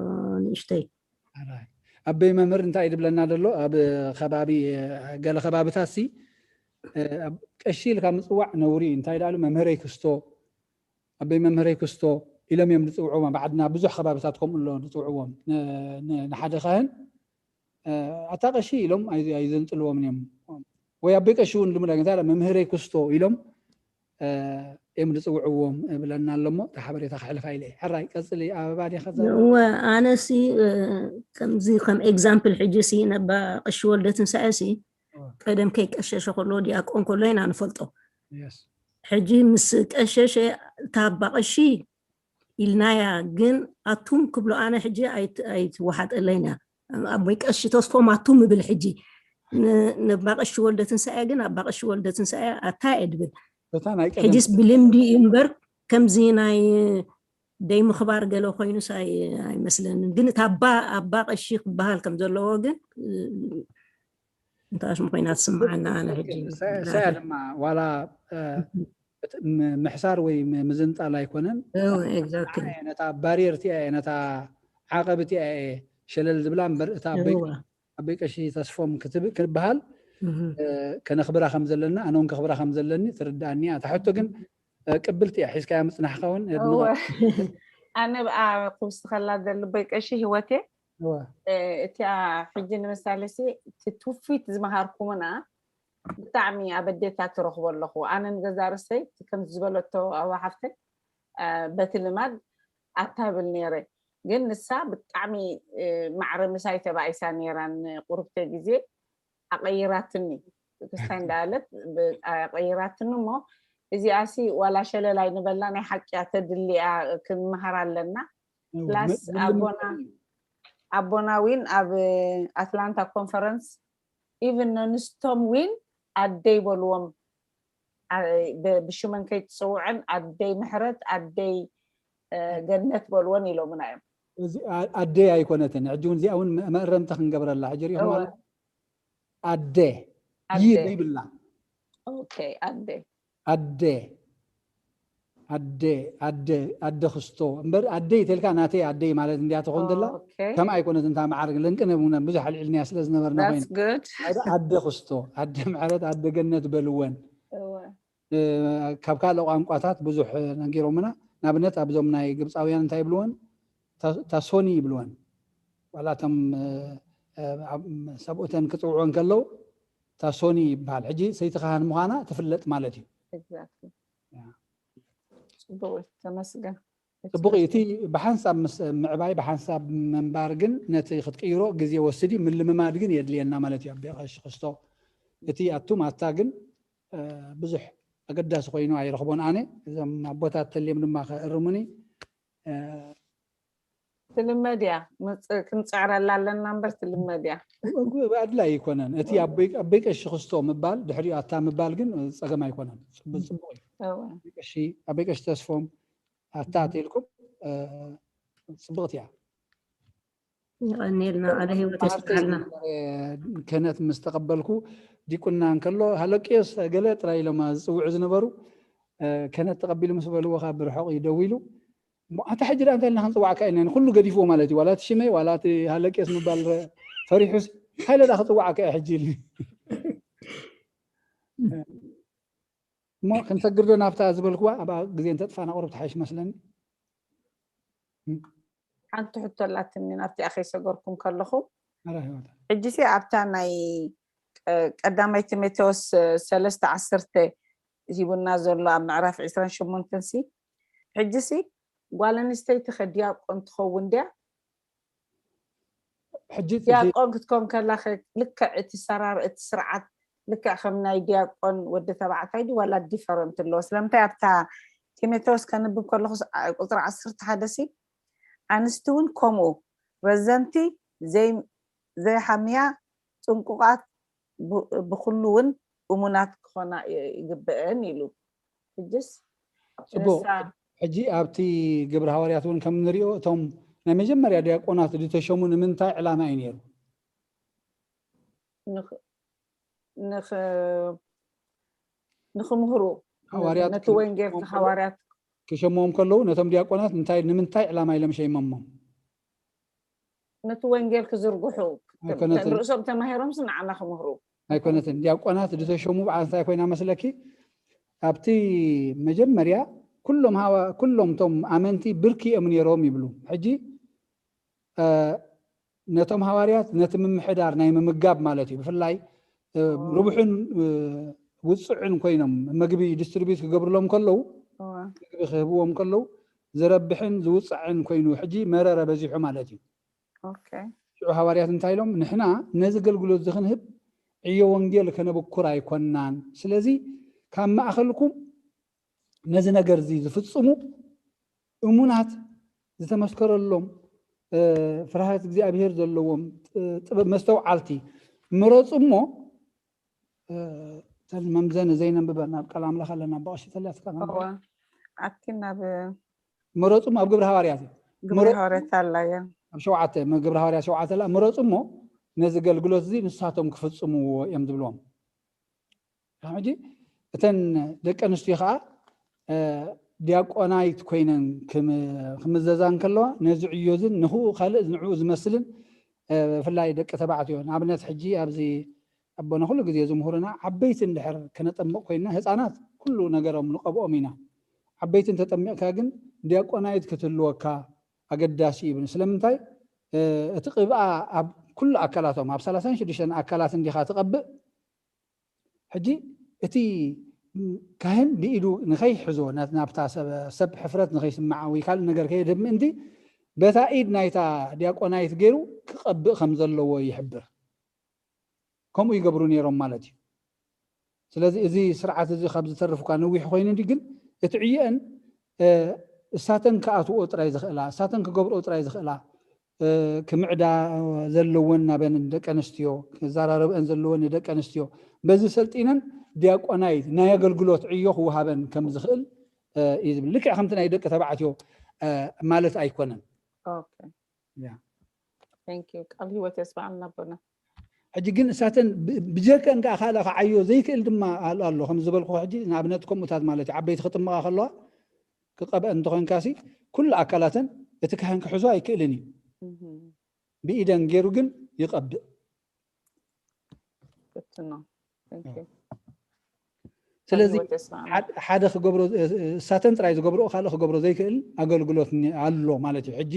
ንእሽተይ ኣበይ መምህር እንታይ ድብለና ዘሎ ኣብ ከባቢ ገለ ከባብታት ሲ ቀሺ ኢልካ ምፅዋዕ ነውሪ እንታይ ዳሉ መምህረይ ክስቶ ኣበይ መምህረይ ክስቶ ኢሎም እዮም ዝፅውዕዎም ኣብ ዓድና ብዙሕ ከባብታት ከምኡ ኣሎ ዝፅውዕዎም ንሓደ ካህን ኣታ ቀሺ ኢሎም ኣይዘንፅልዎም እዮም ወይ ኣበይ ቀሺ እውን ልሙድ እንታይ መምህረይ ክስቶ ኢሎም እዮም ዝፅውዕዎም ብለና ኣለሞ እታ ሓበሬታ ክሕልፋ ኢለ ሕራይ ቀፅሊ ኣበባ ዲኻ እወ ኣነሲ ከምዚ ከም ኤግዛምፕል ሕጂ ሲ ነባ ቀሺ ወልደ ትንሳኤ ሲ ቀደም ከይቀሸሸ ከሎ ዲያቆን ከሎ ኢና ንፈልጦ ሕጂ ምስ ቀሸሸ እታ ኣባ ቀሺ ኢልናያ ግን ኣቱም ክብሎ ኣነ ሕጂ ኣይትወሓጠለይና ኣቦይ ቀሺ ተስፎም ኣቱም እብል ሕጂ ነባ ቀሺ ወልደ ትንሳኤ ግን ኣባ ቀሺ ወልደ ትንሳኤ ኣታ እየ ድብል ሕጂስ ብልምዲ እዩ እምበር ከምዚ ናይ ደይ ምኽባር ገለ ኮይኑስ ኣይመስለንን ግን እቲ ኣባ ኣባ ቀሺ ክበሃል ከም ዘለዎ ግን እንታሽ ምኮይና ትስምዓና ኣነ ሕጂ ሰያ ድማ ዋላ ምሕሳር ወይ ምዝንጣል ኣይኮነን ነታ ባሪየር ቲኣ እየ ነታ ዓቐብ ቲኣ እየ ሸለል ዝብላ እምበር እታ ኣበይ ቀሺ ተስፎም ክበሃል ከነኽብራ ከም ዘለና ኣነ እውን ከኽብራ ከም ዘለኒ ትርዳእኒ እያ እታ ሕቶ ግን ቅብልቲ እያ ሒዝካያ ምፅናሕካ እውን ኣነ ብኣ ክውስኸላ ዘሉ ኣቦይ ቀሺ ህይወቴ እቲኣ ሕጂ ንምሳሌ ሲ እቲ ትውፊት ዝመሃርኩምና ብጣዕሚ ኣብ ኣዴታ ትረኽቦ ኣለኹ ኣነ ንገዛ ርእሰይ ከምዚ ዝበለቶ ኣዋ ሓፍተይ በቲ ልማድ ኣታ ብል ነይረ ግን ንሳ ብጣዕሚ ማዕረ ምሳይ ተባኢሳ ነይራ ንቁርብተ ግዜ ኣቐይራትኒ ክስታይ እንዳለት ኣቐይራትኒ እሞ እዚኣ ሲ ዋላ ሸለል ኣይንበላ ናይ ሓቂ እያ ተድሊ እያ ክንመሃር ኣለና plus ኣቦና ኣቦና ዊን ኣብ ኣትላንታ ኮንፈረንስ even ነንስቶም ዊን ኣደይ በልዎም ብሽመን ከይትፅውዐን ኣደይ ምሕረት ኣደይ ገነት በልወን ኢሎምና እዮም ኣደይ ኣይኮነትን ሕጂ እውን እዚኣ እውን መእረምታ ክንገብረላ ሕጂ ሪኹም ኣደ ይ ዘይብላ ኣደ ኣደ ኣደ ኣደ ኣደ ክስቶ እምበር ኣደይ ተልካ ናተይ ኣደይ ማለት እንዲያ ትኾን ዘላ ከም ኣይኮነት እንታ መዓርግ ለንቅነ ብዙሕ ኣልዕልንያ ስለ ዝነበርና ኮይና ኣደ ክስቶ ኣደ ምዕረት ኣደ ገነት በልወን ካብ ካልእ ቋንቋታት ብዙሕ ነጊሮምና ንኣብነት ኣብዞም ናይ ግብፃውያን እንታይ ይብልወን ታሶኒ ይብልወን ዋላ እቶም ሰብኡተን ክፅውዑ እንከለዉ ታሶኒ ይበሃል ሕጂ ሰይቲ ካህን ምዃና ትፍለጥ ማለት እዩ ተመስገን ፅቡቅ እቲ ብሓንሳብ ምስ ምዕባይ ብሓንሳብ ምንባር ግን ነቲ ክትቅይሮ ግዜ ወስድ እዩ ምልምማድ ግን የድልየና ማለት እዩ ኣቢ ቀሺ ክስቶ እቲ ኣቱም ኣታ ግን ብዙሕ ኣገዳሲ ኮይኑ ኣይረኽቦን ኣነ እዞም ኣቦታት ተልዮም ድማ ከእርሙኒ ትልመድ እያ ክንፅዕረላ ኣለና እምበር ትልመድ እያ ኣድላይ ኣይኮነን እቲ ኣበይ ቀሺ ክስቶ ምባል ድሕሪኡ ኣታ ምባል ግን ፀገም ኣይኮነን ፅቡቅ እዩ ኣበይ ቀሺ ተስፎም ኣታ ተልኩም ፅብቅቲ እያ ይቀኒልና ቃለ ህይወት የስጥዓልና ክህነት ምስ ተቀበልኩ ዲቁና እንከሎ ሃለቅዮስ ገለ ጥራይ ኢሎም ዝፅውዑ ዝነበሩ ክህነት ተቀቢሉ ምስ በልዎ ካብ ብርሑቅ እዩ ደው ኢሉ ኣታ ሕጂ ዳ እንታይ ኢልና ክንፅዋዕካ ኢልና ኩሉ ገዲፍዎ ማለት እዩ ዋላ እቲ ሽመይ ዋላ እቲ ሃለቅዮስ ምባል ፈሪሑስ ሓይለ ዳ ክፅዋዕካ እዩ ሕጂ ኢሉ እሞ ክንሰግር ዶ ናብታ ዝበልክዋ ኣብ ግዜ እንተጥፋና ቁሩብ ትሓይሽ መስለኒ ሓንቲ ሕቶ ኣላትኒ ናብቲኣ ከይሰገርኩም ከለኹም ሕጂሲ ኣብታ ናይ ቀዳማይ ቲሞቴዎስ ሰለስተ ዓሰርተ ሂቡና ዘሎ ኣብ ምዕራፍ ዕስራን ሸሞንተን ሲ ሕጂሲ ጓል ኣንስተይቲ ከ ዲያቆን ትኸውን ድያ ሕጂ ዲያቆን ክትከውን ከላ ልክዕ እቲ ሰራር እቲ ስርዓት ልክዕ ከም ናይ ዲያቆን ወዲ ተባዕታይ ድዩ ዋላ ዲፈረንት ኣለዎ ስለምንታይ ኣብታ ጢሞቴዎስ ከንብብ ከለኹ ቁፅሪ ዓሰርተ ሓደ ሲ ኣንስቲ እውን ከምኡ ረዘንቲ ዘይሓምያ ጥንቁቓት ብኩሉ እውን እሙናት ክኾና ይግበአን ኢሉ ሕጅስ ፅቡቅ ሕጂ ኣብቲ ግብሪ ሃዋርያት እውን ከም ንሪኦ እቶም ናይ መጀመርያ ዲያቆናት ዝተሸሙ ንምንታይ ዕላማ እዩ ነይሩ ንክምህሩ ሃዋርያት ነቲ ወንጌል ሃዋርያት ክሸምዎም ከለዉ ነቶም ዲያቆናት እንታይ ንምንታይ ዕላማ ኢሎም ሸይመሞም? ነቲ ወንጌል ክዝርግሑ ኣይኮነትን። ርእሶም ተማሂሮምስ ንዓና ክምህሩ ኣይኮነትን። ዲያቆናት ዝተሸሙ በዓል እንታይ ኮይና መስለኪ? ኣብቲ መጀመርያ ኩሎም ሃዋ ኩሎም ቶም ኣመንቲ ብርኪ እዮም ነይሮም ይብሉ። ሕጂ እ፣ ነቶም ሃዋርያት ነቲ ምምሕዳር ናይ ምምጋብ ማለት እዩ። ብፍላይ እ፣ ርቡሕን እ፣ ውፅዕን ኮይኖም ምግቢ ዲስትሪቢዩት ክገብርሎም ከለዉ እዋ፣ ምግቢ ክህብዎም ከለዉ ዝረብሕን ዝውፅዕን ኮይኑ ሕጂ መረረ በዚሑ ማለት እዩ። ኦኬ። ሽዑ ሃዋርያት እንታይ ኢሎም? ንሕና ነዚ ኣገልግሎት እዚ ክንህብ ዕዮ ወንጌል ከነብኩር ኣይኮናን። ስለዚ ካብ ማእኸልኩም ነዚ ነገር እዚ ዝፍፅሙ እሙናት ዝተመስከረሎም እ፣ ፍርሃት እግዚኣብሔር ዘለዎም እ፣ ጥበብ መስተውዓልቲ ምረፁ እሞ እ፣ እተን መምዘኒ ዘይነንብበን ኣብ ቃል ኣምላኽ ኣለና ብቐሺ ተልያትካ እዋ፣ ኣብቲ ናብ ምረፁ እሞ ኣብ ግብሪ ሃዋርያት እዩ። ግብሪ ምረ- ሃዋርያት ኣላ እያ። ኣብ ሸውዓተ ም- ግብሪ ሃዋርያት ሸውዓተ ላ ምረፁ እሞ ነዚ ኣገልግሎት እዚ ንሳቶም ክፍፅምዎ እዮም ዝብልዎም። ሕጂ እተን ደቂ ኣንስትዮ ከዓ እ፣ ዲያቆናይት ኮይነን ክም- ክምዘዛ እንከለዋ ነዚ ዕዮ እዝን ንኽኡ ካልእ ንዕኡ ዝመስልን እ፣ ብፍላይ ደቂ ተባዕትዮ ንኣብነት ሕጂ ኣብዚ ኣቦና ኩሉ ግዜ ዝምህሩና ዓበይቲ እንድሕር ከነጠምቕ ኮይንና ህፃናት ኩሉ ነገሮም ንቐብኦም ኢና። ዓበይቲ እንተጠሚቕካ ግን ዲያቆናይት ክትህልወካ ኣገዳሲ ይብል። ስለምንታይ እ፣ እቲ ቅብኣ ኣብ ኩሉ ኣካላቶም ኣብ ሰላሳን ሽዱሽተን ኣካላት እንዲኻ ትቐብእ። ሕጂ እቲ ካህን ብኢዱ ንኸይሕዞ ናት- ናብታ ሰብ ሰብ ሕፍረት ንኸይስምዓ ወይ ካልእ ነገር ከየድህብ ምእንቲ በታ ኢድ ናይታ ዲያቆናይት ገይሩ ክቐብእ ከም ዘለዎ ይሕብር። ከምኡ ይገብሩ ነይሮም ማለት እዩ። ስለዚ እዚ ስርዓት እዚ ካብ ዝተርፍ እኳ ነዊሕ ኮይኑ እንዲ ግን እቲ ዕየን እ፣ እሳተን ክኣትዎ ጥራይ ዝኽእላ እሳተን ክገብርኦ ጥራይ ዝኽእላ እ፣ ክምዕዳ ዘለወን ናበን ደቂ ኣንስትዮ ክዘራረብአን ዘለወን ንደቂ ኣንስትዮ በዚ ሰልጢነን ዲያቆናይት ናይ ኣገልግሎት ዕዮ ክወሃበን ከም ዝኽእል እ፣ እዩ ዝብል። ልክዕ ከምቲ ናይ ደቂ ተባዕትዮ እ፣ ማለት ኣይኮነን። ኦኬ። ያ። Thank you። ቃል ህይወት የስማዓልና ኣቦና። ሕጂ ግን እሳተን ብ- ብጀከን ከዓ ካልእ ክዓዮ ዘይክእል ድማ ኣሎ ኣሎ ከም ዝበልኩ ሕጂ ንኣብነት ከምኡታት ማለት እዩ። ዓበይቲ ክጥምቓ ከለዋ ክቐብአ እንተኾይንካሲ ኩሉ ኣካላተን እቲ ካህን ክሕዞ ኣይክእልን እዩ። እህም። ብኢደን ገይሩ ግን ይቐብእ። Good to know. Thank you። ስለዚ ቃል ህይወት የስማዓልና። ሓደ- ሓደ ክገብሮ እ- እ- እሳተን ጥራይ ዝገብርኦ ካልእ ክገብሮ ዘይክእል ኣገልግሎት ኒ- ኣሎ ማለት እዩ። ሕጂ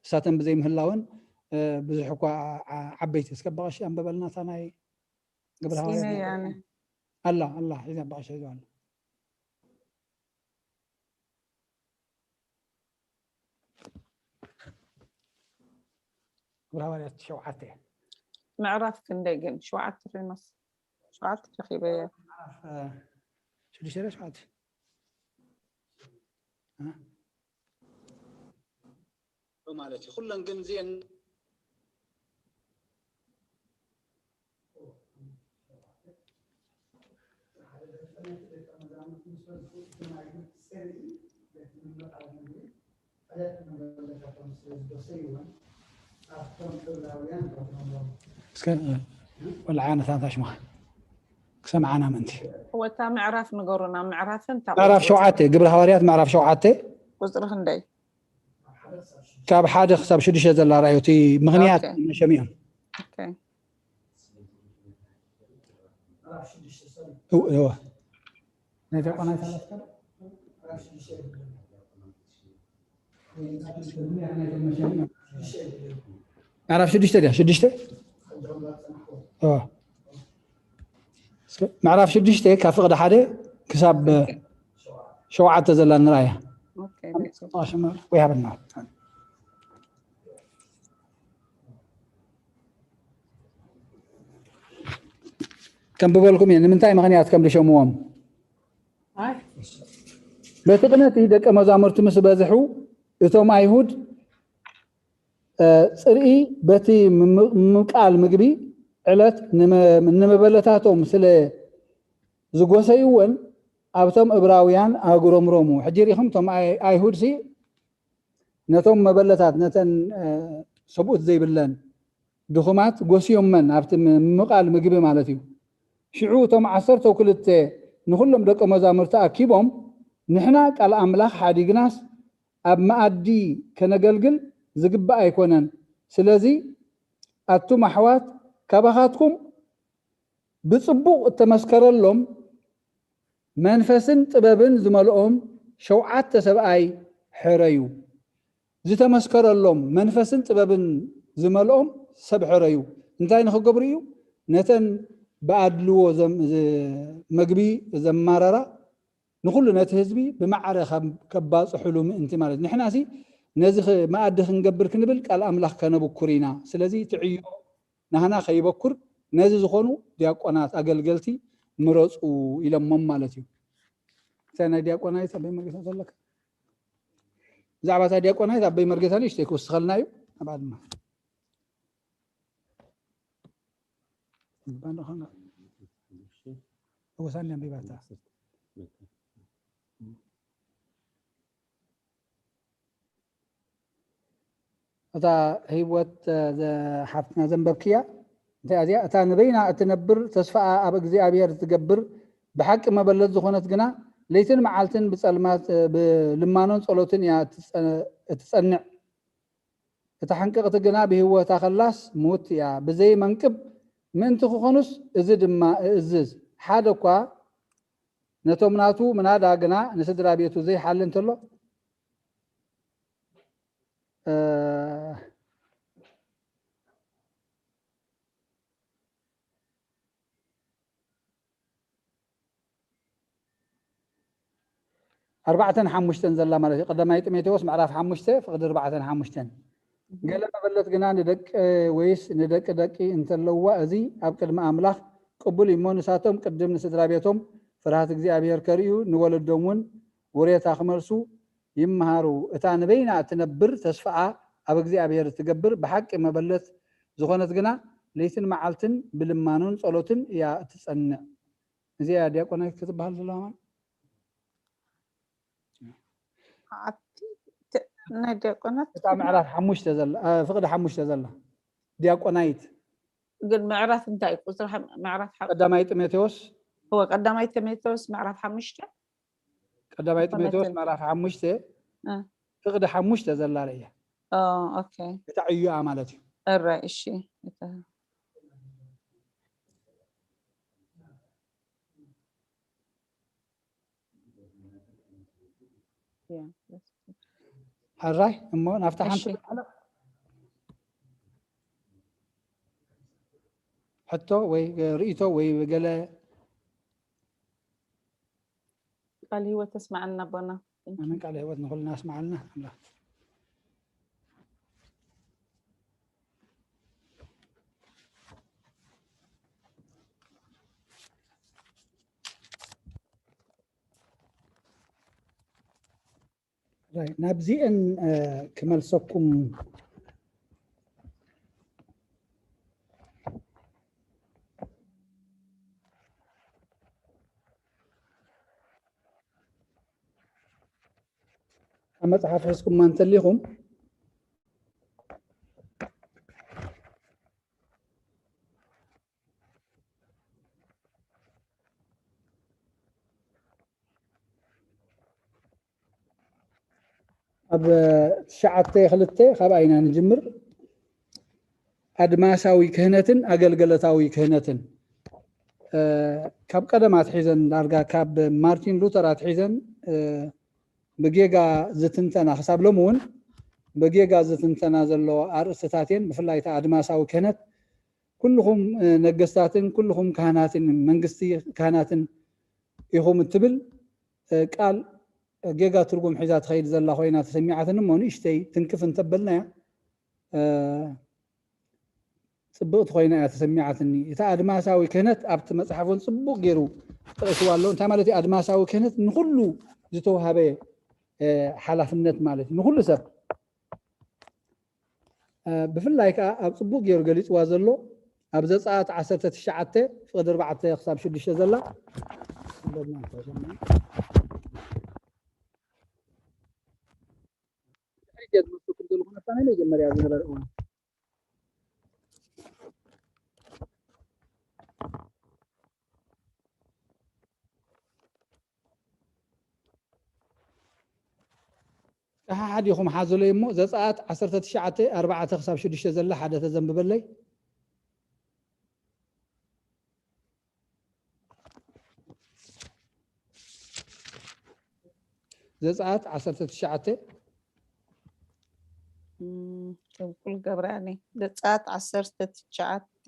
እሳተን ብዘይምህላወን እ፣ ብዙሕ እኳ ዓ- ዓበይቲ እስከ ኣባቐሺ ኣንበበልና እታ ናይ ግብረ ስኢነ ሃዋርያት ያነ። ኣላ ኣላ ሒዛ ኣባቐሺ ሒዛ ኣላ። ግብረ ሃዋርያት ሸውዓተ ምዕራፍ ክንደይ ግን ሸውዓተ ሪኖስ ሸውዓተ ረኺበ እየ። ምዕራፍ እ፣ ሽዱሽተ ዶ ሸውዓተ እ፣ ማለት እዩ። ኩለን ግን እዚአን እስከ ወልዓ ነታ ሽማ ክሰምዓና ምእንቲ ወታ ምዕራፍ ንገሩና። ምዕራፍን እታ ምዕራፍ ሸውዓተ ግብረ ሃዋርያት ምዕራፍ ሸውዓተ ቁፅሪ ክንደይ? ካብ ሓደ ክሳብ ሽዱሽተ ዘላ ራእዮ እቲ ምኽንያት ኦኬ። መሸሚኦም ኦኬ። እው- እወ። ናይ ዲያቆናት ኣላትካ? ምዕራፍ ሽዱሽተ ድያ? ሽዱሽተ? እወ። እስከ ምዕራፍ ሽዱሽተ ካብ ፍቕዲ ሓደ ክሳብ ሸውዓተ ዘላ ንርኣያ። ኦኬ፣ that's okay። ኣሽመ ወይ ሃበና። ከንብበልኩም እየ። ንምንታይ ምኽንያት ከም ዝሸምዎም። በቲ ቅነቲ ደቀ መዛሙርቲ ምስ በዝሑ እቶም ኣይሁድ እ፣ ጽርኢ በቲ ምም- ምምቃል ምግቢ ዕለት ንመ- ንመበለታቶም ስለ ዝጎሰይወን ኣብቶም እብራውያን ኣጉረምረሙ። ሕጂ ርኢኹም እቶም ኣይ- ኣይሁድ ሲ ነቶም መበለታት ነተን እ፣ ሰብኡት ዘይብለን ድኹማት ጎስዮመን ኣብቲ ም- ምምቃል ምግቢ ማለት እዩ። ሽዑ እቶም ዓሰርተው ክልተ ንኹሎም ደቀ መዛሙርቲ ኣኪቦም፣ "ንሕና ቃል ኣምላኽ ሓዲግናስ ኣብ መኣዲ ከነገልግል ዝግባእ ኣይኮነን። ስለዚ ኣቱም ኣሕዋት፣ ካባኻትኩም ብጽቡቕ እተመስከረሎም መንፈስን ጥበብን ዝመልኦም ሸውዓተ ሰብኣይ ሕረዩ።" ዝተመስከረሎም መንፈስን ጥበብን ዝመልኦም ሰብ ሕረዩ። እንታይ ንኽገብሩ እዩ? ነተን ብኣድልዎ ዘም-፣ ዝ-፣ መግቢ ዘማረራ ንኹሉ ነቲ ህዝቢ ብማዕረ ካብ-፣ ከባጽሑሉ ምእንቲ ማለት እዩ። ንሕናሲ ነዚ ኽ-፣ መኣዲ ክንገብር ክንብል ቃል ኣምላኽ ከነብኩር ኢና። ስለዚ እቲ ዕዮ ናህና ከይበኩር ነዚ ዝኾኑ ዲያቆናት ኣገልገልቲ ምረጹ ኢሎሞም ማለት እዩ። እንታይ ናይ ዲያቆናይት ኣበይ መርጌታ ዘለካ? ብዛዕባ እታ ዲያቆናይት ኣበይ መርጌታ ንእሽተይ ክውስኸልና እዩ። ኣብኣ ድማ ባንዳ ኾና ወሳኒ ኣንቢባታ። እታ ህይወት፣ እ፣ ዘ-፣ ሓፍትና ዘንበብክያ እንታይ እያ እዚኣ? "እታ ንበይና እትነብር ተስፋኣ ኣብ እግዚኣብሔር እትገብር ብሓቂ መበለት ዝኾነት ግና ለይትን መዓልትን ብጸልማት፣ እ፣ ብልማኖን ጸሎትን እያ እትጸ-፣ እትጸንዕ። እታ ሕንቅቕቲ ግና ብህይወታ ኸላስ ምውት እያ። ብዘይ መንቅብ ምእንቲ ክኾኑስ እዚ ድማ እእዝዝ። ሓደ እኳ ነቶም ናቱ ምናዳ ግና ንስድራ ቤቱ ዘይሓሊ እንተሎ፣ እ፣ ኣርባዕተን ሓሙሽተን ዘላ ማለት እዩ። ቀዳማይ ጢሞቴዎስ ምዕራፍ ሓሙሽተ ፍቕዲ ኣርባዕተን ሓሙሽተን። "ገለ መበለት ግና ንደቂ ወይስ ንደቂ ደቂ እንተለዋ፣ እዚ ኣብ ቅድሚ ኣምላኽ ቅቡል እዩ እሞ፣ ንሳቶም ቅድም ንስድራ ቤቶም ፍርሃት እግዚኣብሔር ከርእዩ፣ ንወለዶም እውን ውሬታ ክመልሱ ይምሃሩ። እታ ንበይና እትነብር ተስፋኣ ኣብ እግዚኣብሔር እትገብር ብሓቂ መበለት ዝኾነት ግና ለይትን መዓልትን ብልማኖን ጸሎትን እያ እትጸንዕ።" እዚኣ ዲያቆናይት ክትበሃል ዘለዋ ማለት? ኣብቲ ተ-፣ ናይ ዲያቆናት እታ ምዕራፍ ሓሙሽተ ዘላ፣ እ፣ ፍቕዲ ሓሙሽተ ዘላ ዲያቆናይት። ግን ምዕራፍ እንታይ እዩ? ቁጽሪ ሓ-፣ ምዕራፍ ሓ-፣ ቀዳማይ ጢሞቴዎስ። እወ፣ ቀዳማይ ጢሞቴዎስ ምዕራፍ ሓሙሽተ። ቀዳማይ ጢሞቴዎስ ምዕራፍ ሓሙሽተ እ። ፍቕዲ ሓሙሽተ ዘላ እያ። ኦ፣ ኦኬ። እታ ዕዮኣ ማለት እዩ። እረ፣ እሺ። እታ ሕራይ እሞ ናብታ ሓንቲ እሺ። ሕቶ ወይ ርእይቶ ወይ ገለ ቃል ህይወት ተስማዓልና ኣቦና። ኣሜን። ቃል ህይወት ንኹልና ኣስማዓልና ኣምላኽ። ናብዚአን ክመልሰኩም ኣብ መጽሓፍ ሒዝኩማ እንተሊኹም ኣብ ትሽዓተ ክልተ ካብኣ ኢና ንጅምር። ኣድማሳዊ ክህነትን ኣገልገለታዊ ክህነትን፣ እ፣ ካብ ቀደም ኣትሒዘን፣ ዳርጋ ካብ ማርቲን ሉተር ኣትሒዘን፣ እ፣ ብጌጋ ዝትንተና፣ ክሳብ ሎሚ እውን ብጌጋ ዝትንተና ዘሎ ኣርእስትታት እየን። ብፍላይ እቲ ኣድማሳዊ ክህነት ኩልኹም፣ እ፣ ነገስታትን ኩልኹም ካህናትን መንግስቲ ካህናትን ኢኹም እትብል፣ እ፣ ቃል ጌጋ ትርጉም ሒዛ ትኸይድ ዘላ ኮይና ተሰሚዓትኒ እሞ ንእሽተይ ትንክፍ እንተበልናያ፣ እ፣ ጽብቕቲ ኮይና እያ ተሰሚዓትኒ። እታ ኣድማሳዊ ክህነት ኣብቲ መጽሓፍ እውን ጽቡቕ ገይሩ ጠቒስዋ ኣሎ። እንታይ ማለት እዩ? ኣድማሳዊ ክህነት ንኹሉ ዝተዋሃበ፣ እ፣ ሓላፍነት ማለት እዩ። ንኹሉ ሰብ። እ፣ ብፍላይ ከኣ ኣብ ጽቡቕ ገይሩ ገሊጽዋ ዘሎ ኣብ ዘጸኣት ዓሰርተ ትሽዓተ ፍቕዲ ኣርባዕተ ክሳብ ሽዱሽተ ዘላ። ድሕሪት እየ ዝመስለኩም ዘለኹ፣ ነታ ናይ መጀመርያ ዝነበረ እዋን። ሓሓዲኹም ሓዙለይ እሞ ዘጸኣት ዓሰርተ ትሽዓተ ኣርባዕተ ክሳብ ሽዱሽተ ዘላ ሓደ ተዘንብበለይ። ዘጸኣት ዓሰርተ ትሽዓተ ተንኩል ገብረኣኒ ዘጸኣት ዓሰርተ ትሽዓተ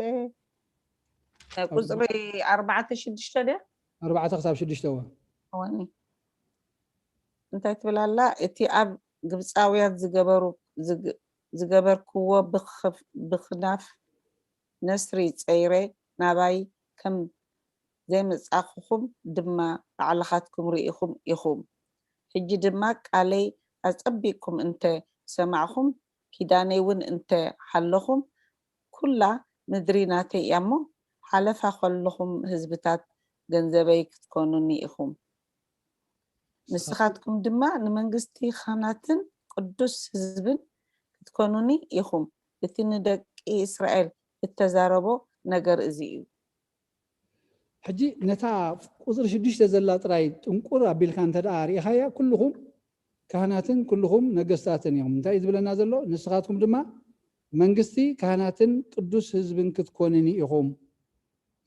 ቁፅሪ ኣርባዕተ ሽዱሽተ ድያ ኣርባዕተ ክሳብ ሽዱሽተ እወ ወኒ እንታይ ትብል ኣላ? እቲ ኣብ ግብፃውያን ዝገበሩ ዝገበርክዎ ብክናፍ ነስሪ ፀይረ ናባይ ከም ዘይመፃእኩኹም ድማ ባዕልኻትኩም ርኢኹም ኢኹም። ሕጂ ድማ ቃለይ ኣፀቢቕኩም እንተ ሰማዕኹም ኪዳነይ እውን እንተ ሓለኹም ኩላ ምድሪ ናተይ እያ እሞ ሓለፋ ከለኹም ህዝብታት ገንዘበይ ክትኮኑኒ ኢኹም። ንስኻትኩም ድማ ንመንግስቲ ካህናትን ቅዱስ ህዝብን ክትኮኑኒ ኢኹም። እቲ ንደቂ እስራኤል እተዛረቦ ነገር እዚ እዩ። ሕጂ ነታ ቁፅሪ ሽዱሽተ ዘላ ጥራይ ጥንቁር ኣቢልካ እንተ ደኣ ርኢኻያ ኩልኹም ካህናትን ኩልኹም ነገስታትን እዮም እንታይ እዩ ዝብለና ዘሎ ንስኻትኩም ድማ መንግስቲ ካህናትን ቅዱስ ህዝብን ክትኮንኒ ኢኹም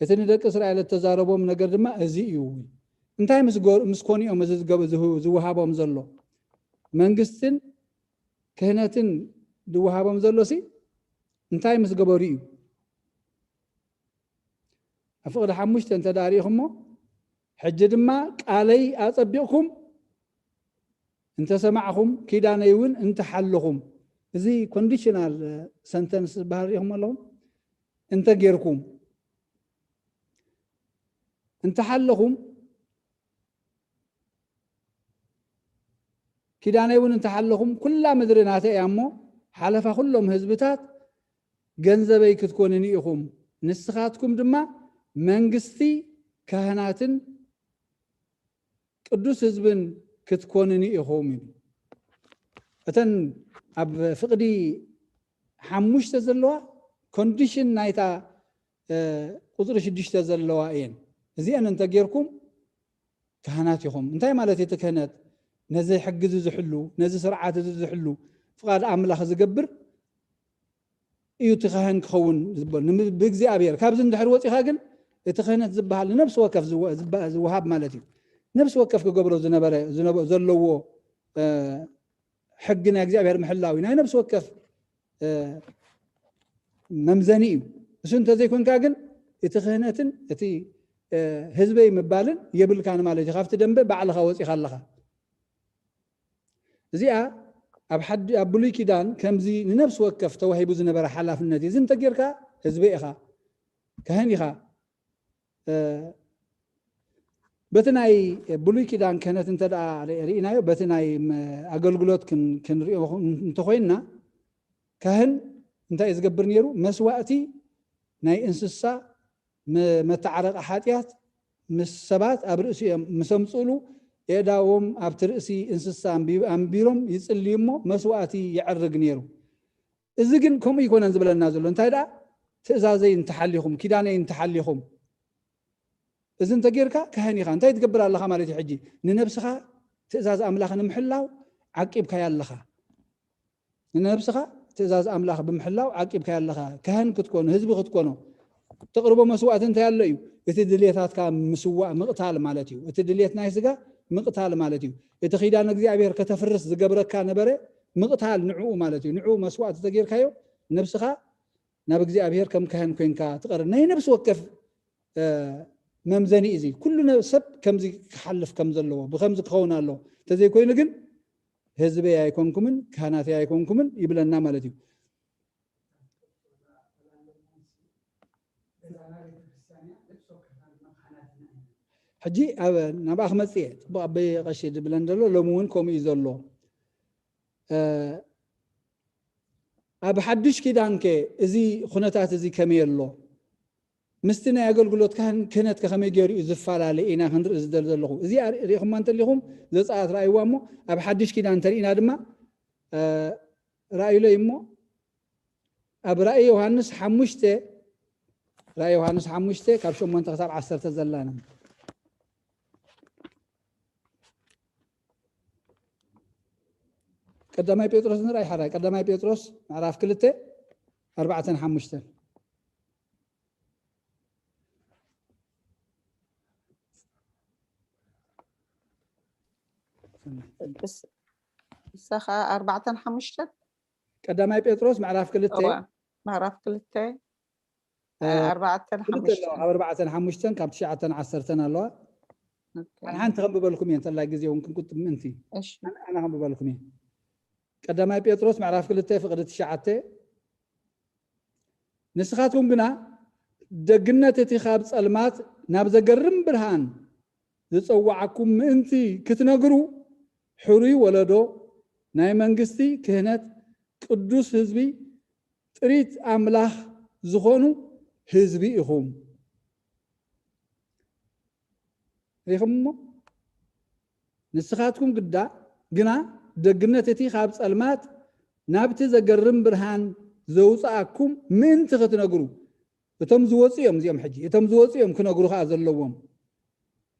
እቲ ንደቂ እስራኤል እተዛረቦም ነገር ድማ እዚ እዩ እንታይ ምስ ኮኑ እዮም እዚ ዝውሃቦም ዘሎ መንግስትን ክህነትን ዝውሃቦም ዘሎ ሲ እንታይ ምስ ገበሩ እዩ ኣብ ፍቕዲ ሓሙሽተ እንተ ዳኣ ርኢኹሞ ሕጂ ድማ ቃለይ ኣጸቢቕኩም እንተሰማዕኹም ኪዳነይ እውን እንተሓለኹም እዚ ኮንዲሽናል ሰንተንስ ዝበሃል ርኢኹም ኣለኹም እንተ ጌርኩም እንተሓለኹም ኪዳነይ እውን እንተሓለኹም ኩላ ምድሪ ናተይ እያ እሞ ሓለፋ ኩሎም ህዝብታት ገንዘበይ ክትኮንኒ ኢኹም ንስኻትኩም ድማ መንግስቲ ካህናትን ቅዱስ ህዝብን ክትኮንኒ ኢኹም ይብል እተን ኣብ ፍቕዲ ሓሙሽተ ዘለዋ ኮንዲሽን ናይታ ቁፅሪ ሽዱሽተ ዘለዋ እየን እዚአን እንተጌርኩም ካህናት ኢኹም እንታይ ማለት እቲ ክህነት ነዚ ሕጊ እዚ ዝሕሉ ነዚ ስርዓት እዚ ዝሕሉ ፍቓድ ኣምላኽ ዝገብር እዩ እቲ ካህን ክኸውን ዝበል ብእግዚኣብሔር ካብዚ እንድሕር ወፂኻ ግን እቲ ክህነት ዝበሃል ንነብሲ ወከፍ ዝወሃብ ማለት እዩ ነብሲ ወከፍ ክገብሮ ዝነበረ ዘለዎ ሕጊ ናይ እግዚኣብሔር ምሕላው እዩ ናይ ነብሲ ወከፍ መምዘኒ እዩ እሱ እንተዘይኮንካ ግን እቲ ክህነትን እቲ ህዝበይ ምባልን የብልካን ማለት እዩ ካብቲ ደንበ ባዕልኻ ወፂኻ ኣለኻ እዚኣ ኣብ ሓዲ ኣብ ብሉይ ኪዳን ከምዚ ንነብሲ ወከፍ ተዋሂቡ ዝነበረ ሓላፍነት እዩ እዚ እንተጌርካ ህዝበ ኢኻ ካህን ኢኻ በቲ ናይ ብሉይ ኪዳን ክህነት እንተ ርኢናዮ በቲ ናይ ኣገልግሎት ክንሪኦ እንተኮይንና ካህን እንታይ እዩ ዝገብር ነይሩ መስዋእቲ ናይ እንስሳ መተዓረቂ ሓጢኣት ምስ ሰባት ኣብ ርእሲኦም ምስ ኣምፅእሉ የእዳዎም ኣብቲ ርእሲ እንስሳ ኣንቢሮም ይፅልዩ እሞ መስዋእቲ የዕርግ ነይሩ እዚ ግን ከምኡ ይኮነን ዝብለና ዘሎ እንታይ ደኣ ትእዛዘይ እንተሓሊኹም ኪዳነይ እንተሓሊኹም እዚ እንተጌርካ ካህን ኢኻ እንታይ ትገብር ኣለኻ ማለት እዩ ሕጂ ንነብስኻ ትእዛዝ ኣምላኽ ንምሕላው ዓቂብካያ ኣለኻ ንነብስኻ ትእዛዝ ኣምላኽ ብምሕላው ዓቂብካያ ኣለኻ ካህን ክትኮኖ ህዝቢ ክትኮኖ ተቕርቦ መስዋእቲ እንታይ ኣሎ እዩ እቲ ድልየታትካ ምስዋእ ምቕታል ማለት እዩ እቲ ድልየት ናይ ስጋ ምቕታል ማለት እዩ እቲ ኪዳን እግዚኣብሔር ከተፍርስ ዝገብረካ ነበረ ምቕታል ንዕኡ ማለት እዩ ንዕኡ መስዋእቲ ተጌርካዮ ነብስኻ ናብ እግዚኣብሔር ከም ካህን ኮይንካ ትቐርብ ናይ ነብሲ ወከፍ መምዘኒ እዚ ኩሉ ሰብ ከምዚ ክሓልፍ ከም ዘለዎ ብከምዚ ክኸውን ኣሎ እንተዘይኮይኑ ግን ህዝበይ ኣይኮንኩምን ካህናተይ ኣይኮንኩምን ይብለና ማለት እዩ ሕጂ ናብኣ ክመፅእ እየ ፅቡቅ ኣበይ ቀሺ ዝብለን ዘሎ ሎሚ እውን ከምኡ እዩ ዘሎ ኣብ ሓዱሽ ኪዳን ከ እዚ ኩነታት እዚ ከመይ ኣሎ ምስቲ ናይ ኣገልግሎት ክህነት ከ ከመይ ገይሩ እዩ ዝፈላለ ኢና ክንርኢ ዝደሊ ዘለኹ እዚ ሪኢኹማ እንተሊኹም ዘፀኣት ረኣይዋ እሞ ኣብ ሓዱሽ ኪዳን እንተሪኢና ድማ ረኣዩለይ እሞ ኣብ ራእይ ዮሃንስ ሓሙሽተ ራእይ ዮሃንስ ሓሙሽተ ካብ ሸሞንተ ክሳብ ዓሰርተ ዘላና ቀዳማይ ጴጥሮስ ንርኣይ ሓራይ። ቀዳማይ ጴጥሮስ ምዕራፍ ክልተ፣ ኣርባዕተን ሓሙሽተን። እሳ ኸዓ ኣርባዕተን ሓሙሽተን? ቀዳማይ ጴጥሮስ ምዕራፍ ክልተ፣ እዋ፣ ምዕራፍ ክልተ፣ እ፣ ኣርባዕተን ክልተ ኣለዋ። ሓሙሽተን። ካብ ኣርባዕተን ሓሙሽተን፣ ካብ ትሽዓተን ዓሰርተን ኣለዋ። ኦኬ። ሓንቲ ሓንቲ ከንብበልኩም እየን፣ እንተላይ ግዜ እውን ክንቁጥብ ምእንቲ። እሺ። ኣነ፣ ኣነ ከንብበልኩም እየ። ቀዳማይ ጴጥሮስ ምዕራፍ ክልተ ፍቕዲ ትሽዓተ፣ ንስኻትኩም ግና ደግነት እቲ ካብ ጸልማት ናብ ዘገርም ብርሃን ዝጸዋዓኩም ምእንቲ ክትነግሩ፣ ሕሩይ ወለዶ፣ ናይ መንግስቲ ክህነት፣ ቅዱስ ህዝቢ፣ ጥሪት ኣምላኽ ዝኾኑ ህዝቢ ኢኹም። ሪኹምሞ? ንስኻትኩም ግዳ ግና ደግነት እቲ ካብ ጸልማት ናብቲ ዘገርም ብርሃን ዘውጽኣኩም ምእንቲ ክትነግሩ፣ እቶም ዝወጹ እዮም እዚኦም። ሕጂ እቶም ዝወጹ እዮም ክነግሩ ኸዓ ዘለዎም።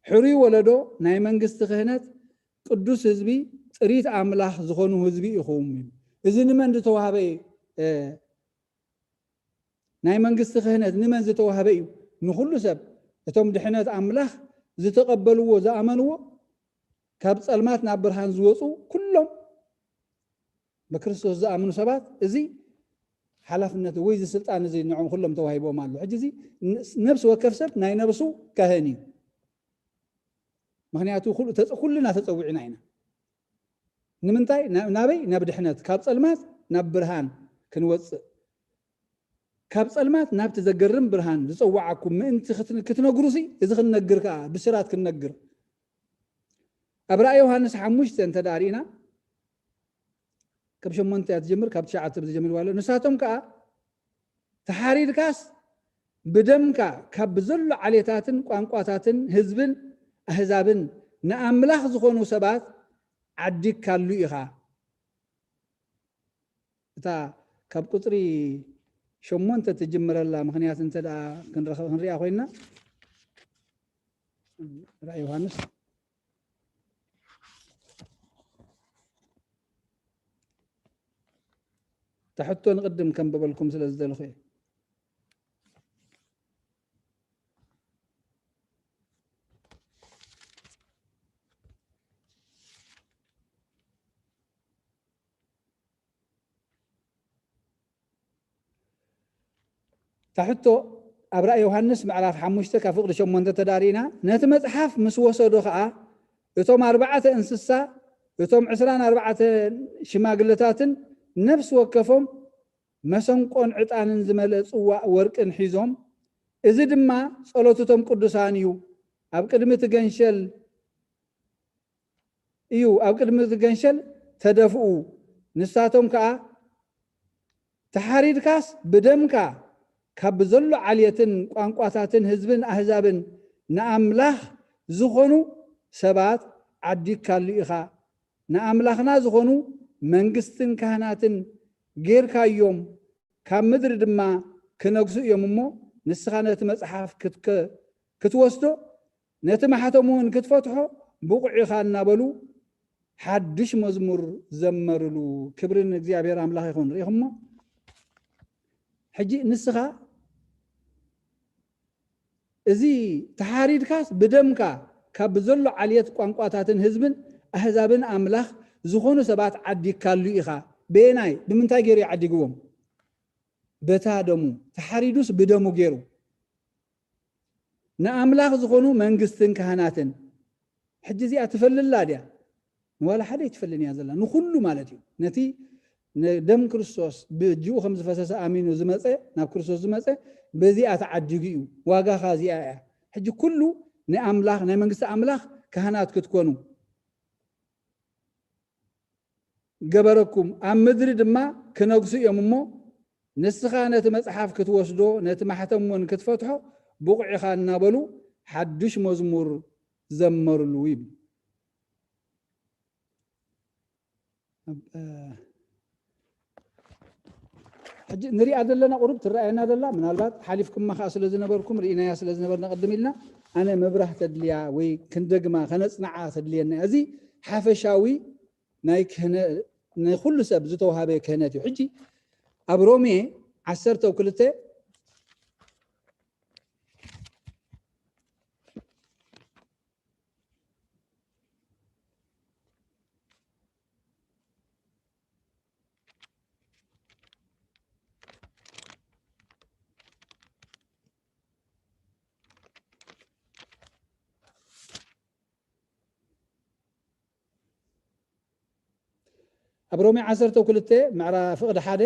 ሕሩይ ወለዶ፣ ናይ መንግስቲ ክህነት፣ ቅዱስ ህዝቢ፣ ጥሪት ኣምላኽ ዝኾኑ ህዝቢ ኢኹም። እዚ ንመን ዝተዋህበ እዩ? እ፣ ናይ መንግስቲ ክህነት ንመን ዝተዋህበ እዩ? ንኹሉ ሰብ። እቶም ድሕነት ኣምላኽ ዝተቐበልዎ፣ ዝኣመንዎ፣ ካብ ጸልማት ናብ ብርሃን ዝወጹ ኩሎም ብክርስቶስ ዝኣምኑ ሰባት፣ እዚ ሓላፍነት ወይ እዚ ስልጣን እዚ ንዕኦም ኩሎም ተዋሂቦም ኣሎ። ሕጂ እዚ ን-፣ ነብሲ ወከፍ ሰብ ናይ ነብሱ ካህን እዩ። ምኽንያቱ ኩሉ ተጸ-፣ ኩልና ተጸዊዕና ኢና። ንምንታይ? ና-፣ ናበይ? ናብ ድሕነት፣ ካብ ጸልማት ናብ ብርሃን ክንወጽእ። ካብ ጸልማት ናብቲ ዘገርም ብርሃን ዝጸዋዓኩም ምእንቲ ክት-፣ ክትነግሩሲ፣ እዚ ክንነግር ከኣ፣ ብስራት ክንነግር። ኣብ ራእይ ዮሃንስ ሓሙሽተ እንተ ደኣ ርኢና፣ ካብ ሸሞንተ እያ ትጀምር፣ ካብ ትሽዓተ ዝጀምር ኣሎ። ንሳቶም ከኣ፣ ተሓሪድካስ ብደምካ ካብ ብዘሎ ዓሌታትን ቋንቋታትን ህዝብን ኣህዛብን ንኣምላኽ ዝኾኑ ሰባት ዓዲግካሉ ኢኻ። እታ ካብ ቁጽሪ ሸሞንተ ትጅምረላ ምኽንያት እንተ ደኣ ክንረኸ-፣ ክንሪኣ ኮይና፣ ራእይ ዮሃንስ፣ እታ ሕቶ ንቕድም ከንብበልኩም ስለ ዝደለኹ እየ። እታ ሕቶ ኣብ ራእይ ዮሃንስ ምዕራፍ ሓሙሽተ ካብ ፍቕዲ ሸሞንተ ተዳሪእና፣ ነቲ መጽሓፍ ምስ ወሰዶ ኸኣ፣ እቶም ኣርባዕተ እንስሳ፣ እቶም ዕስራን ኣርባዕተ ሽማግለታትን ነፍሲ ወከፎም መሰንቆን ዕጣንን ዝመልአ ጽዋእ ወርቅን ሒዞም፣ እዚ ድማ ጸሎት እቶም ቅዱሳን እዩ። ኣብ ቅድሚ እቲ ገንሸል እዩ፣ ኣብ ቅድሚ እቲ ገንሸል ተደፍኡ። ንሳቶም ከኣ፣ ተሓሪድካስ ብደምካ ካብ ብዘሎ ዓልየትን ቋንቋታትን ህዝብን ኣህዛብን ንኣምላኽ ዝኾኑ ሰባት ዓዲግካሉ ኢኻ። ንኣምላኽና ዝኾኑ መንግስትን ካህናትን ጌርካዮም፣ ካብ ምድሪ ድማ ክነግሱ እዮም እሞ፣ ንስኻ ነቲ መጽሓፍ ክትከ-፣ ክትወስዶ፣ ነቲ ማሕተሙ እውን ክትፈትሖ ብቑዕ ኢኻ እናበሉ ሓድሽ መዝሙር ዘመሩሉ። ክብሪ ንእግዚኣብሔር ኣምላኽ ይኹን። ርኢኹሞ? ሕጂ ንስኻ እዚ ተሓሪድካስ ብደምካ ካብ ብዘሎ ዓልየት ቋንቋታትን ህዝብን ኣህዛብን ኣምላኽ ዝኾኑ ሰባት ዓዲግካሉ ኢኻ። በየናይ? ብምንታይ ገይሩ እዩ ዓዲግዎም? በታ ደሙ። ተሓሪዱስ ብደሙ ገይሩ። ንኣምላኽ ዝኾኑ መንግስትን ካህናትን። ሕጂ እዚኣ ትፈልላ ድያ? ንዋላ ሓደ ኣይትፈልን እያ ዘላ። ንኹሉ ማለት እዩ። ነቲ ንደም ክርስቶስ ብእጅኡ ከም ዝፈሰሰ ኣሚኑ ዝመጸ፣ ናብ ክርስቶስ ዝመጸ፣ በዚኣ ተዓዲጉ እዩ። ዋጋኻ እዚኣ እያ። ሕጂ ኩሉ ንኣምላኽ፣ ናይ መንግስቲ ኣምላኽ ካህናት ክትኮኑ ገበረኩም፣ ኣብ ምድሪ ድማ ክነግሱ እዮም እሞ፣ ንስኻ ነቲ መጽሓፍ ክትወስዶ፣ ነቲ ማሕተም እውን ክትፈትሖ ብቑዕ ኢኻ እናበሉ ሓድሽ መዝሙር ዘመሩሉ ይብል። ኣብ፣ እ፣ ሕጂ ንሪኣ ዘለና ቁሩብ ትረኣየና ዘላ፣ ምናልባት ሓሊፍኩማ ከኣ ስለ ዝነበርኩም፣ ርኢናያ ስለ ዝነበርና ቅድም ኢልና፣ ኣነ ምብራህ ተድልያ ወይ ክንደግማ፣ ከነጽንዓ ተድልየና። እዚ ሓፈሻዊ ናይ ክህነ-፣ ንኹሉ ሰብ ዝተዋሃበ ክህነት እዩ። ሕጂ ኣብ ሮሜ ዓሰርተ ክልተ ኣብ ሮሜ ዓሰርተ ክልተ ምዕራፍ ፍቕዲ ሓደ፣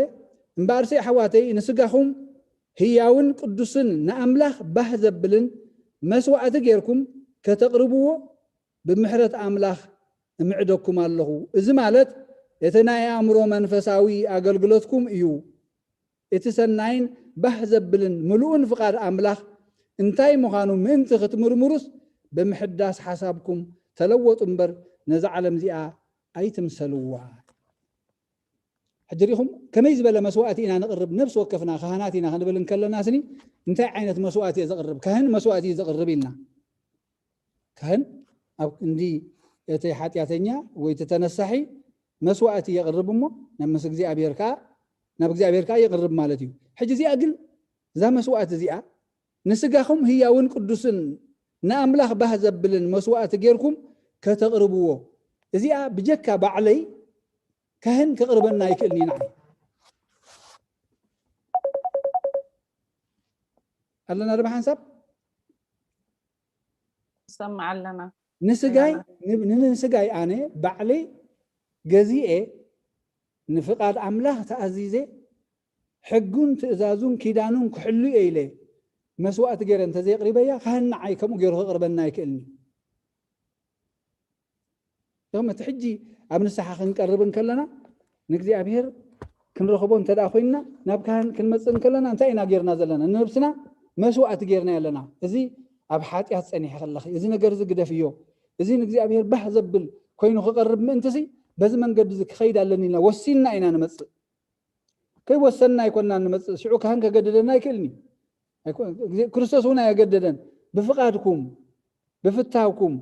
እምበኣርሲ ኣሕዋተይ ንስጋኹም ህያውን ቅዱስን ንኣምላኽ ባህ ዘብልን መስዋእቲ ጌርኩም ከተቕርብዎ ብምሕረት ኣምላኽ እምዕደኩም ኣለኹ። እዚ ማለት እቲ ናይ ኣእምሮ መንፈሳዊ ኣገልግሎትኩም እዩ። እቲ ሰናይን ባህ ዘብልን ምሉእን ፍቓድ ኣምላኽ እንታይ ምዃኑ ምእንቲ ክትምርምሩስ ብምሕዳስ ሓሳብኩም ተለወጡ እምበር ነዛ ዓለም እዚኣ ኣይትምሰልዋ። ሕጂ ሪኹም ከመይ ዝበለ መስዋእቲ ኢና ንቕርብ? ነብሲ ወከፍና ካህናት ኢና ክንብል እንከለና ስኒ እንታይ ዓይነት መስዋእቲ እየ ዘቕርብ? ካህን መስዋእቲ እዩ ዘቕርብ ኢልና። ካህን ኣብ ክንዲ እቲ ሓጢኣተኛ ወይ እቲ ተነሳሒ መስዋእቲ የቕርብ እሞ ናብ ምስ እግዚኣብሔር ከዓ ናብ እግዚኣብሔር ከዓ የቕርብ ማለት እዩ። ሕጂ እዚኣ ግን እዛ መስዋእቲ እዚኣ ንስጋኹም ህያውን ቅዱስን ንኣምላኽ ባህ ዘብልን መስዋእቲ ጌርኩም ከተቕርብዎ፣ እዚኣ ብጀካ ባዕለይ ካህን ከቕርበና ኣይክእልን እዩ። ንዓይ ኣለና ድማ ሓንሳብ ንሰማዕ ኣለና። ንስጋይ ንብ- ን- ንስጋይ ኣነ ባዕለይ ገዚኤ ንፍቓድ ኣምላኽ ተኣዚዘ ሕጉን ትእዛዙን ኪዳኑን ክሕሉ እየ ኢለ መስዋእቲ ገይረ እንተዘየቕሪበያ ካህን ንዓይ ከምኡ ገይሩ ከቕርበና ኣይክእልን እዩ። እቶም እቲ ሕጂ ኣብ ንስሓ ክንቀርብ እንከለና ንእግዚኣብሔር ክንረኽቦ እንተ ደኣ ኮይንና ናብ ካህን ክንመጽእ እንከለና እንታይ ኢና ጌርና ዘለና? ንነብስና መስዋእቲ ጌርና ኣለና። እዚ ኣብ ሓጢኣት ጸኒሐ ከለኺ እዚ ነገር እዚ ግደፍዮ፣ እዚ ንእግዚኣብሔር ባህ ዘብል ኮይኑ ክቐርብ ምእንትሲ በዚ መንገዲ እዚ ክኸይድ ኣለኒ ኢልና ወሲንና ኢና ንመጽእ። ከይወሰንና ኣይኮንና ንመጽእ። ሽዑ ካህን ከገድደና ኣይክእልን እዩ። ኣይኮ- ክርስቶስ እውን ኣየገደደን። ብፍቓድኩም ብፍታውኩም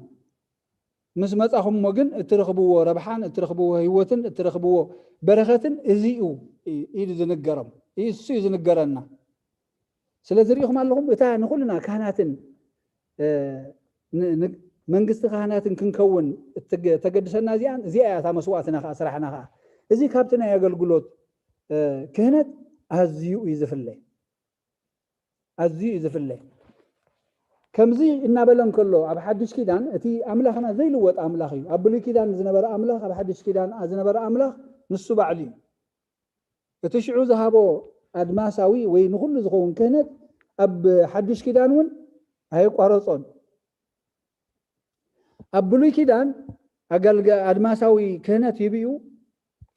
ምስ መጻኹም እሞ ግን እትረኽብዎ ረብሓን እትረኽብዎ ህይወትን እትረኽብዎ በረኸትን እዚ እዩ ኢሉ ዝንገሮም። እሱ እዩ ዝንገረና። ስለዚ ሪኢኹም ኣለኹም እታ ንኹልና ካህናትን እ፣ ን- ን- መንግስቲ ካህናትን ክንከውን እትገ- ተገድሰና እዚኣን እዚኣ እያ እታ መስዋእትና ከዓ ስራሕና ከዓ እዚ ካብቲ ናይ ኣገልግሎት እ፣ ክህነት ኣዝዩ እዩ ዝፍለ። ኣዝዩ እዩ ዝፍለ። ከምዚ እናበለ እንከሎ ኣብ ሓድሽ ኪዳን እቲ ኣምላኽና ዘይልወጥ ኣምላኽ እዩ። ኣብ ብሉይ ኪዳን ዝነበረ ኣምላኽ ኣብ ሓድሽ ኪዳን ዝነበረ ኣምላኽ ንሱ ባዕሉ እዩ። እቲ ሽዑ ዝሃቦ ኣድማሳዊ ወይ ንኹሉ ዝኸውን ክህነት ኣብ ሓድሽ ኪዳን እውን ኣየቋረጾን። ኣብ ብሉይ ኪዳን ኣገልገ ኣድማሳዊ ክህነት ሂቡ እዩ፣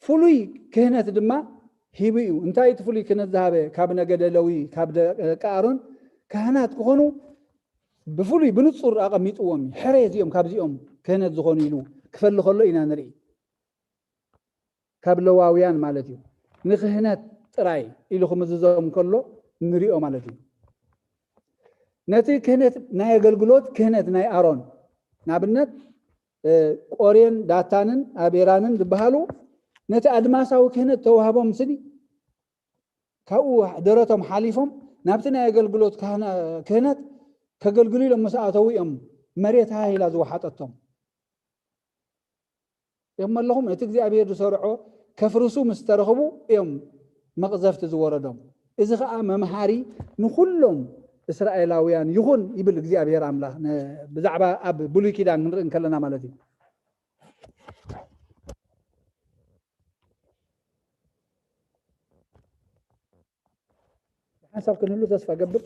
ፍሉይ ክህነት ድማ ሂቡ እዩ። እንታይ እቲ ፍሉይ ክህነት ዝሃበ? ካብ ነገደ ለዊ ካብ ደቂ ኣሮን ካህናት ክኾኑ ብፍሉይ ብንጹር ኣቐሚጥዎም እዩ። ሕረ እዚኦም ካብዚኦም ክህነት ዝኾኑ ኢሉ ክፈሊ ከሎ ኢና ንርኢ። ካብ ለዋውያን ማለት እዩ። ንክህነት ጥራይ ኢሉ ክምዝዞም ከሎ ንሪኦ ማለት እዩ። ነቲ ክህነት ናይ ኣገልግሎት ክህነት ናይ ኣሮን ንኣብነት እ፣ ቆሬን ዳታንን ኣቤራንን ዝበሃሉ ነቲ ኣድማሳዊ ክህነት ተዋህቦም ስኒ ካብኡ ደረቶም ሓሊፎም ናብቲ ናይ ኣገልግሎት ካህና- ክህነት ከገልግሉ ኢሎም ምስ ኣተዉ እዮም መሬት ሃሂላ ዝወሓጠቶም። እዮም ኣለኹም እቲ እግዚኣብሔር ዝሰርዖ ከፍርሱ ምስ ተረኽቡ እዮም መቕዘፍቲ ዝወረዶም። እዚ ኸዓ መምሃሪ ንኹሎም እስራኤላውያን ይኹን ይብል እግዚኣብሔር ኣምላኽ። ነ- ብዛዕባ ኣብ ብሉይ ኪዳን ክንርኢ እንከለና ማለት እዩ። ሓንሳብ ክንህሉ ተስፋ ገብር።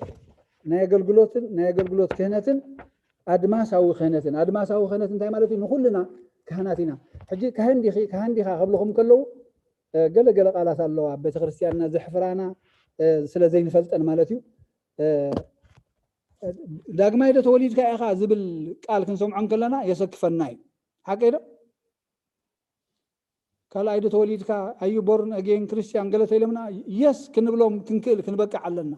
ናይ ኣገልግሎትን ናይ ኣገልግሎት ክህነትን ኣድማሳዊ ክህነትን ኣድማሳዊ ክህነት እንታይ ማለት እዩ? ንኩልና ካህናት ኢና። ሕጂ ካህን ዲኺ ካህን ዲኻ ከብልኹም ከለዉ እ፣ ገለ ገለ ቃላት ኣለዋ ቤተክርስትያንና ዘሕፍራና እ፣ ስለ ዘይንፈልጠን ማለት እዩ። እ፣ ዳግማይ ዶ ተወሊድካ ኢኻ ዝብል ቃል ክንሰምዖ እንከለና የሰክፈና እዩ። ሓቀይ ዶ? ካልኣይ ዶ ተወሊድካ ኣዩ ቦርን ኣጌን ክርስቲያን ገለ ተኢሎምና የስ ክንብሎም ክንክእል ክንበቅዕ ኣለና።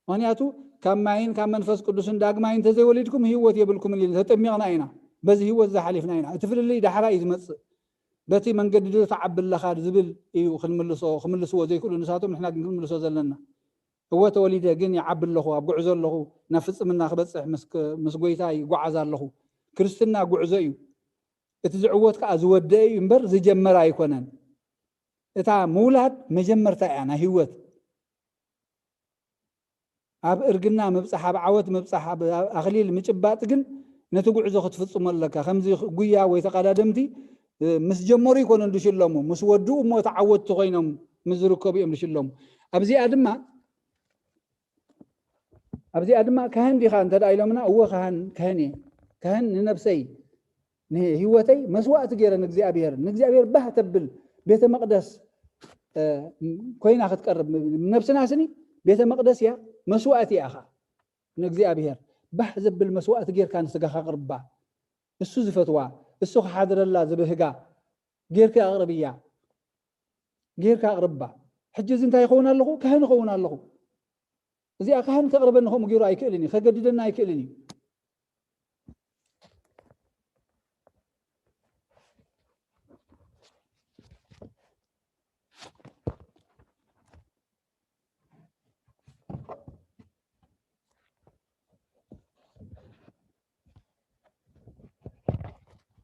ምክንያቱ ካብ ማይን ካብ መንፈስ ቅዱስን ዳግማይ እንተዘይወሊድኩም ህይወት የብልኩምን ኢሉ ተጠሚቕና ኢና። በዚ ህይወት ዝሓሊፍና ኢና። እቲ ፍልልይ ዳሕራ እዩ ዝመፅእ። በቲ መንገዲ ዶ ትዓቢ ኣለኻ ዝብል እዩ ክንምልሶ፣ ክምልስዎ ዘይክእሉ ንሳቶም፣ ንሕና ግን ክንምልሶ ዘለና። እወ ተወሊደ ግን ይዓቢ ኣለኹ፣ ኣብ ጉዕዞ ኣለኹ፣ ናብ ፍጽምና ክበጽሕ ምስ ክ-፣ ምስ ጎይታ ይጓዓዝ ኣለኹ። ክርስትና ጉዕዞ እዩ። እቲ ዝዕወት ከኣ ዝወደአ እዩ እምበር ዝጀመረ ኣይኮነን። እታ ምውላድ መጀመርታ እያ ናይ ህይወት። ኣብ እርግና ምብጻሕ፣ ኣብ ዓወት ምብጻሕ፣ ኣብ፣ ኣብ ኣኽሊል ምጭባጥ ግን ነቲ ጉዕዞ ክትፍጽሞ ኣለካ። ከምዚ ጉያ ወይ ተቐዳደምቲ፣ እ፣ ምስ ጀመሩ ኣይኮኑን ዝሽለሙ፣ ምስ ወድኡ እሞ ተዓወትቲ ኮይኖም ምስ ዝርከቡ እዮም ዝሽለሙ። ኣብዚኣ ድማ፣ ኣብዚኣ ድማ ካህን ዲኻ እንተ ደኣ ኢሎምና፣ እወ ካህን፣ ካህን እየ። ካህን ንነብሰይ፣ ንህይወተይ መስዋእቲ ገይረ ንእግዚኣብሔር፣ ንእግዚኣብሔር ባህ ተብል ቤተ መቕደስ፣ እ፣ ኮይና ክትቀርብ፣ ነብስና ስኒ ቤተ መቕደስ እያ፣ መስዋእቲ እያ ኸኣ ንእግዚኣብሔር። ባህ ዘብል መስዋእቲ ጌርካ ንስጋኻ ኣቕርባ። እሱ ዝፈትዋ፣ እሱ ክሓድረላ ዝብህጋ ጌርካ ኣቕርብያ። ጌርካ ኣቕርባ። ሕጂ እዚ እንታይ ይኸውን ኣለኹ? ካህን ይኸውን ኣለኹ። እዚኣ ካህን ከቕርበኒ ከምኡ ገይሩ ኣይክእልን እዩ፣ ከገድደና ኣይክእልን እዩ።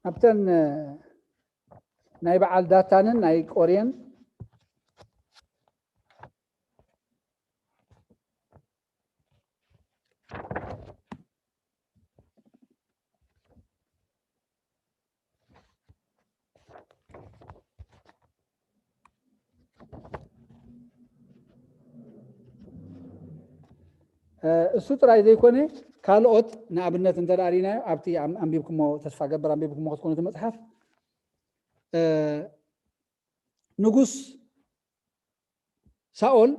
ኣብተን ናይ በዓል ዳታንን ናይ ቆሬን እ፣ እሱ ጥራይ ዘይኮነ፣ ካልኦት ንኣብነት እንተ ደኣ ርኢናዮ፣ ኣብቲ ኣም-፣ ኣንቢብኩሞ፣ ተስፋ ገብር ኣንቢብኩሞ ክትኮኑ እቲ መጽሓፍ፣ እ፣ ንጉስ ሳኦል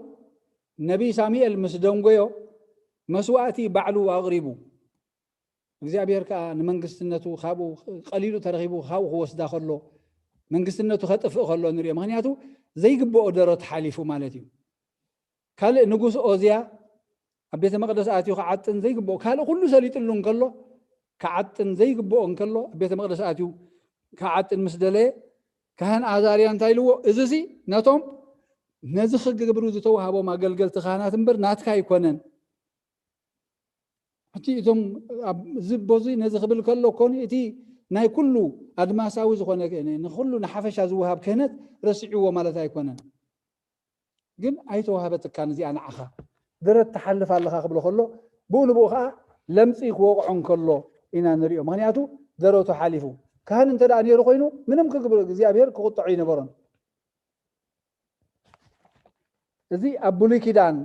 ነቢይ ሳሙኤል ምስ ደንጎዮ፣ መስዋእቲ ባዕሉ ኣቕሪቡ። እግዚኣብሔር ከኣ ንመንግስትነቱ ካብኡ ቀሊሉ ተረኺቡ፣ ካብኡ ክወስዳ ከሎ፣ መንግስትነቱ ከጥፍእ ከሎ ንሪኦ። ምኽንያቱ ዘይግብኦ ደረት ሓሊፉ ማለት እዩ። ካልእ ንጉስ ኦዝያ ኣብ ቤተ መቕደስ ኣትዩ ክዓጥን ዘይግብኦ፣ ካልእ ኩሉ ሰሊጥሉ እንከሎ፣ ክዓጥን ዘይግብኦ እንከሎ፣ ኣብ ቤተ መቕደስ ኣትዩ ክዓጥን ምስ ደለየ፣ ካህን ኣዛርያ እንታይ ኢልዎ? እዚሲ ነቶም ነዚ ክገብሩ ዝተዋህቦም ኣገልገልቲ ካህናት እምበር ናትካ ኣይኮነን። እቲ እቶም ኣብ ዝቦ እዚ ነዚ ክብል ከሎ ኮኒ እቲ ናይ ኩሉ ኣድማሳዊ ዝኾነ፣ ንኹሉ ንሓፈሻ ዝወሃብ ክህነት ረሲዕዎ ማለት ኣይኮነን። ግን ኣይተዋህበትካን እዚኣ ንዓኻ፣ ደረት ትሓልፍ ኣለኻ ክብሎ ከሎ፣ ብኡ ንብኡ ኸዓ ለምጺ ክወቕዖ እንከሎ ኢና ንሪኦ። ምኽንያቱ ደረቱ ሓሊፉ። ካህን እንተ ደኣ ነይሩ ኮይኑ ምንም ክግብር እግዚኣብሔር ክቁጥዖ ኣይነበሮን። እዚ ኣብ ብሉይ ኪዳን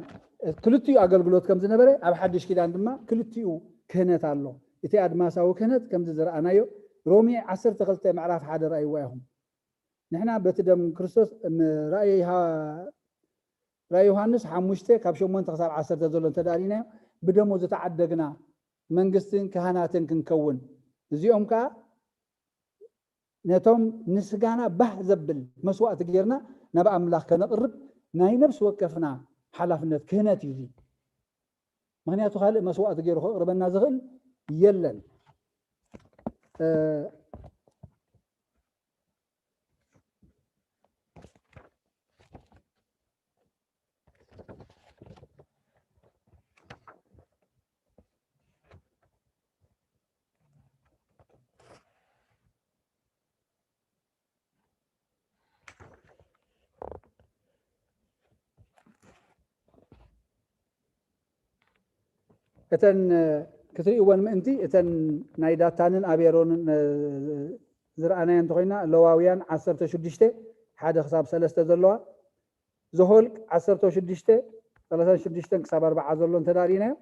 ክልቲኡ ኣገልግሎት ከም ዝነበረ፣ ኣብ ሓድሽ ኪዳን ድማ ክልቲኡ ክህነት ኣሎ። እቲ ኣድማሳዊ ክህነት ከምዚ ዝረኣናዮ ሮሜ ዓሰርተ ክልተ ምዕራፍ ሓደ ረኣይዋ ኢኹም። ንሕና በቲ ደም ክርስቶስ፣ ም-፣ ራእይ ሃ-፣ ራእይ ዮሃንስ ሓሙሽተ ካብ ሸሞንተ ክሳብ ዓሰርተ ዘሎ እንተ ደኣ ርኢናዮ፣ ብደሙ ዝተዓደግና መንግስትን ካህናትን ክንከውን፣ እዚኦም ከኣ ነቶም ንስጋና ባህ ዘብል መስዋእቲ ጌርና ናብ ኣምላኽ ከነቕርብ ናይ ነፍሲ ወከፍና ሓላፍነት ክህነት እዩ እዚ። ምኽንያቱ ካልእ መስዋእቲ ገይሩ ከቕርበና ዝኽእል የለን። እ፣ እተን፣ እ፣ ክትርእይወን ምእንቲ፣ እተን ናይ ዳታንን ኣቤሮንን፣ እ፣ ዝረኣናዮ እንተኾይና፣ ለዋውያን ዓሰርተ ሽዱሽተ ሓደ ክሳብ ሰለስተ ዘለዋ፣ ዘኍልቅ ዓሰርተ ሽዱሽተ ሰላሳን ሽዱሽተን ክሳብ ኣርብዓ ዘሎ እንተ ደኣ ርኢናዮ፣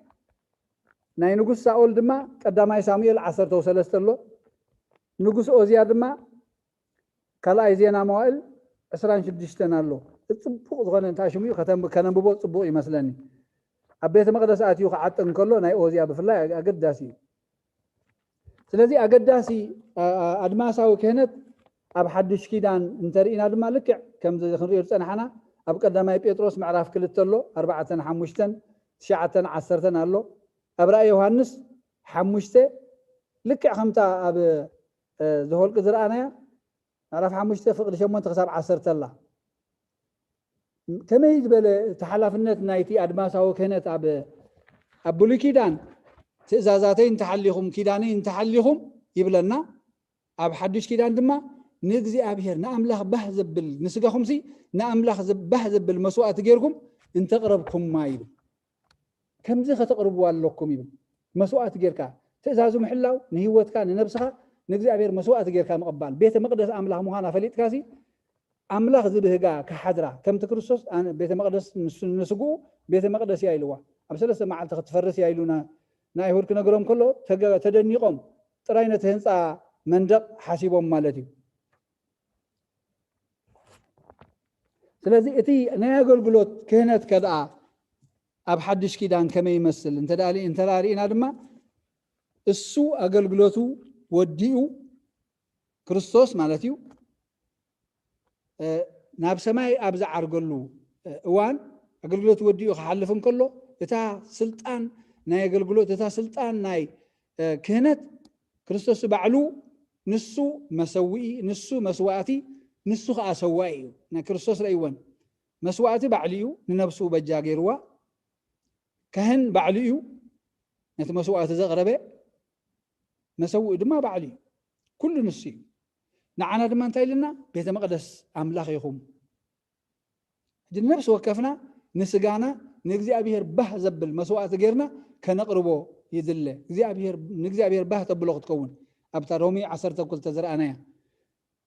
ናይ ንጉስ ሳኦል ድማ ቀዳማይ ሳሙኤል ዓሰርተ ሰለስተ ኣሎ። ንጉስ ኦዝያ ድማ ካልኣይ ዜና መዋእል ዕስራን ሽዱሽተን ኣሎ። ጽቡቕ ዝኾነ እንታይ ሽሙ እዩ ከተንብ-፣ ከነንብቦ ጽቡቕ ይመስለኒ። ኣብ ቤተ መቕደስ ኣትዩ ክዓጥን ከሎ ናይ ኦዝያ ብፍላይ ኣገዳሲ እዩ። ስለዚ ኣገዳሲ፣ ኣ-፣ ኣ-፣ ኣድማሳዊ ክህነት ኣብ ሓድሽ ኪዳን እንተርኢና ድማ ልክዕ ከምዚ ክንሪኦ ዝጸናሕና ኣብ ቀዳማይ ጴጥሮስ ምዕራፍ ክልተ ኣሎ፣ ኣርባዕተን ሓሙሽተን፣ ትሽዓተን ዓሰርተን ኣሎ። ኣብ ራእይ ዮሃንስ ሓሙሽተ ልክዕ ከምታ ኣብ፣ እ፣ ዘኍልቅ ዝረኣናያ ምዕራፍ ሓሙሽተ ፍቕዲ ሸሞንተ ክሳብ ዓሰርተ ኣላ። ከመይ ዝበለ እቲ ሓላፍነት ናይቲ ኣድማሳዊ ክህነት ኣብ ኣብ ብሉይ ኪዳን ትእዛዛተይ እንተሓሊኹም ኪዳነይ እንተሓሊኹም ይብለና። ኣብ ሓዱሽ ኪዳን ድማ ንእግዚኣብሔር ንኣምላኽ ባህ ዘብል ንስጋኹምሲ ንኣምላኽ ዘ- ባህ ዘብል መስዋእቲ ጌርኩም እንተቕረብኩማ ይብል። ከምዚ ከተቕርብዋ ኣለኩም ይብል። መስዋእቲ ጌርካ ትእዛዙ ምሕላው ንህይወትካ ንነብስኻ ንእግዚኣብሔር መስዋእቲ ጌርካ ምቕባል። ቤተ መቕደስ ኣምላኽ ምዃና ፈሊጥካሲ ኣምላኽ ዝብህጋ ክሓድራ ከምቲ ክርስቶስ ኣነ ቤተ መቕደስ ንሱ ንስግኡ ቤተ መቕደስ እያ ኢልዋ። ኣብ ሰለስተ መዓልቲ ክትፈርስ እያ ኢሉና ንኣይሁድ ክነግሮም ከሎ ተገ- ተደኒቖም ጥራይ ነቲ ህንፃ መንደቕ ሓሲቦም ማለት እዩ። ስለዚ እቲ ናይ ኣገልግሎት ክህነት ከደኣ ኣብ ሓድሽ ኪዳን ከመይ ይመስል እንተ ደኣ ርኢ- እንተ ደኣ ርኢና ድማ እሱ ኣገልግሎቱ ወዲኡ ክርስቶስ ማለት እዩ ናብ ሰማይ ኣብ ዝዓርገሉ እዋን ኣገልግሎት ወዲኡ ክሓልፍ እንከሎ እታ ስልጣን ናይ ኣገልግሎት እታ ስልጣን ናይ ክህነት ክርስቶስ ባዕሉ ንሱ መሰውኢ ንሱ መስዋእቲ ንሱ ከዓ ሰዋኢ እዩ። ናይ ክርስቶስ ረእይወን መስዋእቲ ባዕሉ እዩ ንነብሱ በጃ ገይርዋ። ካህን ባዕሉ እዩ ነቲ መስዋእቲ ዘቕረበ መሰውኢ ድማ ባዕሉ እዩ። ኩሉ ንሱ እዩ። ንዓና ድማ እንታይ ኢልና ቤተ መቕደስ ኣምላኽ ኢኹም። ሕጂ ንነብሲ ወከፍና ንስጋና ንእግዚኣብሔር ባህ ዘብል መስዋእቲ ጌርና ከነቕርቦ ይድለ። እግዚኣብሔር ንእግዚኣብሔር ባህ ተብሎ ክትከውን ኣብታ ሮሜ ዓሰርተ ክልተ ዝረኣናያ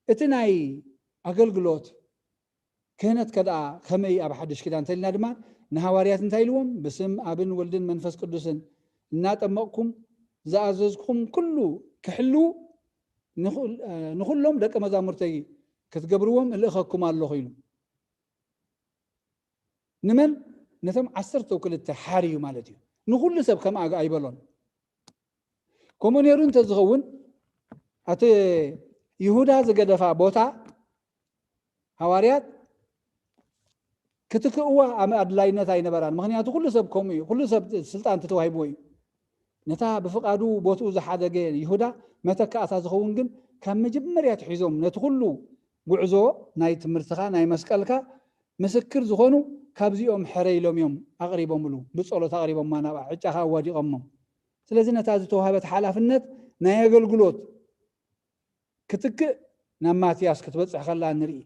እቲ ናይ ኣገልግሎት ክህነት ከደኣ ከመይ ኣብ ሓድሽ ኪዳን እንተልና ድማ ንሃዋርያት እንታይ ኢልዎም? ብስም ኣብን ወልድን መንፈስ ቅዱስን እናጠመቕኩም ዝኣዘዝኩም ኩሉ ክሕልዉ ንኹሎም ደቂ መዛሙርተይ ክትገብርዎም እልእኸኩም ኣለኹ ኢሉ። ንመን? ነቶም ዓሰርተው ክልተ ሓር እዩ ማለት እዩ። ንኹሉ ሰብ ከም ኣጋ ኣይበሎን። ከምኡ ነይሩ እንተዝኸውን ኣቲ ይሁዳ ዝገደፋ ቦታ ሃዋርያት ክትክእዋ ኣድላይነት ኣይነበራን። ምክንያቱ ኩሉ ሰብ ከምኡ እዩ። ኩሉ ሰብ ስልጣን ተተዋሂብዎ እዩ። ነታ ብፍቓዱ ቦትኡ ዝሓደገ ይሁዳ መተካእታ ዝኸውን ግን ካብ መጀመርያ ትሒዞም ነቲ ኩሉ ጉዕዞ ናይ ትምህርትኻ ናይ መስቀልካ ምስክር ዝኾኑ ካብዚኦም ሕረ ኢሎም እዮም ኣቕሪቦምሉ። ብጸሎት ኣቕሪቦማ ናብኣ ዕጫኻ ኣዋዲቖሞም። ስለዚ ነታ ዝተዋህበት ሓላፍነት ናይ ኣገልግሎት ክትክእ ናብ ማትያስ ክትበጽሕ ከላ ንርኢ።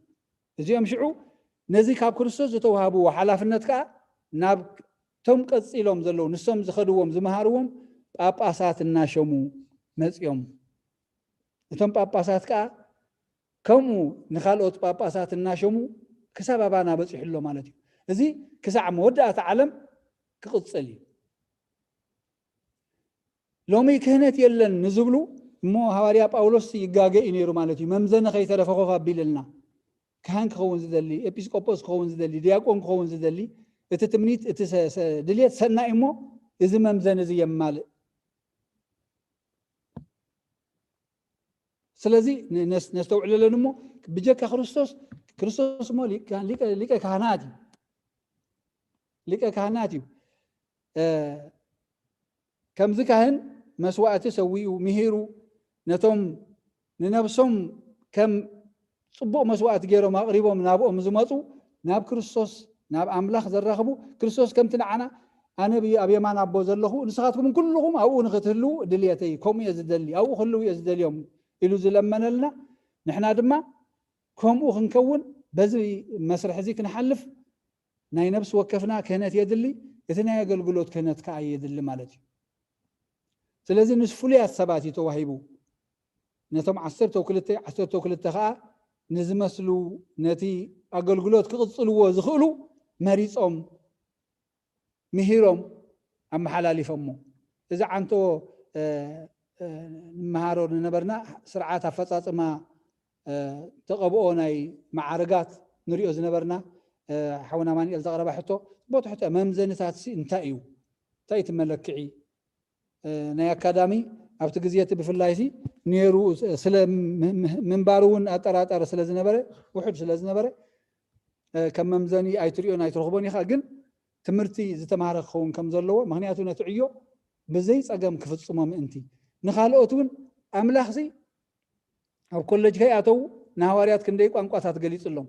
እዚኦም ሽዑ ነዚ ካብ ክርስቶስ ዝተዋህብዎ ሓላፍነት ከኣ ናብ ቶም ቀጺሎም ዘለዉ ንሶም ዝኸድዎም ዝመሃርዎም ጳጳሳት እናሸሙ መጺኦም። እቶም ጳጳሳት ከኣ ከምኡ ንኻልኦት ጳጳሳት እናሸሙ ክሳብ ኣባና በጺሑ ኣሎ ማለት እዩ። እዚ ክሳዕ መወዳእታ ዓለም ክቕጽል እዩ። ሎሚ ክህነት የለን ንዝብሉ እሞ ሃዋርያ ጳውሎስ ይጋገ እዩ ነይሩ ማለት እዩ። መምዘኒ ከይተረፈ ኮፍ ኣቢልልና ካህን ክኸውን ዝደሊ፣ ኤጲስቆጶስ ክኸውን ዝደሊ፣ ዲያቆን ክኸውን ዝደሊ እቲ ትምኒት እቲ ድልየት ሰናይ እሞ እዚ መምዘኒ እዚ የማልእ። ስለዚ ነስተውዕለለን እሞ ብጀካ ክርስቶስ ክርስቶስ እሞ ሊቀ ካህናት እዩ። ሊቀ ካህናት እዩ። ከምዚ ካህን መስዋእቲ ሰዊኡ ምሂሩ ነቶም ንነብሶም ከም ጽቡቕ መስዋእቲ ገይሮም ኣቕሪቦም ናብኦም ዝመጹ ናብ ክርስቶስ ናብ ኣምላኽ ዘራኽቡ ክርስቶስ ከምቲ ንዓና ኣነ ብዩ ኣብ የማን ኣቦ ዘለኹ ንስኻትኩም ኩልኹም ኣብኡ ንክትህልዉ ድልየተይ ከምኡ እየ ዝደሊ ኣብኡ ክህልዉ እየ ዝደልዮም ኢሉ ዝለመነልና ንሕና ድማ ከምኡ ክንከውን በዚ መስርሕ እዚ ክንሓልፍ ናይ ነብሲ ወከፍና ክህነት የድሊ፣ እቲ ናይ ኣገልግሎት ክህነት ከኣ የድሊ ማለት እዩ። ስለዚ ምስ ፍሉያት ሰባት እዩ ተዋሂቡ። ነቶም ዓሰርተው ክልተ ዓሰርተው ክልተ ከኣ ንዝመስሉ ነቲ ኣገልግሎት ክቕጽልዎ ዝኽእሉ መሪጾም ምሂሮም ኣመሓላሊፎሞ። እዚ ዓንቶ ንምሃሮ ዝነበርና ስርዓት ኣፈጻጽማ ተቐብኦ ናይ መዓርጋት ንሪኦ ዝነበርና ሓውና ማንኤል ዘቕረባ ሕቶ ቦትሕቶ መምዘንታት ሲ እንታይ እዩ እንታይ እቲ መለክዒ ናይ ኣካዳሚ ኣብቲ ግዜ እቲ ብፍላይ ሲ ነይሩ ስለ ምንባሩ እውን ኣጠራጣሪ ስለ ዝነበረ ውሕድ ስለ ዝነበረ ከም መምዘኒ ኣይትሪኦን ኣይትረኽቦን ኢኻ ግን ትምህርቲ ዝተማሃረ ክኸውን ከም ዘለዎ ምክንያቱ ነቲ ዕዮ ብዘይ ጸገም ክፍጽሞ ምእንቲ ንኻልኦት እውን ኣምላኽሲ ኣብ ኮለጅ ከይኣተዉ ንሃዋርያት ክንደይ ቋንቋታት ገሊጹሎም?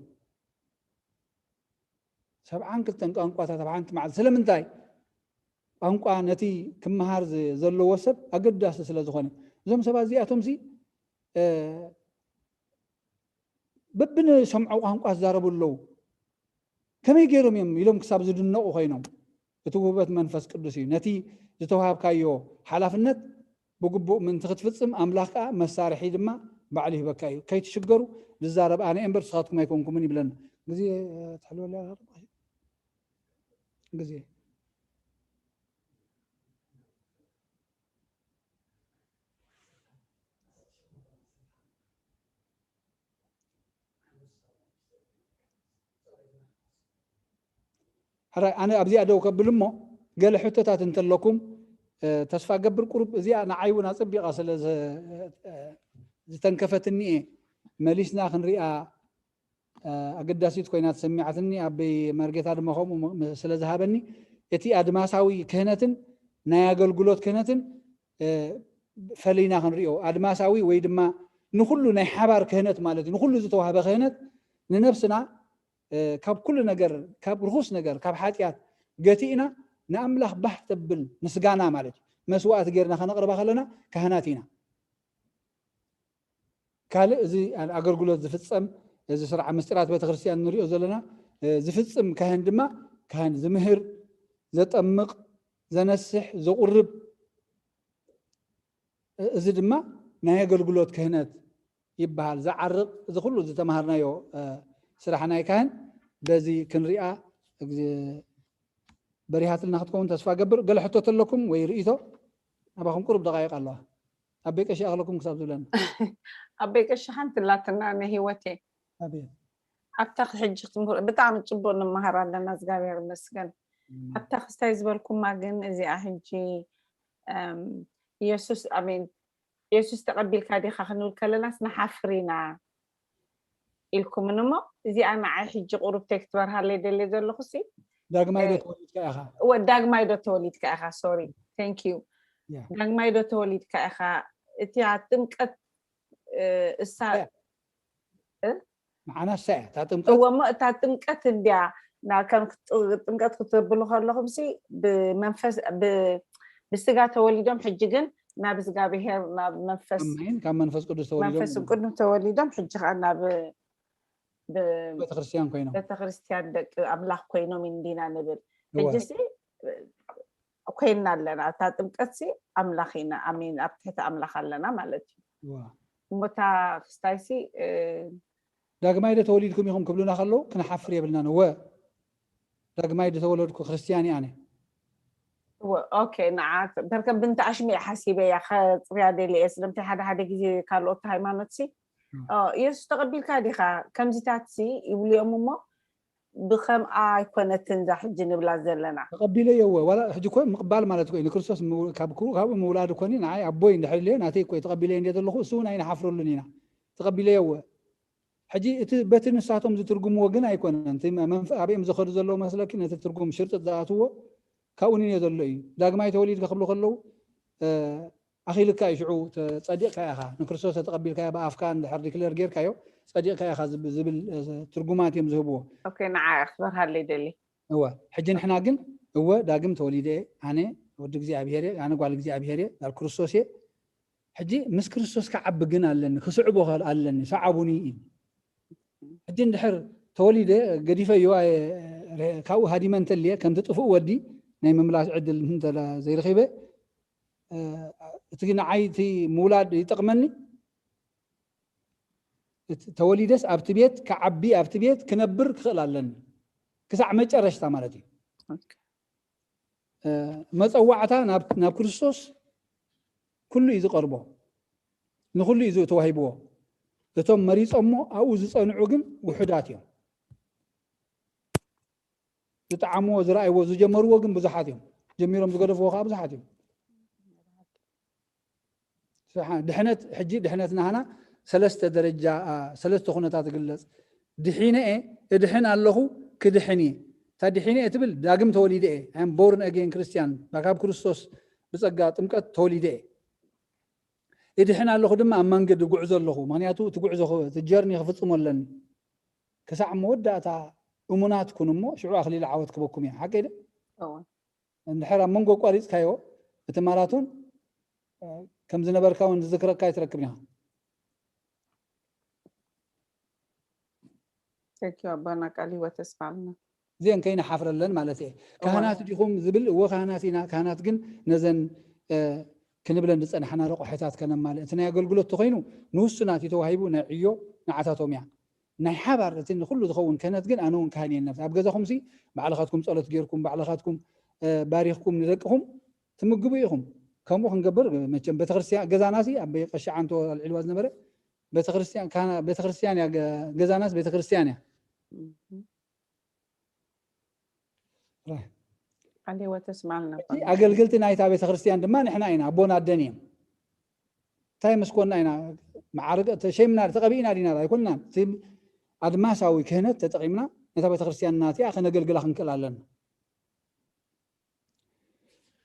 ሰብዓን ክልተን ቋንቋታት ኣብ ሓንቲ መዓልቲ። ስለምንታይ? ቋንቋ ነቲ ክመሃር ዝ- ዘለዎ ሰብ ኣገዳሲ ስለ ዝኾነ። እዞም ሰባት እዚኣቶም ሲ በብንሰምዖ ቋንቋ ዝዛረቡ ኣለዉ። ከመይ ገይሮም እዮም ኢሎም ክሳብ ዝድነቑ ኮይኖም። እቲ ውህበት መንፈስ ቅዱስ እዩ። ነቲ ዝተዋሃብካዮ ሓላፍነት ብግቡእ ምእንቲ ክትፍጽም ኣምላኽ ከኣ መሳርሒ ድማ ባዕሉ ይህበካ እዩ። ከይትሽገሩ ዝዛረብ ኣነ እየ እምበር ንስኻትኩም ኣይኮንኩምን ይብለና። ግዜ ትሕልወለይ ኣለኹም? ግዜ ሕራይ ኣነ ኣብዚኣ ደው ከብል እሞ ገለ ሕቶታት እንተለኩም ተስፋ ገብር ቁሩብ እዚኣ ንዓይ እውን ኣፀቢቓ ስለ ዝተንከፈትኒ እየ መሊስና ክንሪኣ ኣገዳሲት ኮይና ተሰሚዓትኒ። ኣበይ መርጌታ ድማ ከምኡ ስለ ዝሃበኒ እቲ ኣድማሳዊ ክህነትን ናይ ኣገልግሎት ክህነትን ፈሊና ክንሪኦ ኣድማሳዊ ወይ ድማ ንኩሉ ናይ ሓባር ክህነት ማለት እዩ። ንኩሉ ዝተዋህበ ክህነት ንነብስና ካብ ኩሉ ነገር ካብ ርኹስ ነገር ካብ ሓጢኣት ገቲእና ንኣምላኽ ባህ ተብል ምስጋና ማለት እዩ። መስዋእቲ ጌርና ከነቕርባ ከለና ካህናት ኢና። ካልእ እዚ ኣገልግሎት ዝፍጸም እዚ ስርዓ ምስጢራት ቤተክርስትያን ንሪኦ ዘለና ዝፍጽም ካህን ድማ ካህን ዝምህር፣ ዘጠምቕ፣ ዘነስሕ፣ ዘቑርብ እዚ ድማ ናይ ኣገልግሎት ክህነት ይበሃል። ዝዓርቕ እዚ ኩሉ ዝተምሃርናዮ ስራሕ ናይ ካህን በዚ ክንሪኣ በሪሃትልና ክትከውን ተስፋ ገብር። ገለ ሕቶ ተለኩም ወይ ርእይቶ ኣባኹም ቁሩብ ደቃይቕ ኣለዋ። ኣበይ ቀሺ ኣኽለኩም ክሳብ ዝብለና ኣበይ ቀሺ ሓንቲ ላትና ንህይወቴ ኣብታ ሕጂ ብጣዕሚ ፅቡቅ ንምሃር ኣለና እግዚኣብሔር ይመስገን። ኣብታ ክስታይ ዝበልኩማ ግን እዚኣ ሕጂ ኢየሱስ ኣሜን ኢየሱስ ተቐቢልካ ዲኻ ክንብል ከለናስ ንሓፍር ኢና ኢልኩምን እሞ እዚኣ ንዓይ ሕጂ ቁሩብ ቴክስት በርሃለይ ደልየ ዘለኹ ሲ ዳግማይ ዶ ተወሊድካ ኢኻ? እወ ዳግማይ ዶ ተወሊድካ ኢኻ? ሶሪ thank you ዳግማይ ዶ ተወሊድካ ኢኻ? እቲያ ጥምቀት እሳ ንዓና እሳ እያ እታ ጥምቀት። እወ እሞ እታ ጥምቀት እንድያ ከም ጥምቀት ክትብሉ ከለኹም ሲ ብመንፈስ ብስጋ ተወሊዶም ሕጂ ግን ናብ እግዚኣብሄር ናብ መንፈስ ካብ መንፈስ ቅዱስ ተወሊዶም መንፈስ ቅዱስ ተወሊዶም ሕጂ ከዓ ናብ ቤተክርስትያን ኮይኖም ቤተክርስትያን ደቂ ኣምላኽ ኮይኖም እንዲና ንብል። ሕጂ ሲ ኮይና ኣለና እታ ጥምቀት ሲ ኣምላኽ ኢና ኣሜን ኣብ ትሕቲ ኣምላኽ ኣለና ማለት እዩ። እሞ እታ ክስታይ ሲ ዳግማይ ዶ ተወሊድኩም ኢኹም ክብሉና ከለዉ ክንሓፍር የብልናን። እወ ዳግማይ ዝተወለድኩ ክርስትያን እየ ኣነ። እወ ኦኬ ንዓ በርከ ብንተ ኣሽሙ እየ ሓሲበያ ከፅርያ ደልየ እየ ስለምንታይ ሓደ ሓደ ግዜ ካልኦት ሃይማኖት ሲ ኢየሱስ ተቐቢልካ ዲኻ ከምዚታት ሲ ይብሉ እዮም እሞ ብኸምኣ ኣይኮነትን እዛ ሕጂ ንብላ ዘለና። ተቐቢለዮ እወ ዋላ ሕጂ እኮ ምቕባል ማለት እኮ እዩ ንክርስቶስ ምው- ካብ ክሩ- ካብኡ ምውላድ እኮ ንዓይ ኣቦይ እንድሕር ኢለዮ ናተይ እኮ እዩ ተቐቢለዮ እንድየ ዘለኹ እሱ እውን ኣይንሓፍረሉን ኢና ተቐቢለዮ እወ ሕጂ እቲ በቲ ንሳቶም ዝትርጉምዎ ግን ኣይኮነን እቲ መንፈ- ኣበኦም ዝኸዱ ዘለዉ መስለኪ ነቲ ትርጉም ሽርጥጥ ዝኣትዎ ካብኡ ንንዮ ዘሎ እዩ ዳግማይ ተወሊድካ ክብሉ ከለዉ እ፣ ኣኺልካ እዩ ሽዑ ተ- ጸዲቕካ ኢኻ ንክርስቶስ ተተቐቢልካዮ ብኣፍካ እንድሕር ዲክለር ጌርካዮ ጸዲቕካ ኢኻ ዝብ- ዝብል እ፣ ትርጉማት እዮም ዝህብዎ ኦኬ ንዓ ክበርሃለይ ደሊ እወ ሕጂ ንሕና ግን እወ ዳግም ተወሊደ እየ ኣነ ወዲ እግዚኣብሔር እየ ኣነ ጓል እግዚኣብሔር እየ ናብ ክርስቶስ እየ ሕጂ ምስ ክርስቶስ ክዓቢ ግን ኣለኒ ክስዕቦ ከ- ኣለኒ ሰዓቡኒ እዩ ሕጂ እንድሕር ተወሊደ ገዲፈዮ ኣየ- ረ- ካብኡ ሃዲመ እንተልየ ከምቲ ጥፉእ ወዲ ናይ ምምላስ ዕድል እንተ ዘይረኺበ እ፣ እቲ ንዓይ እቲ ምውላድ ይጠቕመኒ እቲ ተወሊደስ ኣብቲ ቤት ክዓቢ ኣብቲ ቤት ክነብር ክኽእል ኣለኒ ክሳዕ መጨረሽታ ማለት እዩ መፀዋዕታ ናብ ክርስቶስ ኩሉ እዩ ዝቐርቦ ንኩሉ እዩ ተዋሂብዎ እቶም መሪፆሞ ኣብኡ ዝፀንዑ ግን ውሑዳት እዮም ዝጠዓምዎ ዝረኣይዎ ዝጀመርዎ ግን ብዙሓት እዮም ጀሚሮም ዝገደፍዎ ከዓ ብዙሓት እዮም ድሕነት ሕጂ ድሕነት ናህና ሰለስተ ደረጃ ሰለስተ ኩነታት ይግለፅ ድሒነ እየ እድሕን ኣለኹ ክድሕን እየ እታ ድሒነ እየ ትብል ዳግም ተወሊደ እየ ኣም ቦርን ኣጌን ክርስቲያን ካብ ክርስቶስ ብፀጋ ጥምቀት ተወሊደ እየ እድሕን ኣለኹ ድማ ኣብ መንገዲ ጉዕዞ ኣለኹ። ምኽንያቱ እቲ ጉዕዞ እቲ ጀርኒ ክፍጽሞ ኣለኒ። ክሳዕ መወዳእታ እሙናት ኩኑ እሞ ሽዑ ኣኽሊል ዓወት ክበኩም እያ። ሓቀይ ዶ? እንድሕር ኣብ መንጎ ኣቋሪፅካዮ እቲ ማራቶን ከም ዝነበርካ እውን ዝዝክረካ ኣይትረክብን ኢኻ። ኣባና ቃል ህይወት ተስፋልና። እዚአን ከይንሓፍረለን ማለት እየ። ካህናት ዲኹም ዝብል፣ እዎ ካህናት ኢና። ካህናት ግን ነዘን ክንብለን ዝፀናሕና ረቑሒታት ከነማልእ፣ እቲ ናይ ኣገልግሎት ተኮይኑ ንውሱናት እዩ ተዋሂቡ፣ ናይ ዕዮ ንዓታቶም እያ። ናይ ሓባር እቲ ንኩሉ ዝኸውን ክህነት ግን ኣነ እውን ካህን እየ ነብሲ ኣብ ገዛኹም ሲ ባዕልኻትኩም ጸሎት ጌርኩም ባዕልኻትኩም ባሪኽኩም ንደቅኹም ትምግቡ ኢኹም። ከምኡ ክንገብር መቸም ቤተክርስትያን ገዛና ሲ ኣብ ቀሺ ዓንቶ ኣልዒልዋ ዝነበረ ቤተክርስትያን ካህና ቤተክርስትያን እያ ገዛናስ ቤተክርስትያን እያ። ኣንዴ ወተስማልና ኣገልግልቲ ናይታ ቤተክርስትያን ድማ ንሕና ኢና ኣቦን ኣደን እዮም። እንታይ መስኮና ኢና መዓርገ ተሸይምና ተቐቢእና ዲና ኣይኮንናን። እቲ ኣድማሳዊ ክህነት ተጠቒምና ነታ ቤተክርስትያንና እቲኣ ከነገልግላ ክንክእል ኣለና።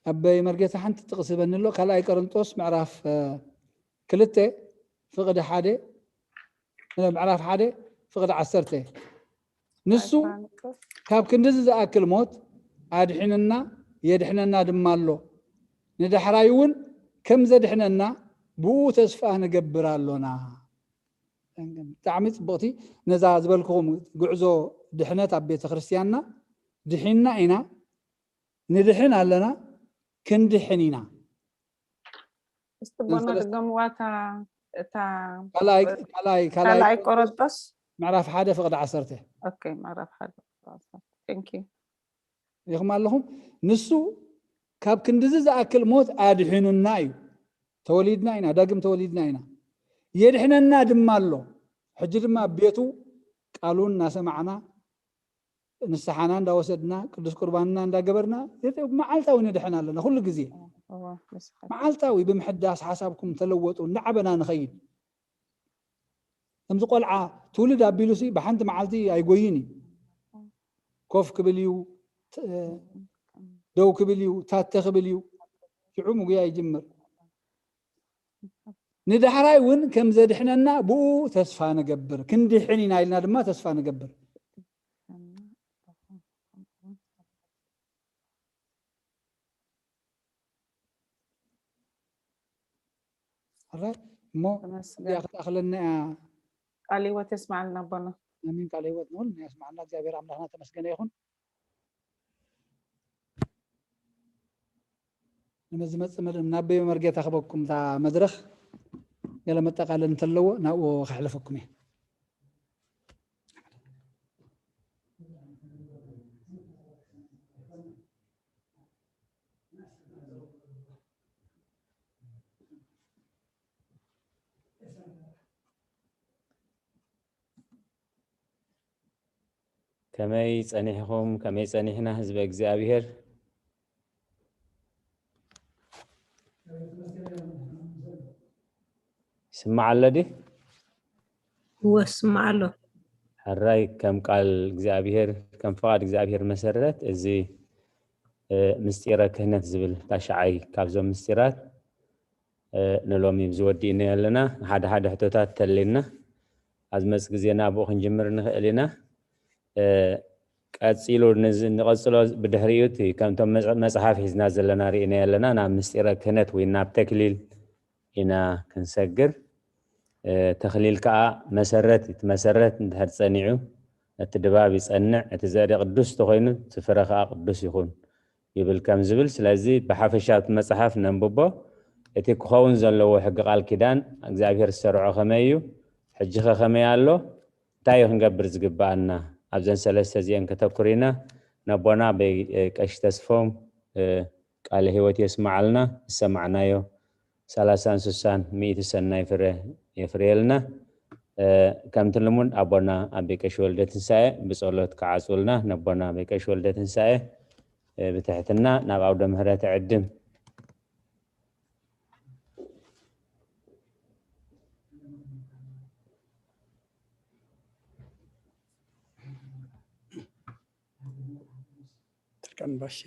ኣበይ መርጌታ ሓንቲ ጥቕሲ በኒ ኣሎ። ካልኣይ ቆሮንጦስ ምዕራፍ ክልተ ፍቕዲ ሓደ ምዕራፍ ሓደ ፍቕዲ ዓሰርተ ንሱ ካብ ክንድዚ ዝኣክል ሞት ኣድሒንና የድሕነና ድማ ኣሎ። ንዳሕራይ እውን ከም ዘድሕነና ብኡ ተስፋ ንገብር ኣሎና። ብጣዕሚ ፅብቕቲ ነዛ ዝበልክኹም ጉዕዞ ድሕነት ኣብ ቤተ ክርስቲያንና ድሒንና ኢና፣ ንድሕን ኣለና፣ ክንድሕን ኢና። እስቲ ቦና ድገምዋ እታ እታ ካልኣይ ካልኣይ ካልኣይ ካልኣይ ቆሮንጦስ ምዕራፍ ሓደ ፍቕዲ ዓሰርተ ኦኬ ምዕራፍ ሓደ thank you ኢኹም ኣለኹም። ንሱ ካብ ክንድዚ ዝኣክል ሞት ኣድሒኑና እዩ። ተወሊድና ኢና፣ ዳግም ተወሊድና ኢና። የድሕነና ድማ ኣሎ። ሕጂ ድማ ቤቱ ቃሉን እናሰማዕና ንስሓና እንዳወሰድና ቅዱስ ቁርባንና እንዳገበርና መዓልታዊ ንድሕን ኣለና። ኩሉ ግዜ መዓልታዊ ብምሕዳስ ሓሳብኩም ተለወጡ እንዳዓበና ንኸይድ። ከምዚ ቆልዓ ትውልድ ኣቢሉ ሲ ብሓንቲ መዓልቲ ኣይጎይን እዩ። ኮፍ ክብል እዩ፣ ደው ክብል እዩ፣ ታተ ክብል እዩ። ሽዑ ምጉያ ይጅምር። ንዳሕራይ እውን ከም ዘድሕነና ብኡ ተስፋ ንገብር፣ ክንድሕን ኢና ኢልና ድማ ተስፋ ንገብር። ሕራይ እሞ እዚኣ ክትኣኽለና እያ። ቃል ህይወት የስማዓልና ኣቦና። ኣሜን። ቃል ህይወት ንኹልና የስማዓልና። እግዚኣብሔር ኣምላኽና ተመስገነ ይኹን። ንመዝመፅ መድ- ናብ በይ መርጌታ ክበኩም እታ መድረኽ ገለ መጠቃለል እንተለዎ ናብኡ ከሕልፈኩም እየ። ከመይ ጸኒሕኹም? ከመይ ጸኒሕና ህዝበ እግዚኣብሔር? ይስማዕ ኣሎ ድዩ? እወ፣ ይስማዕ ኣሎ። ሕራይ፣ ከም ቃል እግዚኣብሔር፣ ከም ፍቓድ እግዚኣብሔር መሰረት፣ እዚ፣ እ፣ ምስጢረ ክህነት ዝብል ታሽዓይ ካብዞም ምስጢራት፣ እ፣ ንሎሚ ዝወዲእናዮ ኣለና። ሓደ ሓደ ሕቶታት ተሊልና፣ ኣብ ዝመጽእ ግዜና ኣብኡ ክንጅምር ንኽእል ኢና። እ፣ ቀጺሉ፣ ንዝ-፣ ንቐጽሎ ብድሕሪኡ፣ እቲ ከምቶም መጽ-፣ መጽሓፍ ሒዝና ዘለና ርኢናዮ ኣለና፣ ናብ ምስጢረ ክህነት ወይ ናብ ተክሊል ኢና ክንሰግር። እ፣ ተኽሊል ከኣ መሰረት እዩ። እቲ መሰረት እንድሕር ጸኒዑ፣ እቲ ድባብ ይጸንዕ። እቲ ዘርኢ ቅዱስ እንተኾይኑ፣ እቲ ፍረ ከኣ ቅዱስ ይኹን ይብል ከም ዝብል። ስለዚ ብሓፈሻ እቲ መጽሓፍ ነንብቦ። እቲ ክኸውን ዘለዎ ሕጊ ቃል ኪዳን እግዚኣብሔር ዝሰርዖ ከመይ እዩ? ሕጂኸ ከመይ ኣሎ? እንታይ እዩ ክንገብር ዝግብኣና? ኣብዘን ሰለስተ እዚአን ከተኩር ኢና። ነቦና በይ፣ እ፣ ቀሺ ተስፎም፣ እ፣ ቃለ ህይወት የስምዓልና። ዝሰማዕናዮ ሰላሳን ስሳን ሚእቲ ሰናይ ፍረ የፍርየልና። እ፣ ከምቲ ልሙድ ኣቦና ኣቤ ቀሺ ወልደ ትንሳኤ ብጸሎት ክዓጽውልና ነቦና ኣቤ ቀሺ ወልደ ትንሳኤ፣ እ፣ ብትሕትና ናብ ኣውደ ምህረት ዕድም። ትርቀን ባሺ።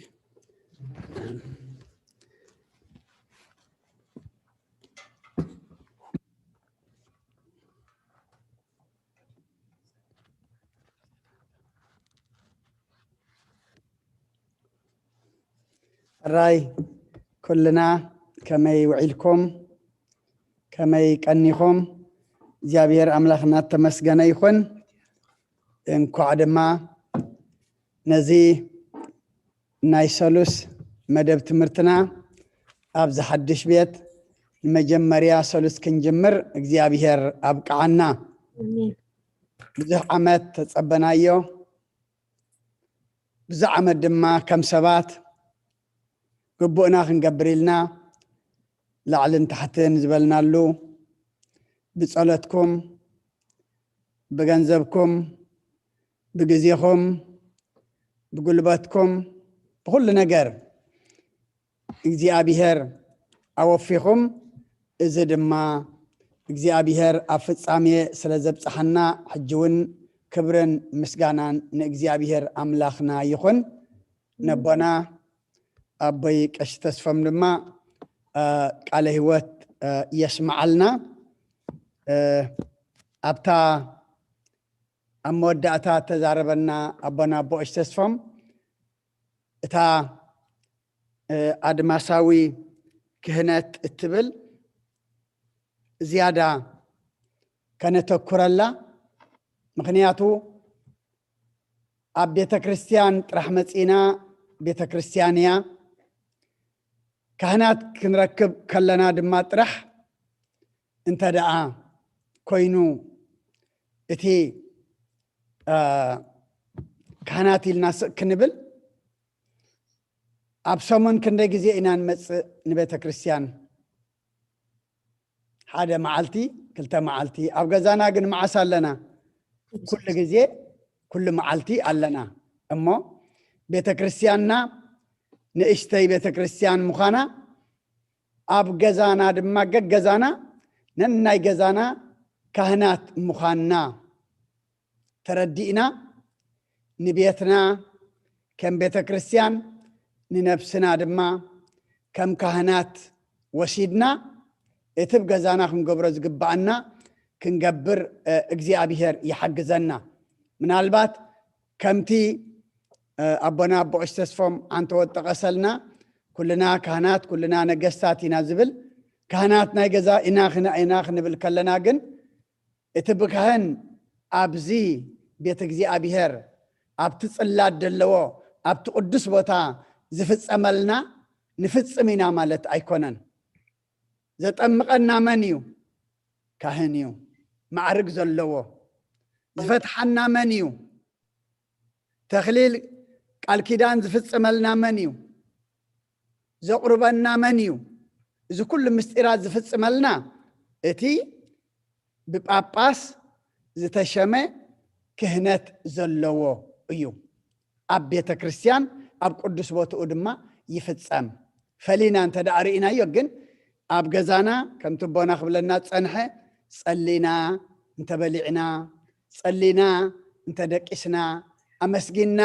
ሕራይ ኩልና ከመይ ውዒልኩም? ከመይ ቀኒኹም? እግዚኣብሔር ኣምላኽና ተመስገነ ይኹን። እንኳዕ ድማ ነዚ ናይ ሰሉስ መደብ ትምህርትና ኣብዚ ሓድሽ ቤት ንመጀመርያ ሰሉስ ክንጅምር እግዚኣብሔር ኣብቅዓና። ብዙሕ ዓመት ተጸበናዮ። ብዙሕ ዓመት ድማ ከም ሰባት ግቡእና ክንገብር ኢልና ላዕልን ታሕትን ዝበልናሉ፣ ብጸሎትኩም፣ ብገንዘብኩም፣ ብግዜኹም፣ ብጉልበትኩም፣ ብኹሉ ነገር እግዚኣብሔር ኣወፊኹም። እዚ ድማ እግዚኣብሔር ኣብ ፍጻሜ ስለ ዘብጽሓና፣ ሕጂ እውን ክብርን ምስጋናን ንእግዚኣብሔር ኣምላኽና ይኹን። ነቦና ኣቦይ ቀሺ ተስፎም ድማ፣ እ፣ ቃለ ህይወት፣ እ፣ የስምዓልና። እ፣ ኣብታ ኣብ መወዳእታ እተዛረበና ኣቦና ኣቦ ቀሺ ተስፎም፣ እታ፣ እ፣ ኣድማሳዊ ክህነት እትብል ዝያዳ ከነተኩረላ። ምኽንያቱ ኣብ ቤተ ክርስቲያን ጥራሕ መጺና፣ ቤተ ክርስቲያን እያ። ካህናት ክንረክብ ከለና ድማ ጥራሕ እንተ ደኣ ኮይኑ እቲ፣ እ፣ ካህናት ኢልና ስቕ ክንብል፣ ኣብ ሰሙን ክንደይ ግዜ ኢና ንመጽእ ንቤተ ክርስቲያን? ሓደ መዓልቲ፣ ክልተ መዓልቲ። ኣብ ገዛና ግን መዓስ ኣለና? ኩሉ ግዜ፣ ኩሉ መዓልቲ ኣለና። እሞ ቤተ ክርስቲያንና ንእሽተይ ቤተ ክርስቲያን ምዃና፣ ኣብ ገዛና ድማ፣ ገገዛና ነናይ ገዛና ካህናት ምዃንና ተረዲእና፣ ንቤትና ከም ቤተ ክርስቲያን፣ ንነብስና ድማ ከም ካህናት ወሲድና፣ እቲ ብ ገዛና ክንገብሮ ዝግብኣና ክንገብር፣ እ፣ እግዚኣብሔር ይሓግዘና። ምናልባት ከምቲ፣ እ፣ ኣቦና ኣቦ ቀሺ ተስፎም ኣንተወ ጠቐሰልና፣ ኩልና ካህናት፣ ኩልና ነገስታት ኢና ዝብል፣ ካህናት ናይ ገዛ ኢና ክን-፣ ኢና ክንብል ከለና ግን፣ እቲ ብካህን ኣብዚ ቤት እግዚኣብሔር፣ ኣብቲ ጽላት ዘለዎ፣ ኣብቲ ቅዱስ ቦታ ዝፍጸመልና ንፍጽም ኢና ማለት ኣይኮነን። ዘጠምቐና መን እዩ? ካህን እዩ፣ ማዕርግ ዘለዎ። ዝፈትሓና መን እዩ? ተኽሊል ቃል ኪዳን ዝፍጽመልና መን እዩ? ዘቑርበና መን እዩ? እዚ ኩሉ ምስጢራት ዝፍጽመልና እቲ ብጳጳስ ዝተሸመ ክህነት ዘለዎ እዩ። ኣብ ቤተ ክርስቲያን፣ ኣብ ቅዱስ ቦትኡ ድማ ይፍጸም። ፈሊና እንተ ደኣ ርኢናዮ ግን፣ ኣብ ገዛና ከምቲ ኣቦና ክብለና ዝጸንሐ፣ ጸሊና እንተ በሊዕና፣ ጸሊና እንተ ደቂስና፣ ኣመስጊንና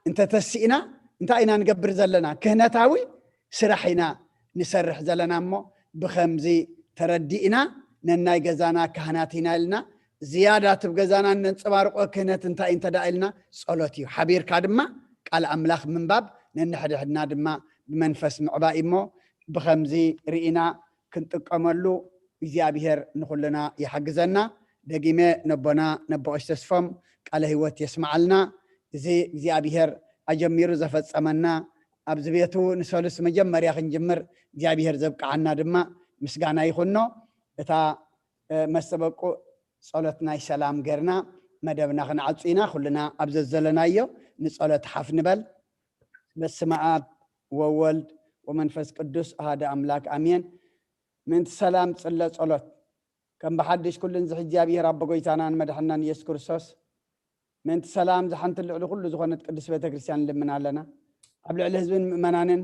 እንተ ተሲእና፣ እንታይ ኢና ንገብር ዘለና? ክህነታዊ ስራሕ ኢና ንሰርሕ ዘለና እሞ፣ ብኸምዚ ተረዲእና፣ ነናይ ገዛና ካህናት ኢና ኢልና፣ ዝያዳ እቲ ብ ገዛና እነንጸባርቆ ክህነት እንታይ እዩ እንተ ደኣ ኢልና፣ ጸሎት እዩ። ሓቢርካ ድማ ቃል ኣምላኽ ምንባብ፣ ነንሕድሕድና ድማ ብመንፈስ ምዕባይ እሞ፣ ብኸምዚ ርኢና ክንጥቀመሉ እግዚኣብሔር ንኹልና ይሓግዘና። ደጊመ ነቦና ነቦ ቀሺ ተስፎም ቃለ ህይወት የስምዓልና። እዚ እግዚኣብሔር ኣጀሚሩ ዘፈጸመና፣ ኣብዚ ቤቱ ንሰሉስ መጀመርያ ክንጅምር እግዚኣብሔር ዘብቅዓና ድማ ምስጋና ይኹኖ። እታ፣ እ፣ መስተበቁ ጸሎት ናይ ሰላም ጌርና መደብና ክንዓጹ ኢና። ኩልና ኣብ ዘዘለናዮ ንጸሎት ሓፍ ንበል። በስመ ኣብ ወወልድ ወመንፈስ ቅዱስ ኣሃደ ኣምላክ ኣሜን። ምእንቲ ሰላም ጽለ ጸሎት። ከም ብሓድሽ ኩሉን ዝሕ እግዚኣብሔር ኣቦ ጎይታናን መድሓናን ኢየሱስ ክርስቶስ፣ ምእንቲ ሰላም ዝሓንቲ ልዕሊ ኩሉ ዝኾነት ቅድስት ቤተ ክርስቲያን ንልምን ኣለና። ኣብ ልዕሊ ህዝብን ምእመናንን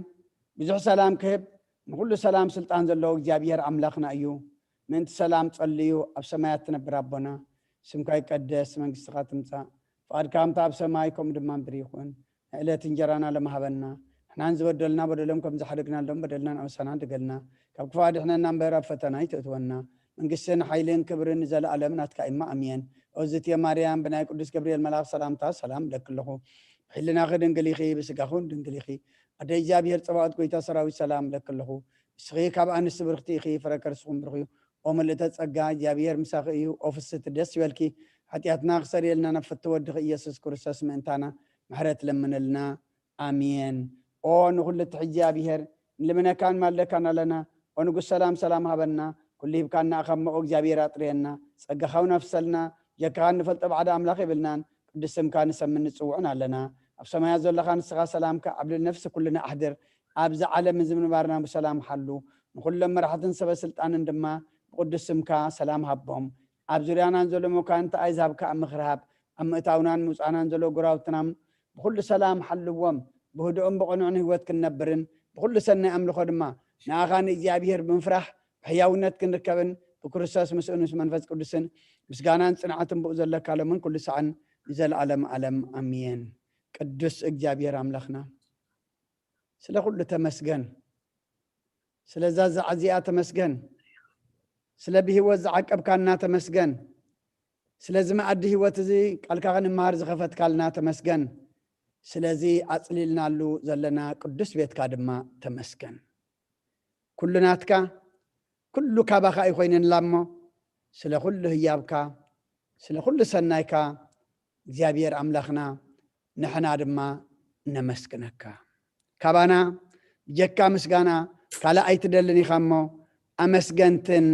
ብዙሕ ሰላም ክህብ፣ ንኹሉ ሰላም ስልጣን ዘለዎ እግዚኣብሔር ኣምላኽና እዩ። ምእንቲ ሰላም ጸልዩ። ኣብ ሰማያት ትነብር ኣቦና፣ ስምካ ይቀደስ፣ መንግስትኻ ትምጻእ፣ ፍቓድካ ከምታ ኣብ ሰማይ ከምኡ ድማ ምድሪ ይኹን። ዕለት እንጀራና ለማህበና፣ ንሕናን ዝበደልና በደሎም ከም ዝሓደግናሎም በደልና ንኣውሳና ድገልና፣ ካብ ክፉእ ኣድሕነና እምበር ኣብ ፈተና ኣይትእትወና፣ መንግስትን ሓይልን ክብርን ንዘለኣለም ናትካ እማ ኣሜን። ኦዝትየ ማርያም፣ ብናይ ቅዱስ ገብርኤል መልኣኽ ሰላምታ ሰላም እብለኪ ኣለኹ። ብሕልናኺ ድንግል ኢኺ፣ ብስጋኹን ድንግል ኢኺ። ኣደ እግዚኣብሔር ጸባኦት ጎይታ ሰራዊት ሰላም እብለኪ ኣለኹ። ንስኺ ካብ ኣንስቲ ብርኽቲ ኢኺ፣ ፍረ ከርስኹም ብሩኽ እዩ። ኦ ምልእተ ጸጋ እግዚኣብሔር ምሳኺ እዩ። ኦ ፍስቲ ደስ ይበልኪ። ሓጢኣትና ክሰርየልና ናብ ፍትወ ወድኺ ኢየሱስ ክርስቶስ ምእንታና ምሕረት ለምነልና። ኣሜን። ኦ ንኹሉ ትሕጂ እግዚኣብሔር ንልምነካን ማልደካን ኣለና። ኦ ንጉስ ሰላም ሰላም ሃበና። ኩሉ ሂብካና ካብ መኦ እግዚኣብሔር ኣጥርየና። ጸጋኻ እውን ኣፍሰልና። ጀካኻ እንፈልጦ ባዕዳ ኣምላኽ የብልናን። ቅዱስ ስምካ ንሰምን ንጽውዕን ኣለና። ኣብ ሰማያት ዘለኻ ንስኻ ሰላምካ ኣብ ልዕሊ ነፍሲ ኩልና ኣሕድር። ኣብዚ ዓለም እዚ ምንባርና ብሰላም ሓሉ። ንኹሎም መራሕትን ሰበ ስልጣንን ድማ ብቅዱስ ስምካ ሰላም ሃቦም። ኣብ ዙርያናን ዘሎ መኳንንቲ ኣሕዛብካ ምኽሪ ሃብ። ኣብ ምእታውናን ምውፃእናን ዘሎ ጉራውትናም ብኹሉ ሰላም ሓልዎም። ብህድኦም ብቕኑዕን ህይወት ክንነብርን ብኹሉ ሰናይ ኣምልኾ ድማ ንኣኻ ንእግዚኣብሔር ብምፍራሕ ብሕያውነት ክንርከብን ብክርስቶስ ምስኡን ምስ መንፈስ ቅዱስን ምስጋናን ጽንዓትን ብኡ ዘለካ ሎምን ኩሉ ሰዓን ንዘለኣለም ኣለም ኣሜን። ቅዱስ እግዚኣብሔር ኣምላኽና ስለ ኩሉ ተመስገን። ስለዛ ዛዕዚኣ ተመስገን። ስለ ብህይወት ዝዓቀብካና ተመስገን። ስለዚ መኣዲ ህይወት እዚ ቃልካ ክንመሃር ዝኸፈትካልና ተመስገን። ስለዚ ኣጽሊልናሉ ዘለና ቅዱስ ቤትካ ድማ ተመስገን። ኩሉ ናትካ፣ ኩሉ ካባኻ እዩ ኮይንና እሞ፣ ስለ ኩሉ ህያብካ፣ ስለ ኩሉ ሰናይካ እግዚኣብሔር ኣምላኽና ንሕና ድማ ነመስግነካ። ካባና ብጀካ ምስጋና ካልእ ኣይትደልን ኢኻ እሞ፣ ኣመስገንትን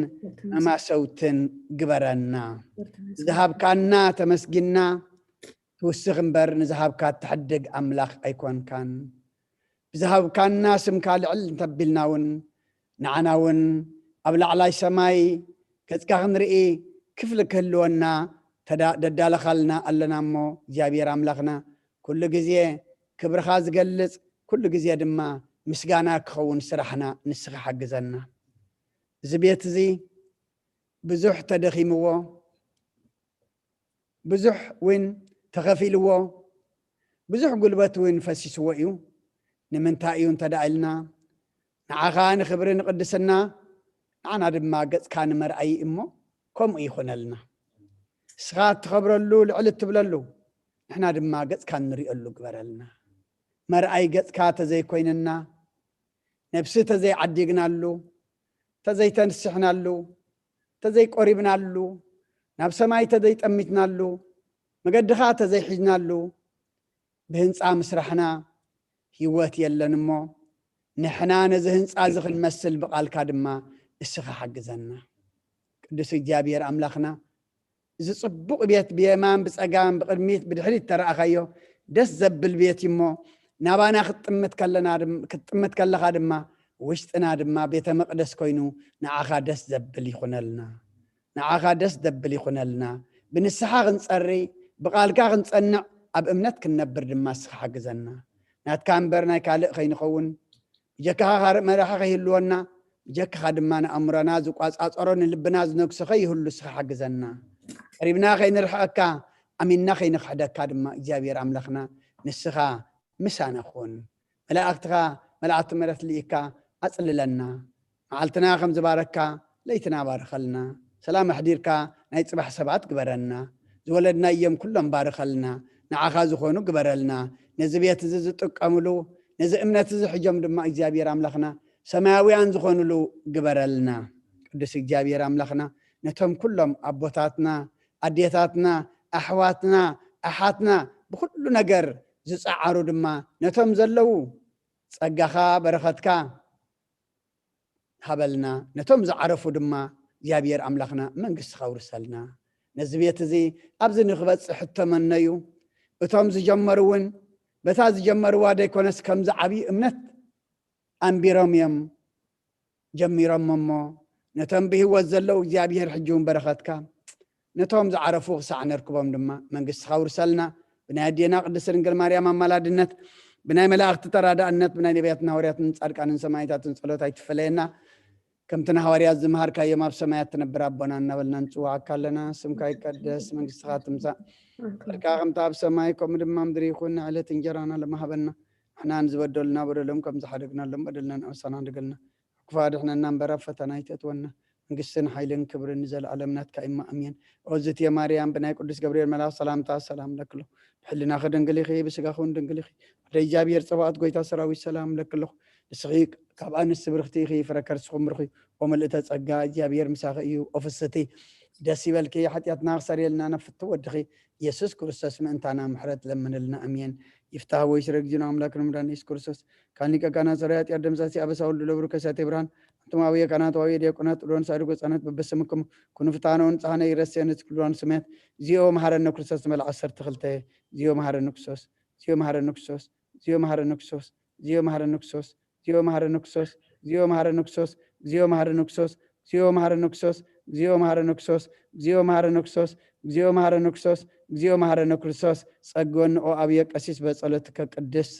መማሰውትን ግበረና። ዝሃብካና ተመስጊና ትውስኽ እምበር፣ ንዝሃብካ እትሕድግ ኣምላኽ ኣይኮንካን። ብዝሃብካና ስምካ ልዕል እንተቢልና እውን፣ ንዓና እውን ኣብ ላዕላይ ሰማይ ገጽካ ክንርኢ ክፍሊ ክህልወና ተዳ-፣ ደዳለኻልና ኣለና እሞ፣ እግዚኣብሔር ኣምላኽና፣ ኩሉ ግዜ ክብርኻ ዝገልጽ፣ ኩሉ ግዜ ድማ ምስጋና ክኸውን ስራሕና ንስኻ ሓግዘና። እዚ ቤት እዚ ብዙሕ ተደኺምዎ፣ ብዙሕ እውን ተኸፊልዎ፣ ብዙሕ ጉልበት እውን ፈሲስዎ እዩ። ንምንታይ እዩ እንተ ደኣ ኢልና፣ ንዓኻ ንኽብሪ ንቕድስና፣ ንዓና ድማ ገጽካ ንመርኣዪ እሞ ከምኡ ይኹነልና። ንስኻ እትኸብረሉ፣ ልዕል እትብለሉ፣ ንሕና ድማ ገጽካ እንሪኦሉ ግበረልና። መርኣዪ ገጽካ ተዘይኮይንና፣ ነብሲ ተዘይዓዲግናሉ፣ ተዘይተንስሕናሉ፣ ተዘይቆሪብናሉ፣ ናብ ሰማይ ተዘይጠሚትናሉ፣ መገድኻ ተዘይሒዝናሉ፣ ብህንጻ ምስራሕና ህይወት የለን እሞ፣ ንሕና ነዚ ህንጻ እዚ ክንመስል ብቓልካ ድማ እስኻ ሓግዘና። ቅዱስ እግዚኣብሔር ኣምላኽና፣ እዚ ጽቡቕ ቤት ብየማን ብጸጋም ብቕድሚት ብድሕሪት ተረኣኻዮ፣ ደስ ዘብል ቤት እዩ እሞ፣ ናባና ክትጥምት ከለና ድም-፣ ክትጥምት ከለኻ ድማ፣ ውሽጥና ድማ ቤተ መቕደስ ኮይኑ ንዓኻ ደስ ዘብል ይኹነልና። ንዓኻ ደስ ዘብል ይኹነልና። ብንስሓ ክንጸሪ፣ ብቓልካ ክንጸንዕ፣ ኣብ እምነት ክንነብር ድማ እስኻ ሓግዘና። ናትካ እምበር ናይ ካልእ ከይንኸውን፣ ብጀካኻ ካልእ መራሒ ከይህልወና፣ ብጀካኻ ድማ ንኣእምሮና ዝቋጻጸሮ፣ ንልብና ዝነግሶ ከይህሉ እስኻ ሓግዘና። ቀሪብና ከይንርሕቐካ፣ ኣሚንና ከይንኽሕደካ ድማ እግዚኣብሔር ኣምላኽና ንስኻ ምሳና ኩን። መላእኽትኻ፣ መላእኽቲ ምሕረት ልኢካ ኣጽልለና። መዓልትና ከም ዝባረካ ለይትና ባርኸልና። ሰላም ኣሕዲርካ ናይ ጽባሕ ሰባት ግበረና። ዝወለድናዮም ኩሎም ባርኸልና። ንዓኻ ዝኾኑ ግበረልና። ነዚ ቤት እዚ ዝጥቀምሉ፣ ነዚ እምነት እዚ ሕጆም ድማ እግዚኣብሔር ኣምላኽና ሰማያውያን ዝኾኑሉ ግበረልና። ቅዱስ እግዚኣብሔር ኣምላኽና ነቶም ኩሎም ኣቦታትና፣ ኣዴታትና፣ ኣሕዋትና፣ ኣሓትና ብኹሉ ነገር ዝጸዓሩ ድማ ነቶም ዘለዉ ጸጋኻ በረኸትካ ሃበልና። ነቶም ዝዓረፉ ድማ እግዚኣብሔር ኣምላኽና መንግስትኻ ኣውርሰልና። ነዚ ቤት እዚ ኣብዚ ንክበጽሕ እተመነዩ፣ እቶም ዝጀመሩ እውን በታ ዝጀመርዋ ደይኮነስ ከምዚ ዓብዪ እምነት ኣንቢሮም እዮም ጀሚሮም እሞ፣ ነቶም ብህይወት ዘለዉ እግዚኣብሔር ሕጂ እውን በረኸትካ ነቶም ዝዓረፉ ክሳዕ ነርክቦም ድማ መንግስትኻ ኣውርሰልና። ብናይ ኣዴና ቅድስት ድንግል ማርያም ኣማላድነት፣ ብናይ መላእኽቲ ተራዳእነት፣ ብናይ ነቢያትን ሃዋርያትን ጻድቃንን ሰማዕታትን ጸሎት ኣይትፈለየና። ከምቲ ንሃዋርያት ዝመሃርካዮም ኣብ ሰማያት ትነብር ኣቦና እናበልና ንጽውዓካ ኣለና። ስምካ ይቀደስ፣ መንግስትኻ ትምጻእ፣ ፍቃድካ ከምቲ ኣብ ሰማይ ከምኡ ድማ ምድሪ ይኹን። ንዕለት እንጀራና ሎሚ ሃበና። ንሕና ንዝበደሉና በደሎም ከም ዝሓደግናሎም በደልና ንኣሳና ሓድገልና። ክፉእ ኣድሕነና እምበር ኣብ ፈተና ኣይተእትወና። መንግስትን ሓይልን ክብርን ንዘለኣለም ናትካ እማ፣ ኣሜን። ኦዝት የማርያም ብናይ ቅዱስ ገብርኤል መልኣኽ ሰላምታ ሰላም ለክሎ። ብሕልናኺ ድንግል ኢኺ፣ ብስጋኺ እውን ድንግል ኢኺ። ወደ እግዚኣብሔር ጸባኦት ጎይታ ሰራዊት ሰላም ለክሎ። ንስኺ ካብ ኣንስቲ ብርኽቲ ኢኺ፣ ፍረ ከርስኹም ብሩኽ እዩ። ኦ ምልእተ ጸጋ፣ እግዚኣብሔር ምሳኺ እዩ። ኦ ፍስቲ ደስ ይበልኪ፣ ሓጢኣትና ክሰርየልና ነፍቱ ወድኺ ኢየሱስ ክርስቶስ ምእንታና ምሕረት ለምንልና፣ ኣሜን። ይፍታህ ወይ ስረ ጊዜና ኣምላክ ንምዳን ኢየሱስ ክርስቶስ ካን ሊቀ ካህናት ሰራይ ሓጢኣት ደምሳሲ ኣበሳ ወልዱ ለብሩ ከሳቴ ብርሃን፣ ኣንቱም ኣውየ ካህናት፣ ኣውየ ዲያቆናት፣ ጥሎን ሳድጎ ጻነት በበስምኩም ኩኑ ፍትሓነ ወንጽሓነ ይረስየነ ትክልዋን ስሜት። ዚኦ መሃረነ ክርስቶስ ንበል ዓሰርተ ክልተ። ዚኦ መሃረነ ክርስቶስ፣ ዚኦ መሃረነ ክርስቶስ፣ ዚኦ መሃረነ ክርስቶስ፣ ዚኦ መሃረነ ክርስቶስ፣ ዚኦ መሃረነ ክርስቶስ፣ ዚኦ መሃረነ ክርስቶስ፣ ዚኦ መሃረነ ክርስቶስ፣ ዚኦ መሃረነ ክርስቶስ፣ ዚኦ መሃረነ ክርስቶስ፣ ዚኦ መሃረነ ክርስቶስ፣ ዚኦ መሃረነ ክርስቶስ፣ ዚኦ መሃረነ ክርስቶስ። ጸግወንኦ ኣብየ ቀሲስ በጸሎትከ ቅድስ።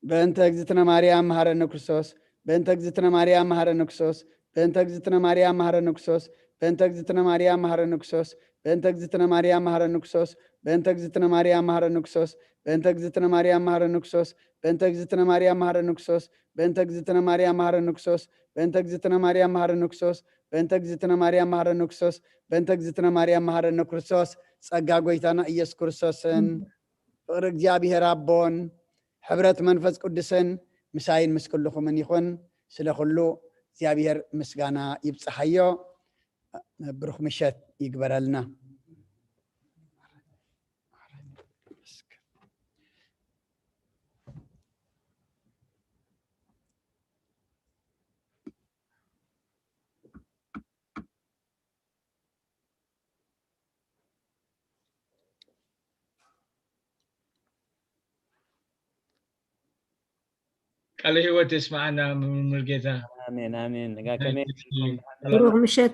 በእንተ እግዝእትነ ማርያም መሃረነ ክርስቶስ። በእንተ እግዝእትነ ማርያም መሃረነ ክርስቶስ። በእንተ እግዝእትነ ማርያም መሃረነ ክርስቶስ። በእንተ እግዝእትነ ማርያም መሃረነ ክርስቶስ። በእንተ እግዝእትነ ማርያም መሃረነ ክርስቶስ። በእንተ እግዝእትነ ማርያም መሃረነ ክርስቶስ። በእንተ እግዝእትነ ማርያም መሃረነ ክርስቶስ። በእንተ እግዝእትነ ማርያም መሃረነ ክርስቶስ። በእንተ እግዝእትነ ማርያም መሃረነ ክርስቶስ። በእንተ እግዝእትነ ማርያም መሃረነ ክርስቶስ። በእንተ እግዝእትነ ማርያም መሃረነ ክርስቶስ። በእንተ እግዝእትነ ማርያም መሃረነ ክርስቶስ። ጸጋ ጎይታና ኢየሱስ ክርስቶስን ፍቕሪ እግዚኣብሔር ኣቦን ሕብረት መንፈስ ቅዱስን ምሳይን ምስ ኩልኹምን ይኹን። ስለ ኩሉ እግዚኣብሔር ምስጋና ይብጽሓዮ። ብሩኽ ምሸት ይግበረልና። ቃለ ህይወት የስማዓና መምህር ሙሉጌታ። ኣሜን ኣሜን። ነጋ ከመይ ብሩኽ ምሸት